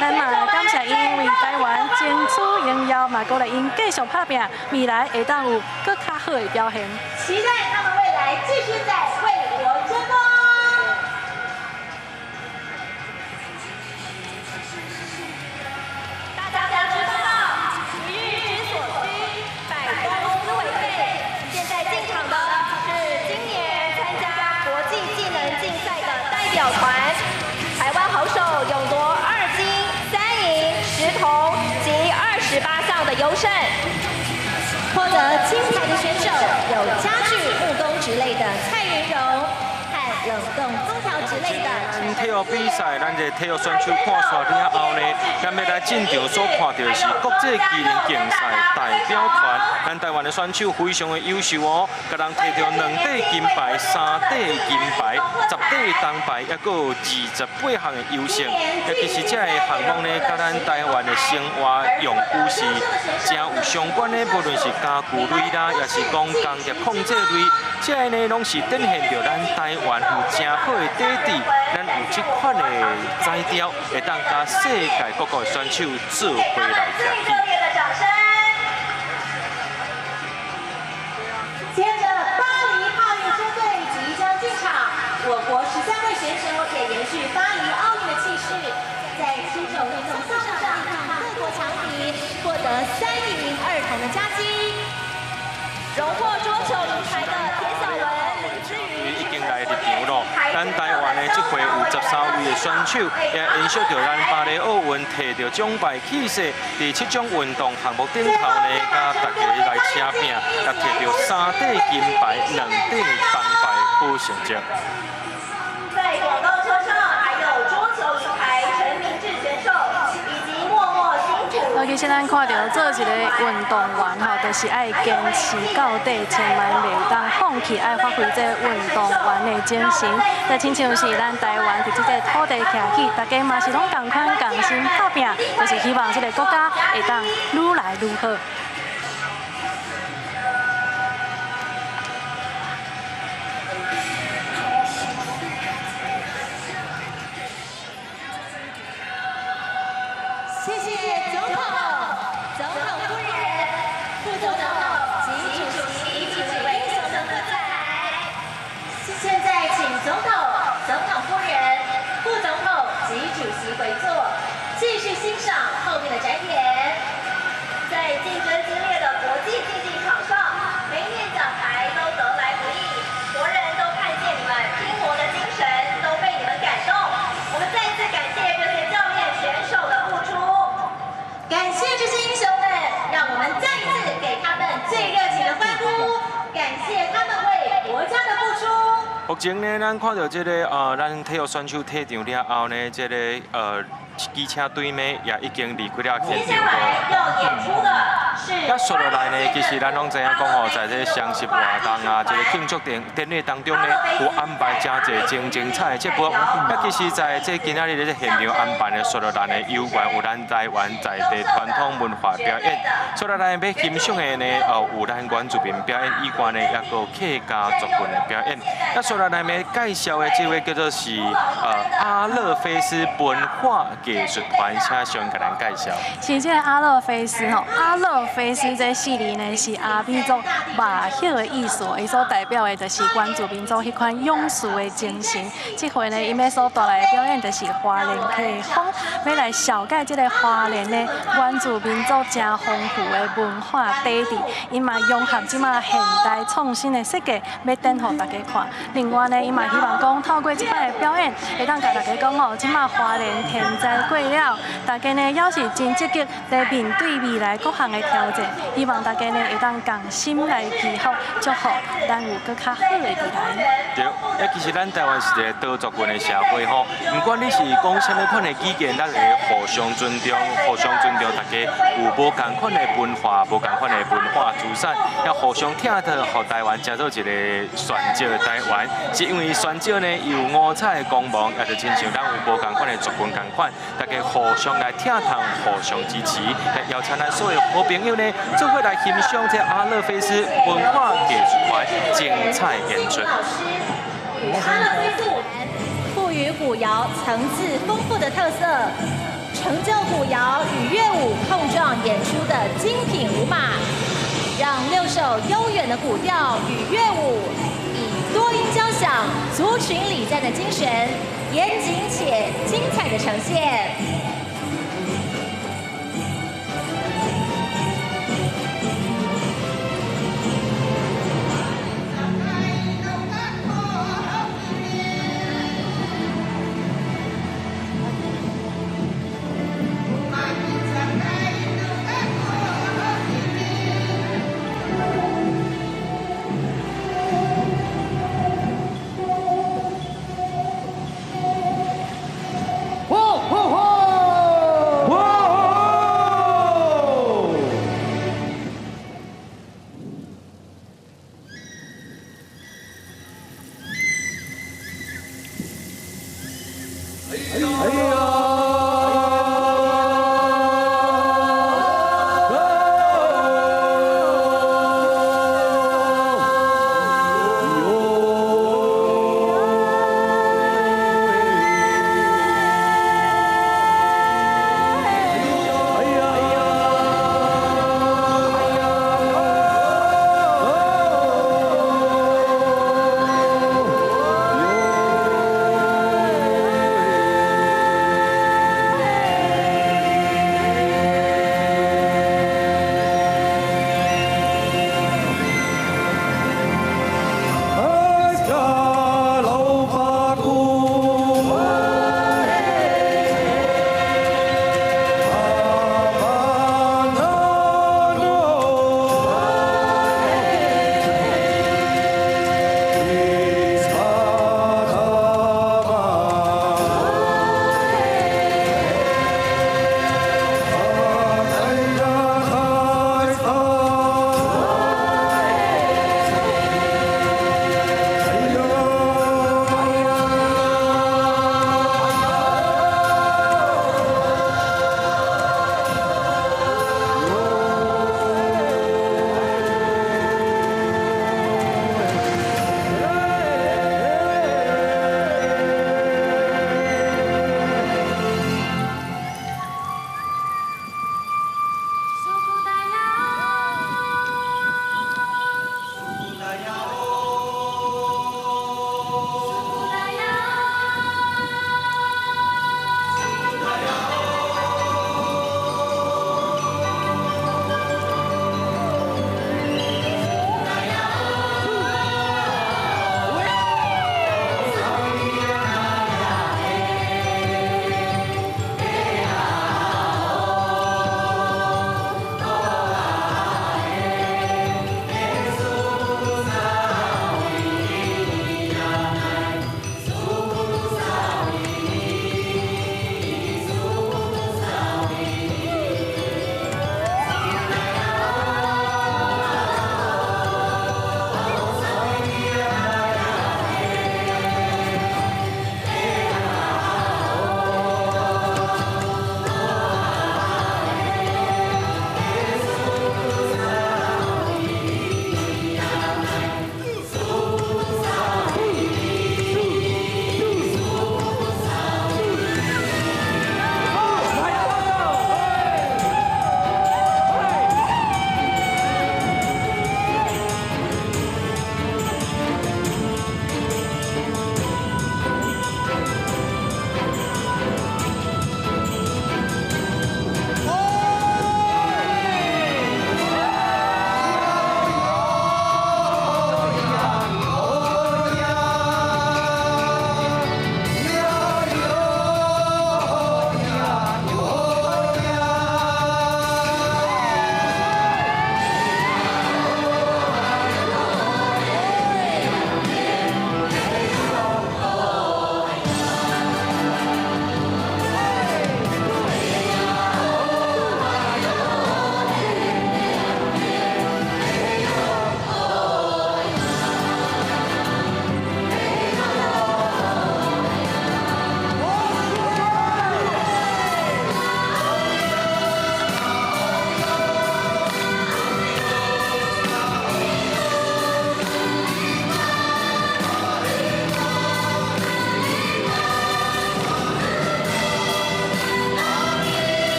咱嘛感謝𪜶為台灣爭取榮耀，嘛鼓勵𪜶繼續拍拚，未來會當有閣較好的表現。期待他們未來繼續在為國爭光。大家知道，體育之所需，百公司為費。現在進場的是今年參加國際技能競賽的代表團，台灣好手勇奪2金3銀10銅及28項的優勝。獲得金牌的選手有家具木工之類的蔡雲榮和冷凍空調之類的。體育比賽，咱這體育選手看煞了後呢，咱欲來進場所看著的是國際技能競賽代表團。咱台灣的選手非常的優秀哦，共人提著2塊金牌、3塊銀牌、10塊銅牌，抑閣有28項的優勝。其實這个項目呢，佮咱台灣的生活用具是誠有相關的，無論是家具類啦，也是講工業控制類，這个呢攏是展現著咱台灣有誠好的底底，咱有這款的材料，會當佮世界各國的選手做伙來徛起。接著，巴黎奧運車隊即將進場，我國13位選手也延續巴黎奧運的氣勢，在7種運動項目上對抗各國強敵，獲得3銀2銅的佳績。榮獲桌球銀牌的田曉雯、林之瑜已經來入場咯。咱台灣的這回有13位的選手，也延續著咱巴黎奧運提著獎牌氣勢，佇7種運動項目頂頭呢，佮大家來車拼，也提著3塊金牌、2塊銅牌好成績。在廣告車上還有桌球銀牌陳明志選手以及默默辛苦。其實咱看著做一個運動員吼，就是愛堅持到底，千萬袂當放棄，愛發揮這個運動員的精神。就親像是咱台灣佇這個土地徛起，大家嘛是攏仝款仝心拍拚，就是希望這個國家會當愈來愈好。謝謝總統、總統夫人、副總統及主席以及為英雄們喝彩。現在請總統、總統夫人、副總統及主席回座，繼續欣賞後面的展演。在競爭激烈的國際競技場上，每一面獎牌都得來不易，國人都看見你們拼搏的精神，都被你們感動。我們再次感謝這些教練、選手的付出，感謝這些英雄們，讓我們再一次給他們最熱情的歡呼，感謝他們為國家的付出。目前呢，咱看著這个咱體育選手退場了後呢，這个。機車隊呢也已經離開了現場。要演出的是。啊，說落來呢，其實咱攏知影講吼，在這個雙十活動啊，這個慶祝典典禮當中呢，有安排誠濟真精彩的節目。啊，其實在這今仔日這個現場安排的，說落來呢，有關有咱台灣在地傳統文化表演。說落來欲欣賞的呢，有咱原住民表演以外呢，也閣有客家族群的表演。啊，說落來欲介紹的這位叫做是阿勒菲斯文化藝術團，請先共咱介紹。是這個阿勒菲斯吼，阿勒菲斯這四字呢是阿美族馬歇的意思，伊所代表的就是原住民族彼款勇士的精神。這回呢，𪜶欲所帶來的表演就是花蓮客風，欲來紹介這個花蓮的原住民族誠豐富的文化底蘊。𪜶嘛融合這馬現代創新的設計，欲展予大家看。另外呢，𪜶嘛希望講透過這擺的表演，會當共大家講哦，這馬花蓮天災過了，大家呢猶是真積極來面對未來各項的挑戰。希望大家呢會當仝心來祈福，祝福咱有閣較好的未來。對，啊，其實咱台灣是一個多族群的社會吼，毋管你是講啥物款的語言，咱會互相尊重，互相尊重，大家有無仝款的文化，無仝款的文化資產，要互相疼惜，予台灣成做一個旋石的台灣。是因為旋石呢有五彩的光芒，也就親像咱有無仝款的族群仝款，大家互相來疼惜，互相支持。來邀請咱所有好朋友呢，做伙來欣賞這阿勒菲斯文化藝術團精彩演出。賦予古謠層次豐富的特色，成就古謠與樂舞碰撞演出的精品舞馬，讓六首悠遠的古調與樂舞，以多音交響、族群禮讚的精神，嚴謹且精彩的呈現。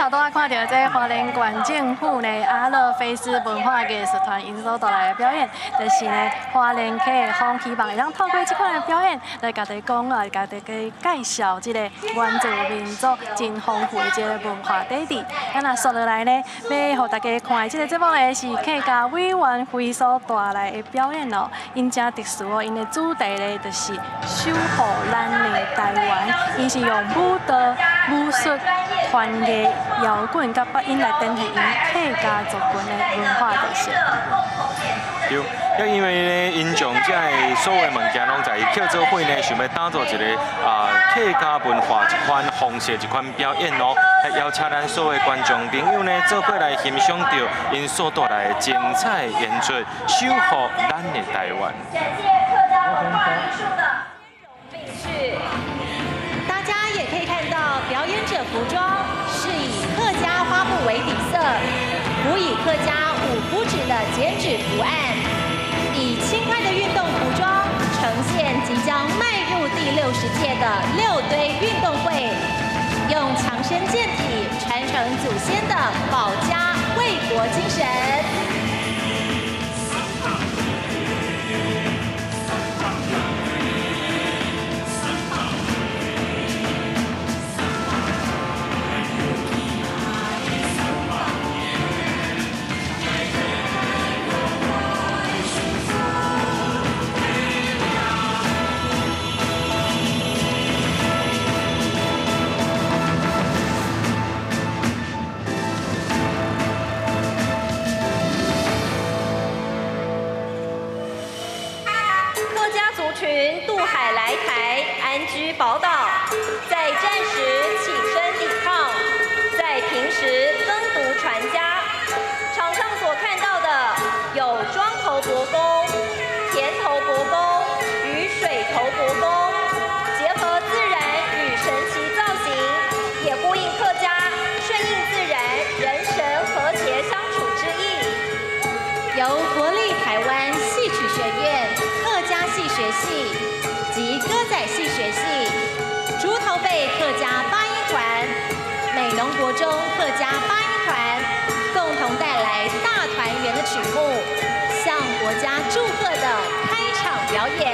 頭拄仔看著這花蓮縣政府呢阿勒菲斯文化藝術團𪜶所帶來的表演，就是呢花蓮客的風，希望會當透過這款的表演來共大家講啊，共大家介紹這個原住民族真豐富的這個文化底蘊。咱若紲落來呢，欲予大家看的這個節目呢，是客家委員會所帶來的表演哦。𪜶真特殊哦，𪜶的主題呢就是守護咱的台灣，𪜶是用舞蹈、武術、團藝、搖滾佮八音來展現𪜶客家族群的文化特色。對，也因為呢，𪜶將這个所有的物件攏在客座會呢，想欲打造一个客家文化一款方式一款表演哦，來邀請咱所有的觀眾朋友呢，做伙來欣賞著𪜶所帶來的精彩演出，守護咱的台灣。展現客家文化藝術的兼容並蓄。大家也可以看到，表演者服裝是以客家花布為底色，輔以客家五福紙的剪紙圖案，以輕快的運動服裝呈現即將邁入第60屆的六堆運動會，用強身健體傳承祖先的保家衛國精神。客家族群渡海來台，安居寶島，在戰時起身抵抗，在平時耕讀傳家。場上所看到的有莊頭伯公、田頭伯公與水頭伯公，結合自然與神奇造型，也呼應客家順應自然、人神和諧相處之意。由國立台灣戲曲學院客家戲學系及歌仔戲學系、竹頭貝客家八音團、美濃國中客家八音團共同帶來大團圓的曲目，向國家祝賀的開場表演。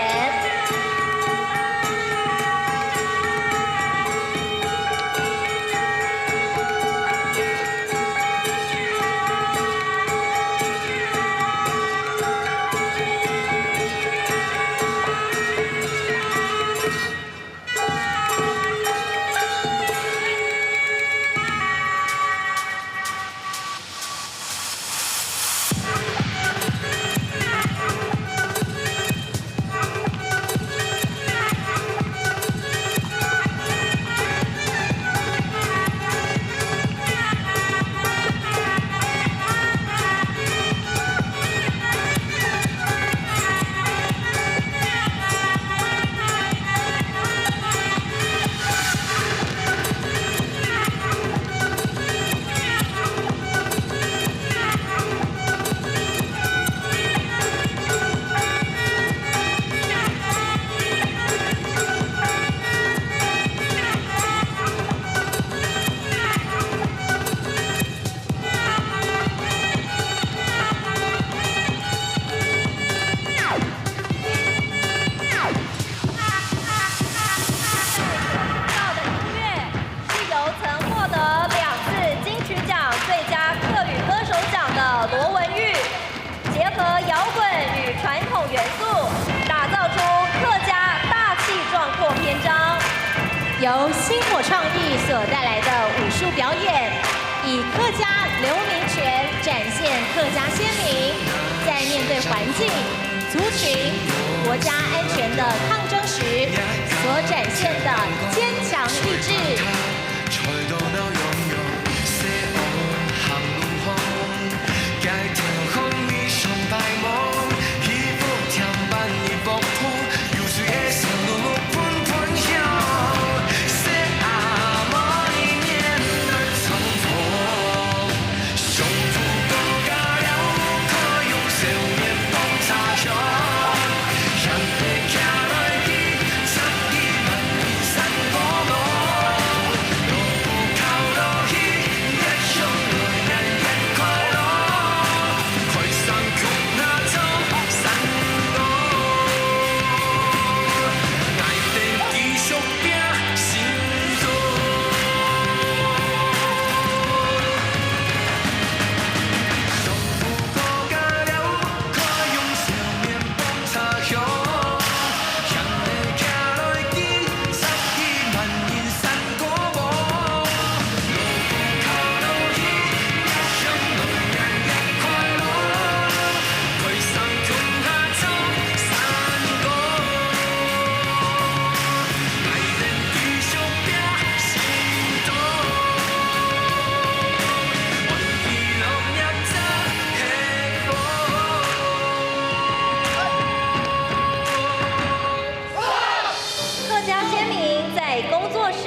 由星火創意所帶來的武術表演，以客家流民拳展現客家先民在面對環境、族群、國家安全的抗爭時所展現的堅強意志。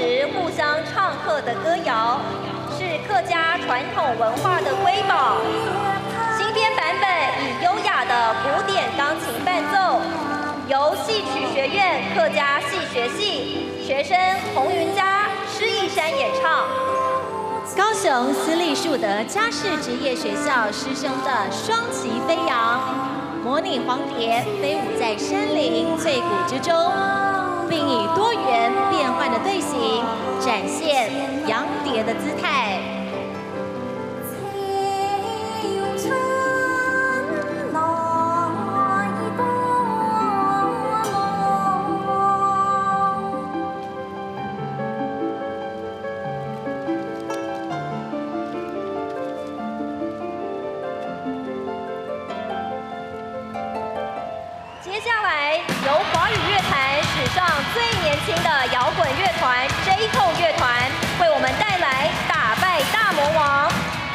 時互相唱和的歌謠，是客家傳統文化的瑰寶。新編版本以優雅的古典鋼琴伴奏，由戲曲學院客家戲學系學生洪雲嘉、施義山演唱。高雄私立樹德家事職業學校師生的雙旗飛揚，模擬黃蝶飛舞在山林翠谷之中，並以多元變幻的隊形展現揚蝶的姿態。接下來，由華語樂壇史上最年輕的搖滾樂團 J Cole 樂團為我們帶來《打敗大魔王》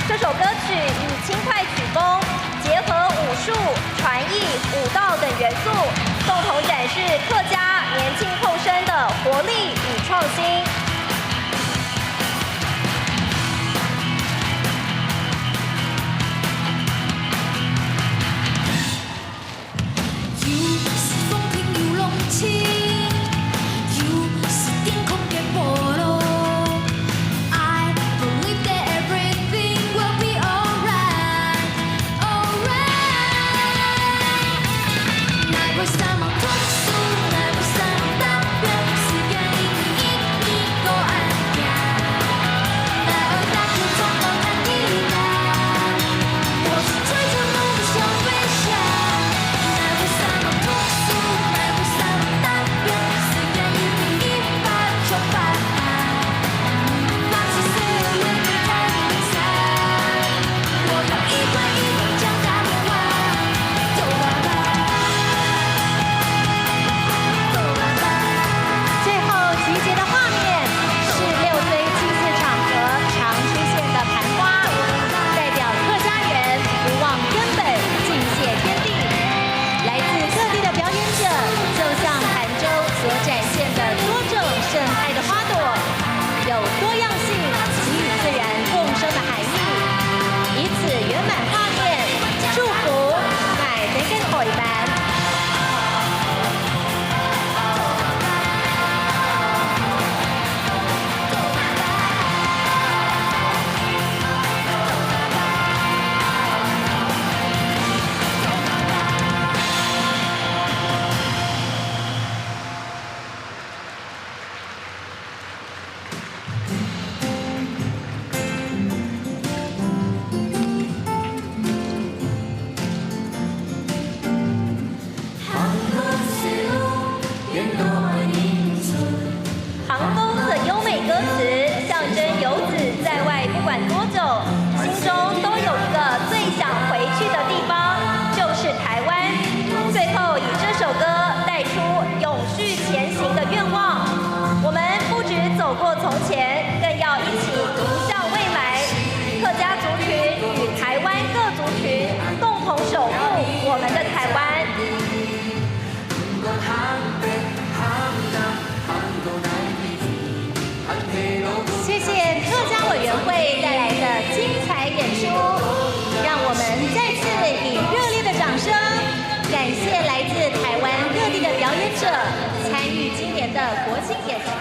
這首歌曲，以輕快曲風結合武術、傳藝、舞蹈等元素，共同展示客家年輕後生的活力與創新。謝謝客家委員會帶來的精彩演出，讓我們再次以熱烈的掌聲，感謝來自台灣各地的表演者參與今年的國慶演出。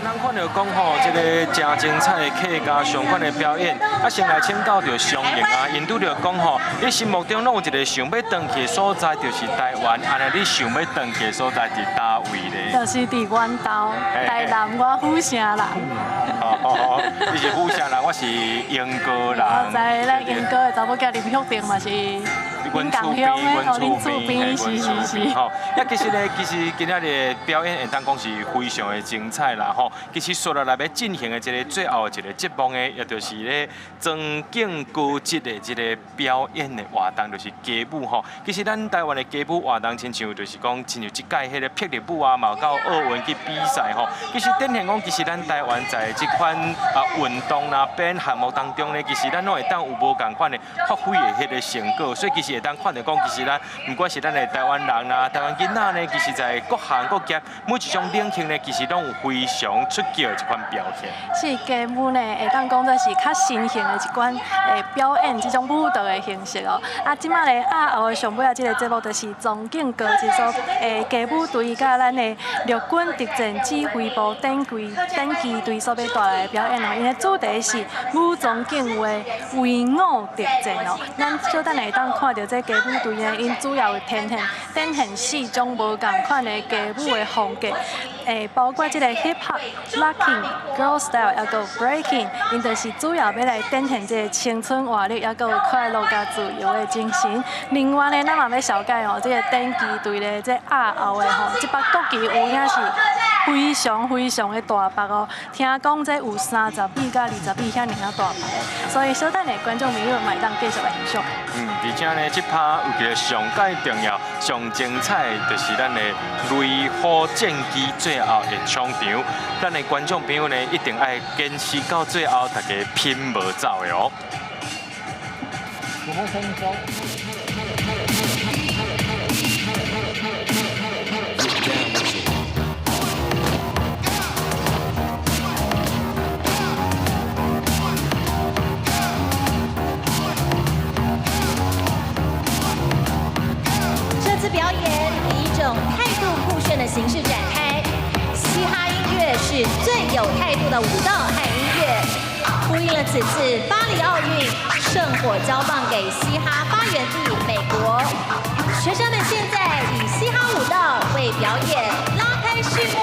咱看著講吼，這个誠精彩的客家相關的表演，啊，先來請教著雙瑩啊，𪜶拄著講吼，你心目中攏有一个想欲轉去的所在，就是台灣，按呢你想欲轉去的所在佇佗位咧？就是佇阮兜，台南我府城人。哦，你是府城人，我是鶯歌人。我知，咱鶯歌的查某囝林玉定嘛是。阮厝邊，阮厝邊，阮厝邊，吼。啊，其實咧，其實今仔日表演會當講是非常的精彩啦，吼。其實紲落來欲進行的這个最後一个節目呢，也就是咧莊敬高質的這个表演的活動，就是街舞吼。其實咱台灣的街舞活動，親像就是講，親像這屆彼个霹靂舞啊，嘛有到奧運去比賽吼。其實展現講，其實咱台灣在這款啊運動啦、表演項目當中呢，其實咱攏會當有無仝款的發揮的彼个成果，所以其實。是會當看著講，其實咱毋管是咱的台灣人啦、台灣囡仔呢，其實在各行各業每一種領域呢，其實攏有非常出格的一款表現。是街舞呢，會當講做是較新型的一款表演這種舞蹈的形式哦。啊，這擺咧押後的上尾仔這个節目就是莊敬高一所街舞隊佮咱的陸軍特戰指揮部典旗隊所欲帶來的表演哦。𪜶的主題是武裝警衛威武特戰哦。咱小等下會當看著這街舞隊呢，𪜶主要展現四種無仝款的街舞的風格，包括這个 hip hop、locking、girl style，抑閣有 breaking，𪜶就是主要欲來展現這个青春活力，抑閣有快樂佮自由的精神。另外呢，咱嘛欲紹介哦，這个典旗隊咧，這押後的吼，這幅國旗有影是非常非常的大幅哦。聽講這有30米佮20米遐爾仔大幅的，所以小等下觀眾朋友嘛會當繼續來欣賞。而且呢，這趴有一个上蓋重要、上精彩的，就是咱的雷虎戰機最後的衝場。咱的觀眾朋友呢，一定愛堅持到最後，大家拼無走的哦。這次表演以一種態度酷炫的形式展開，嘻哈音樂是最有態度的舞蹈和音樂，呼應了此次巴黎奧運聖火交棒給嘻哈發源地美國。學生們現在以嘻哈舞蹈為表演拉開序幕。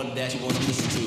One that you wanna listen to.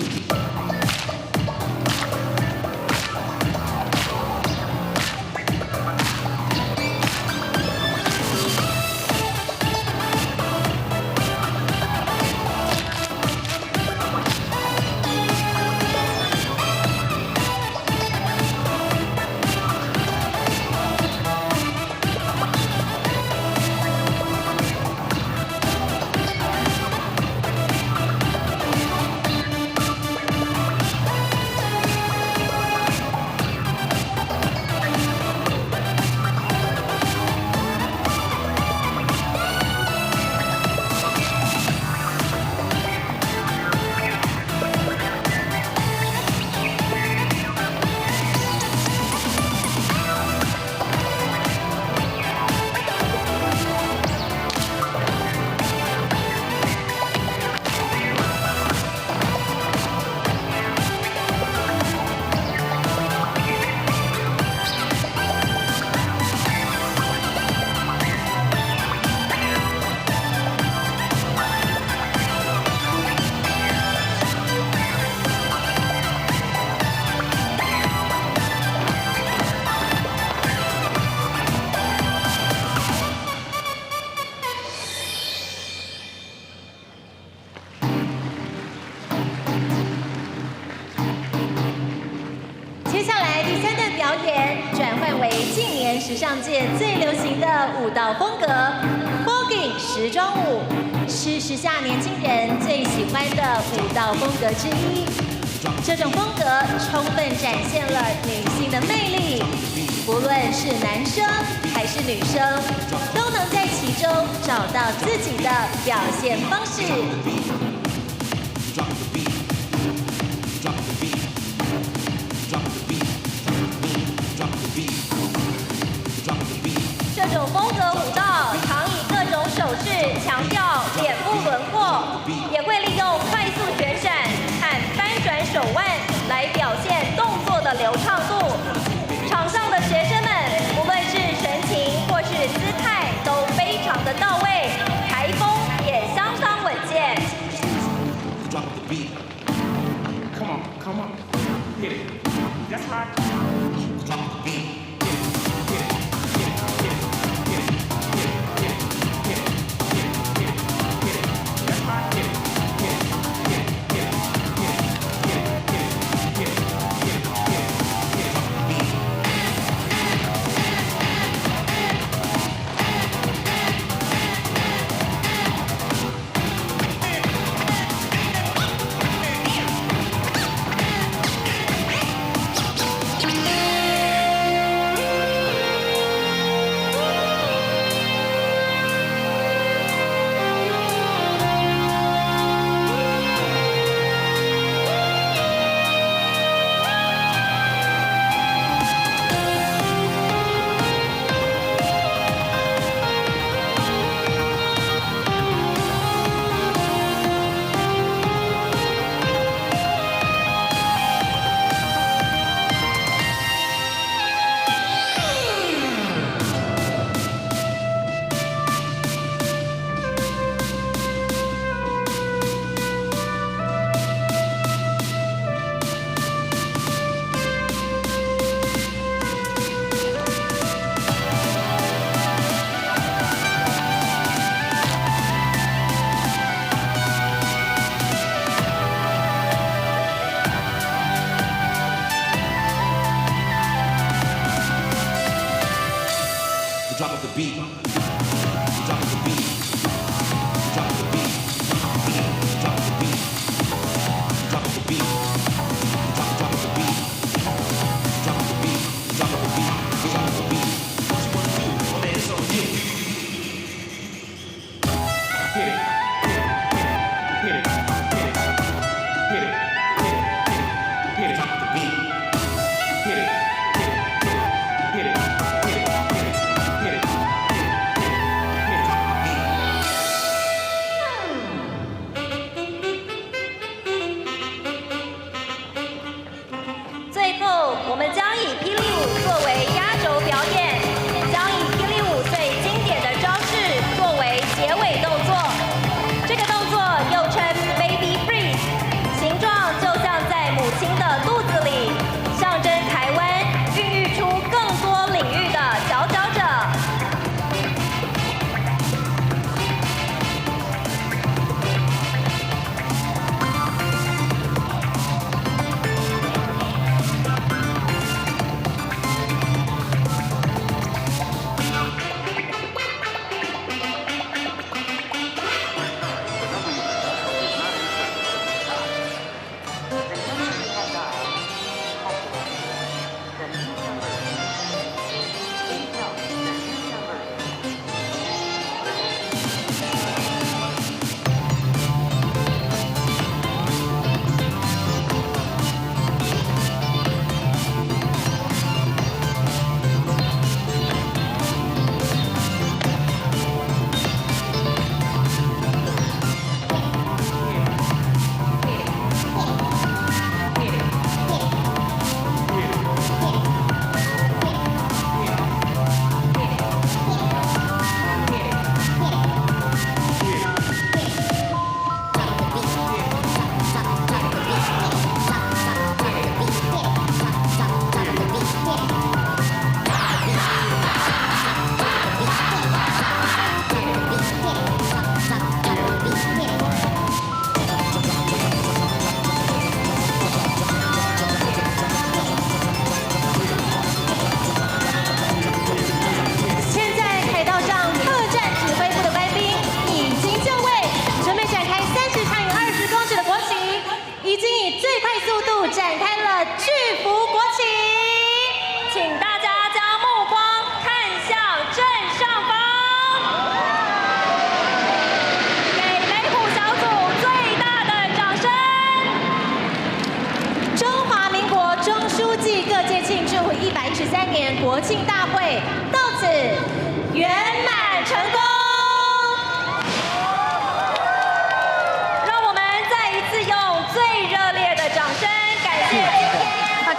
接下來第三段表演轉換為近年時尚界最流行的舞蹈風格 ——Voguing 時裝舞，是時下年輕人最喜歡的舞蹈風格之一。這種風格充分展現了女性的魅力，不論是男生還是女生，都能在其中找到自己的表現方式。這種風格舞蹈常以各種手勢強調臉部輪廓，也會利用快速旋轉和翻轉手腕來表現動作的流暢度。場上的學生們，無論是神情或是姿態，都非常的到位，台風也相當穩健。 Drop the beat. Come on, come on, hit it. That's right. Drop the beat. Hit it, hit it, hit it, hit it, hit it, hit it, hit it, hit it, hit it, hit it. That's right. Hit it, hit it, hit it, hit it, hit it, hit it, hit it, hit it, hit it, hit it, hit it. Drop the beat. Drop of the beat. Drop of the beat. Drop of the beat. Drop of the beat. Drop of the beat. Drop drop of the beat. Drop of the beat. Drop of the beat. Drop of the beat. What you wanna do? Oh man, it's on you. Hit it, hit it, hit it, hit it, hit it, hit it, hit it. Drop the beat. Hit it, hit it, hit it, hit it, hit it, hit it, hit it, hit it. 最後，我們將以霹靂舞作為壓軸表演，將以霹靂舞最經典的招式作為結尾動作。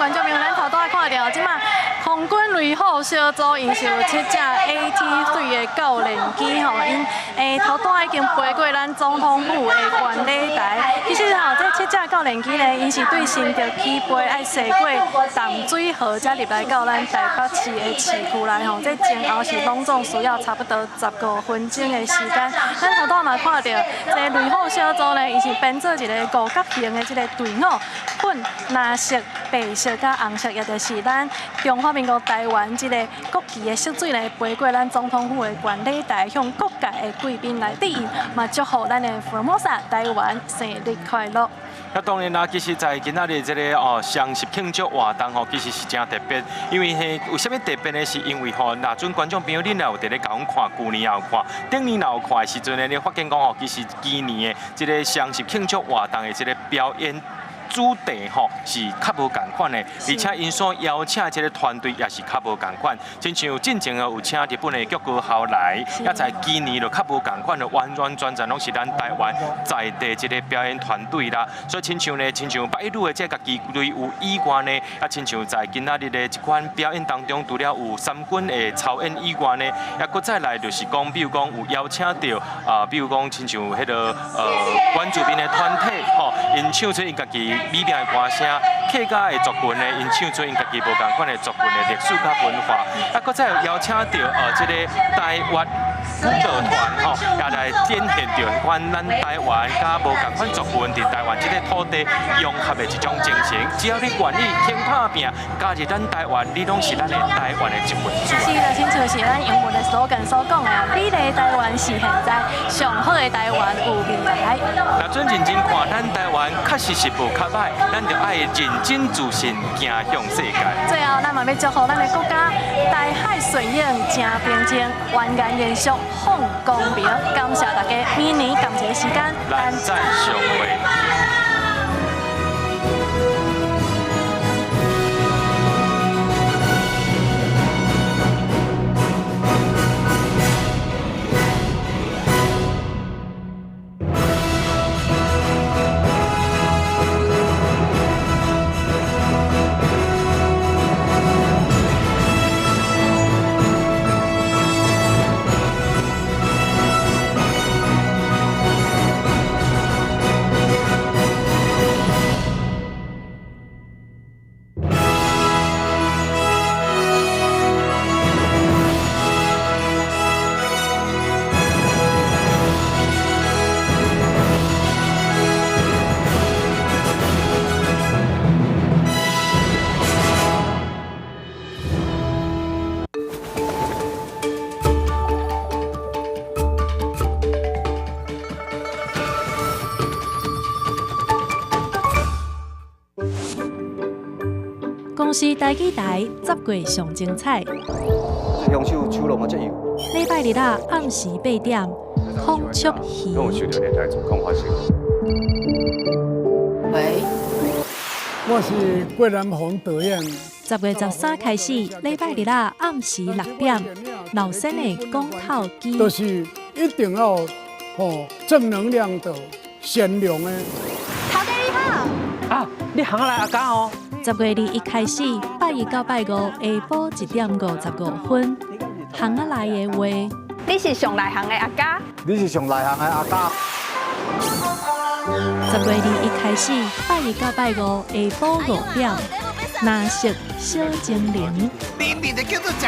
觀眾朋友，咱頭拄仔看著，這馬空軍雷虎小組𪜶是有七隻 AT3 的教練機吼，𪜶頭拄仔已經飛過咱總統府的觀禮台。其實吼，這七隻教練機呢，𪜶是對新竹起飛，愛駛過淡水河，才入來到咱台北市的市區內吼。這前後是攏總需要差不多15分鐘的時間。咱頭拄仔嘛看著，這雷虎小組呢，𪜶是編做一個五角形的這個隊伍，粉、藍色、白色佮紅色，也就是咱中華民國台灣這個國旗的色水呢，飛過咱總統府的觀禮台，向各界的貴賓來致意，嘛祝福咱的福爾摩沙台灣生日快樂。那當然啦，其實在今仔日這個哦雙十慶祝活動吼，其實是真特別，因為嘿為啥物特別呢？是因為吼，若準觀眾朋友恁若有佇咧共阮看，舊年也有看，頂年若有看的時陣呢，你發現講吼，其實今年的這個雙十慶祝活動的這個表演主題吼是較無仝款的，而且𪜶所邀請這個團隊也是較無仝款。親像進前有請日本的國高校來，也在今年就較無仝款的，完完全全攏是咱台灣在地這個表演團隊啦。所以親像呢，親像北一女的這家己隊伍以外呢，啊親像在今仔日的這款表演當中，除了有三軍的操演以外呢，也閣再來就是講，比如講有邀請著啊，比如講親像彼個原住民的團體吼，𪜶唱出𪜶家己美妙的歌聲，客家的族群呢，𪜶唱出𪜶家己無仝款的族群的歷史佮文化，啊，閣再有邀請著這個台灣舞蹈團吼，也來展現著彼款咱台灣佮無仝款族群佇台灣這個土地融合的一種精神。只要你願意肯拍拚，加入咱台灣，你攏是咱的台灣的一份子。是的，親像是咱英文的 slogan 所講的，美麗台灣是現在，上好的台灣有未來。若準認真看，咱台灣確實是無較歹，咱就愛認真自信，行向世界。最後，咱嘛欲祝福咱的國家，大海順應，誠平靜，源源延續，放光明。感謝大家，明年仝一个時間，咱再相會。公視台語台十月上精彩。享受手攏嘛遮油。禮拜日啊，暗時8點，孔雀魚。攏有受著電台狀況發生。喂，我是郭南宏導演。10月13開始，禮拜日啊，暗時6點，老生的講透機。就是一定要吼正能量的、善良的。頭家你好。啊，你行來阿家哦。10月21開始，拜一到拜五下晡1點55分，行仔內的話。你是上內行的阿家。你是上內行的阿家。10月21開始，拜一到拜五下晡5點，藍色小精靈。你你的叫做食